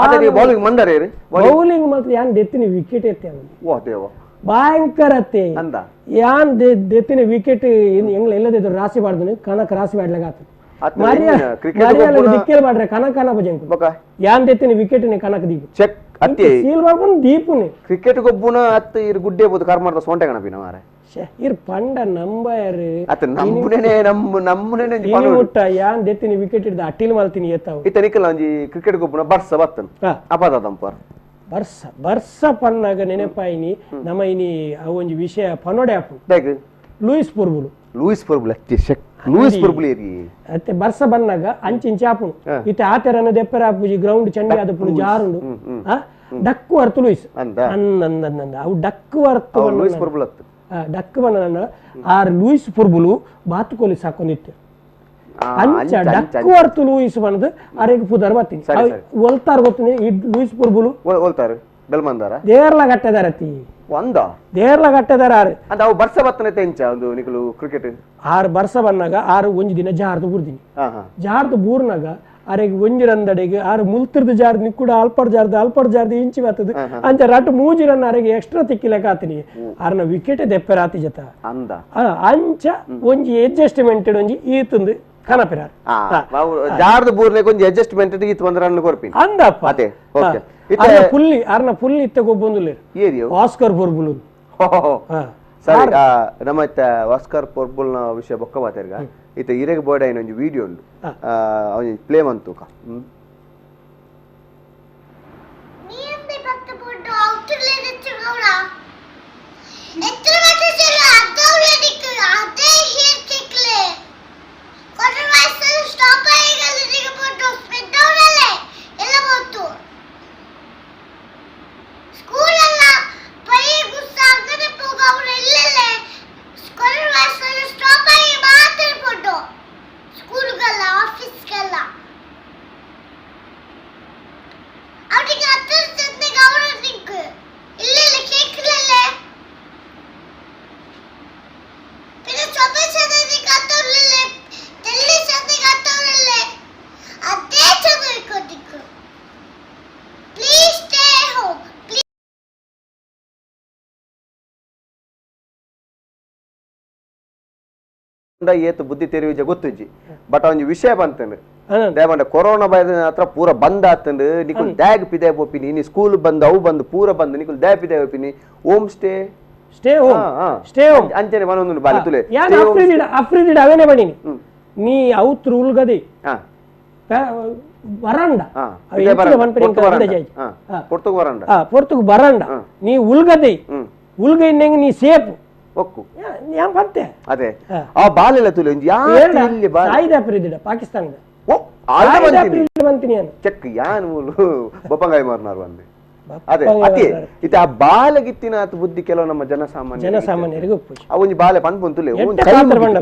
ಅದೇ ಬೌಲಿಂಗ್ ಮಂದರೆ ಬೌಲಿಂಗ್ ಮಾತ್ರ ಯಾನ್ ದೆತ್ತಿನ ವಿಕೆಟ್ ಎತ್ತಿ ವಾ ದೇವ ಭಯಂಕರ ಅತ್ತೆ ಅಂದ ಯಾನ್ ದೆತ್ತಿನ ವಿಕೆಟ್ ಎಂಗ್ಲ ಎಲ್ಲದಿದ್ರು ರಾಶಿ ಬಾರ್ದನು ಕಣಕ್ ರಾಶಿ ಬಾಡ್ಲಾಗ ಆತು ದಿಕ್ಕೇಲ್ ಬಾಡ್ರೆ ಕನಕ ಕನಪ ಜಂಕು ಯಾನ್ ದೆತ್ತಿನ ವಿಕೆಟ್ ನೆ ಕನಕ ದೀಪ ಚೆಕ್ ಅತ್ತೆ ಸೀಲ್ ಮಾಡ್ಕೊಂಡು ದೀಪುನೆ ಕ್ರಿಕೆಟ್ ಗೊಬ್ಬುನ ಅತ್ತ ಇರ್ ಗುಡ್ಡೆ ಬೋದು ಕರ್ಮಾರ್ದ ಸೊಂಟೆ ಕಣಪಿನ ಮಾರೆ ಇರ್ ಪಂಡ ನಂಬಯರು ಅತ್ತ ನಂಬುನೇ ನಂಬು ನಮ್ಮನೆ ಮುಟ್ಟ ಯಾನ್ ದೆತ್ತಿನಿ ವಿಕೆಟ್ ಹಿಡ್ದು ಅಟ್ಟಿಲ್ ಮಲ್ತೀನಿ ಎತ್ತಾವು ಇತ್ತ ನಿಕಲ ಒಂಜಿ ಕ್ರಿಕೆಟ್ ಗೊಬ್ಬನ ಬರ್ಸ ಬತ್ತನ್ ಅಪದ ತಂಪಾರ್ ಬರ್ಸ ಬರ್ಸ ಪನ್ನಾಗ ನೆನಪಾಯಿನಿ ನಮ್ಮ ಇನಿ ಅವು ಒಂಜಿ ವಿಷಯ ಪನೋಡೆ ಆಪು ಲೂಯಿಸ್ ಪುರ್ಬುಲು ಲೂಯಿಸ್ ಪುರ್ಬುಲು ಅತ್ತಿ ಶಕ್ ಲೂಯಿಸ್ ಪುರ್ಬುಲು ಏರಿ ಅತ್ತೆ ಬರ್ಸ ಬನ್ನಾಗ ಅಂಚಿಂಚಿ ಆಪುನು ಇತ್ತೆ ಆತೆರನ ದೆಪ್ಪರ ಆಪುಜಿ ಗ್ರೌಂಡ್ ಚಂಡಿ ಆದಪುನು ಜಾರುಂಡು ಆ ಡಕ್ಕು ಅರ್ಥ ಲೂಯಿಸ್ ಅಂದ ಅವು ಡಕ್ಕು ಅರ್ಥ ಲೂಯಿಸ್ ಪುರ್ಬುಲು ಅತ್ತು ಡಕ್ಕು ಬಣ್ಣ ಆರ್ ಲೂಯಿಸ್ ಪುರ್ಬುಲು ಬಾತುಕೋಲಿ ಸಾಕೊಂಡಿತ್ತು ಅಂಚ ಡಕ್ಕು ಅರ್ಥ ಲೂಯಿಸ್ ಬಣ್ಣದ ಅರೆಗೆ ಪುದರ್ ಬರ್ತೀನಿ ಒಲ್ತಾರ ಗೊತ್ತಿನಿ ಈ ಲೂಯಿಸ್ ಪುರ್ಬುಲು ಒಲ್ತಾರ ಬೆಲ್ಮಂದಾರ ದೇರ್ಲ ಗಟ್ಟೆದಾರ ಅತಿ ಒಂದ ದೇರ್ಲ ಗಟ್ಟೆದಾರ ಆರು ಅಂದ ಅವು ಬರ್ಸ ಬತ್ತನೆ ತೆಂಚ ಒಂದು ನಿಕಲು ಕ್ರಿಕೆಟ್ ಆರು ಬರ್ಸ ಬನ್ನಾಗ ಆರು ಒಂಜಿ ದಿನ ಜಾರ್ದು ಬೂರ್ದಿನಿ ಜಾರ್ದು ಬೂರ್ನಾಗ ಅರೆಗೆ ಒಂಜಿ ರಂದಡೆಗೆ ಆರು ಮುಲ್ತಿರ್ದು ಜಾರ್ದು ನಿಕ್ಕುಡ ಅಲ್ಪಡ್ ಜಾರ್ದು ಅಲ್ಪಡ್ ಜಾರ್ದು ಇಂಚಿ ಬರ್ತದೆ ಅಂಚ ರಟ್ಟು ಮೂಜಿ ರನ್ ಅರೆಗೆ ಎಕ್ಸ್ಟ್ರಾ ತಿಕ್ಕಿಲೆಕ್ಕ ಆತಿನಿ ಆರ್ನ ವಿಕೆಟ್ ದೆಪ್ಪೆರ ಆತಿ ಜತ ಅಂದ ಅಂಚ ಒಂಜಿ ಅಡ್ಜಸ್ಟ್ಮೆಂಟ್ ಒಂಜಿ ಈತಂದು ಕನಪಿರಾರ್ ಜಾರ್ದು ಬೂರ್ನೆ ಒಂಜಿ ಅಡ್ಜಸ್ಟ್ಮೆಂಟ್ ಈತ್ ಬಂದ್ರ ರನ್ ಕೊರ್ಪಿನಿ ಅಂದಪ್ಪ ಅದೇ ಓಕೆ ಅರ್ನ ಪುಲ್ಲಿ ಅರ್ನ ಪುಲ್ಲಿ ಇತ್ತ ಗೊಬ್ಬೊಂದುಲ್ಲೇರು ಆಸ್ಕರ್ ಪೊರ್ಬುಲು ಸರಿ ನಮ್ಮ ಇತ್ತ ಆಸ್ಕರ್ ಪೊರ್ಬುಲ್ನ ವಿಷಯ ಬೊಕ್ಕ ಮಾತಾಡ್ಗ ಇತ್ತ ಇರೆಗ್ ಬೋರ್ಡ್ అయిన ಒಂಜಿ ವಿಡಿಯೋ ಉಂಡು ಒಂಜಿ ಪ್ಲೇ ಮಂತುಕ ಏತು ಬುದ್ಧಿ ತೆರಿವಿಜ ಗೊತ್ತುಜ್ಜಿ ಬಟ್ ಒಂಜಿ ವಿಷಯ ಬಂತಂಡು ದೇವಂಡ ಕೊರೋನಾ ಬೈದ ಹತ್ರ ಪೂರ ಬಂದ್ ಆತಂಡು ನಿಕುಲ್ ದ್ಯಾಗ್ ಪಿದೆ ಪೋಪಿನಿ ಇನಿ ಸ್ಕೂಲ್ ಬಂದ್ ಅವು ಬಂದು ಪೂರ bandh ನಿಕುಲ್ ದ್ಯಾ ಪಿದೆ ಪೋಪಿನಿ home stay stay home stay home ಅಂಚನೆ ಮನೊಂದು ಬಾಲಿ ತುಲೆ ಯಾನ್ ಅಫ್ರಿದಿಡ ಅವೇನೆ ಬಣಿನಿ ನೀ ಔತ್ ರೂಲ್ ಗದಿ ವರಂಡ ಪೊರ್ತುಗು ವರಂಡ ಪೊರ್ತುಗು ಬರಂಡ ನೀ ಉಲ್ಗದಿ ಉಲ್ಗೈನೆಂಗ್ ನೀ ಸೇಫ್ ಒಕ್ಕು ಯಾನ್ ಪಂತೆ ಅದೇ ಆ ಬಾಲೆಲ್ಲ ತುಲೆ ಯಾರು ಸಾಯಿದ ಅಫ್ರಿದಿಡ ಪಾಕಿಸ್ತಾನದ ಓ ಆಲ್ದ ಬಂತೀನಿ ಚೆಕ್ ಯಾನ್ ಮೂಲು ಬೊಪ್ಪಂಗಾಯಿ ಮಾರ್ನಾರು ಬಂದೆ ಅದೇ ಅದೇ ಇತ್ತೆ ಆ ಬಾಲಗಿತ್ತಿನ ಆತ ಬುದ್ಧಿ ಕೆಲವು ನಮ್ಮ ಜನಸಾಮಾನ್ಯರಿಗೆ ಆ ಒಂಜಿ ಬಾಲೆ ಪನ್ಪುಂತುಲೆ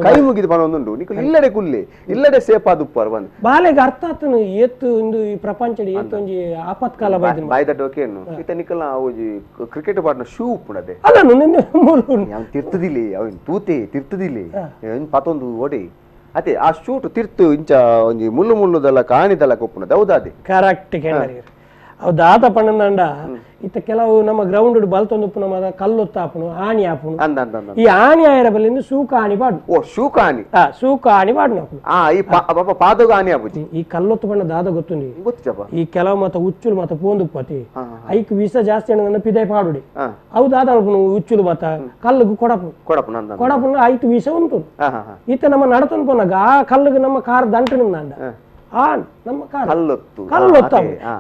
ಕೈ ಮುಗಿದು ಪನೊಂದುಂಡು ನಿಕುಲು ಇಲ್ಲಡೆ ಕುಲ್ಲೆ ಇಲ್ಲಡೆ ಸೇಫ್ ಆದುಪ್ಪಾರು ಬಂದು ಬಾಲೆಗೆ ಅರ್ಥ ಆತನು ಏತು ಇಂದು ಈ ಪ್ರಪಂಚದ ಏತು ಒಂಜಿ ಆಪತ್ಕಾಲ ಬೈದಿನ ಬಾಯ್ದ ಡೋಕೆ ಎನ್ನು ಇತ್ತೆ ನಿಕಲ್ನ ಆ ಒಂಜಿ ಕ್ರಿಕೆಟ್ ಪಾಡ್ನ ಶೂ ಉಪ್ಪುನದೆ ಅಲ್ಲ ನಿನ್ನೆ ಮೂಲು ಅವನು ತಿರ್ತದಿಲ್ಲ ಅವನು ತೂತೆ ತಿರ್ತದಿಲ್ಲ ಅವನು ಪತೊಂದು ಓಡಿ ಅದೇ ಆ ಶೂಟ್ ತಿರ್ತು ಇಂಚ ಒಂಜಿ ಮುಳ್ಳು ಮುಳ್ಳುದಲ್ಲ ಕಾಣಿದಲ್ಲ ಕೊಪ್ಪುನದೆ ಹೌದಾ ಅದೇ ಕರೆಕ್ಟ್ ಕೇಂದ್ರ ಅವು ದಾತ ಪಣ್ಣಂಡ ಇತ್ತ ಕೆಲವು ನಮ್ಮ ಗ್ರೌಂಡ್ ಬಲ್ತೊಂದು ನಮ್ಮ ಕಲ್ಲೊತ್ತ ಆಪುನು ಆಣಿ ಆಪುನು ಈ ಆಣಿ ಆಯರ ಬಲ್ಲಿಂದ ಸೂಕ ಆಣಿ ಪಾಡು ಓ ಶೂಕ ಆಣಿ ಸೂಕ ಆಣಿ ಪಾಡು ನಾವು ಈ ಪಾಪ ಪಾದಗ ಆಣಿ ಆಪುಜಿ ಈ ಕಲ್ಲೊತ್ತು ಬಣ್ಣ ದಾದ ಗೊತ್ತುಂಡಿ ಗೊತ್ತಪ್ಪ ಈ ಕೆಲವು ಮತ ಉಚ್ಚುಲು ಮತ ಪೋಂದುಪ್ಪತಿ ಐಕ್ ವಿಷ ಜಾಸ್ತಿ ಅಣ್ಣ ಪಿದಾಯಿ ಪಾಡುಡಿ ಅವು ದಾದ ಅನ್ಪುನು ಉಚ್ಚುಲು ಮತ ಕಲ್ಲುಗು ಕೊಡಪು ಕೊಡಪು ಕೊಡಪು ಐತು ವಿಷ ಉಂಟು ಈತ ನಮ್ಮ ನಡತನ್ ಪೋನಾಗ ಆ ಕಲ್ಲುಗು ನಮ್ಮ ಕಾರ್ ದಂಟು ಅಂಡ ಆ ನಮ್ಮ ಕಾರ್ ಕಲ್ಲೊತ್ತು ಕಲ್ಲೊತ್ತು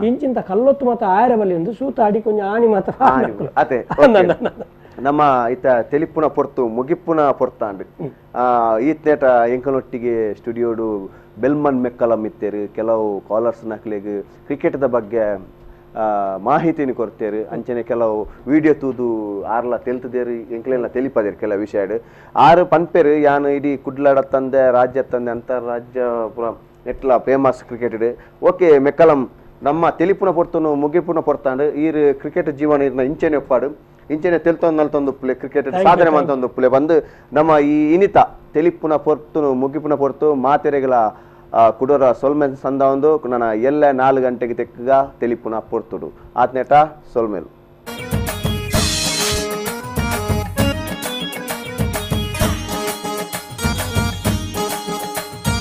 ಇಂಚಿಂತ ಕಲ್ಲೊತ್ತು ಮತ ಆಯರ ಬಲಿ ಎಂದು ಸೂತ ಅಡಿ ಕೊಂಚ ಆಣಿ ಮಾತ ಅದೇ ನಮ್ಮ ಇತ್ತ ತೆಲಿಪುನ ಪೊರ್ತು ಮುಗಿಪ್ಪುನ ಪೊರ್ತಾಂಡ್ ಈತ್ನೇಟ ಎಂಕನೊಟ್ಟಿಗೆ ಸ್ಟುಡಿಯೋಡು ಬೆಲ್ಮನ್ ಮೆಕ್ಕಲಂ ಇತ್ತೇರು ಕೆಲವು ಕಾಲರ್ಸ್ ನಕ್ಲೆಗ್ ಕ್ರಿಕೆಟ್ದ ಬಗ್ಗೆ ಮಾಹಿತಿని ಕೊಡ್ತೇರು ಅಂಚನೆ ಕೆಲವು ವಿಡಿಯೋ ತೂದು ಆರ್ಲ ತೆಲ್ತದೇರು ಎಂಕ್ಲೆಲ್ಲ ತೆಲಿಪದೇರು ಕೆಲವು ವಿಷಯ ಆರು ಪನ್ಪೇರು ಯಾನ್ ಇಡೀ ಕುಡ್ಲಾಡ ತಂದೆ ರಾಜ್ಯ ತಂದೆ ಅಂತಾರಾಜ್ಯ ಪುರ ಎಟ್ಲ famous cricket okay McCullum ನಮ್ಮ ತೆಲಿಪುನ ಪೊರ್ತುನು ಮುಗಿಪುನ ಪೊರ್ತಾಂಡು ಈರ್ ಕ್ರಿಕೆಟ್ ಜೀವನ ಇರ್ನ ಇಂಚೆನೆ ಒಪ್ಪಾಡು ಇಂಚೆನೆ ತೆಲ್ತೊಂದು ನಲ್ತೊಂದು ಪ್ಲೇ ಕ್ರಿಕೆಟ್ ಸಾಧನೆ ಮಂತೊಂದು ಪ್ಲೇ ಬಂದು ನಮ್ಮ ಈ ಇನಿತ ತೆಲಿಪುನ ಪೊರ್ತುನು ಮುಗಿಪುನ ಪೊರ್ತು ಮಾತೆರೆಗಳ ಕುಡೋರ ಸೊಲ್ಮೆನ್ ಸಂದ ಒಂದು ನನ್ನ ಎಲ್ಲ 4 ಗಂಟೆಗೆ ತೆಕ್ಕಗ ತೆಲಿಪುನ ಪೊರ್ತುಡು ಆತ್ನೇಟ ಸೊಲ್ಮೆಲ್.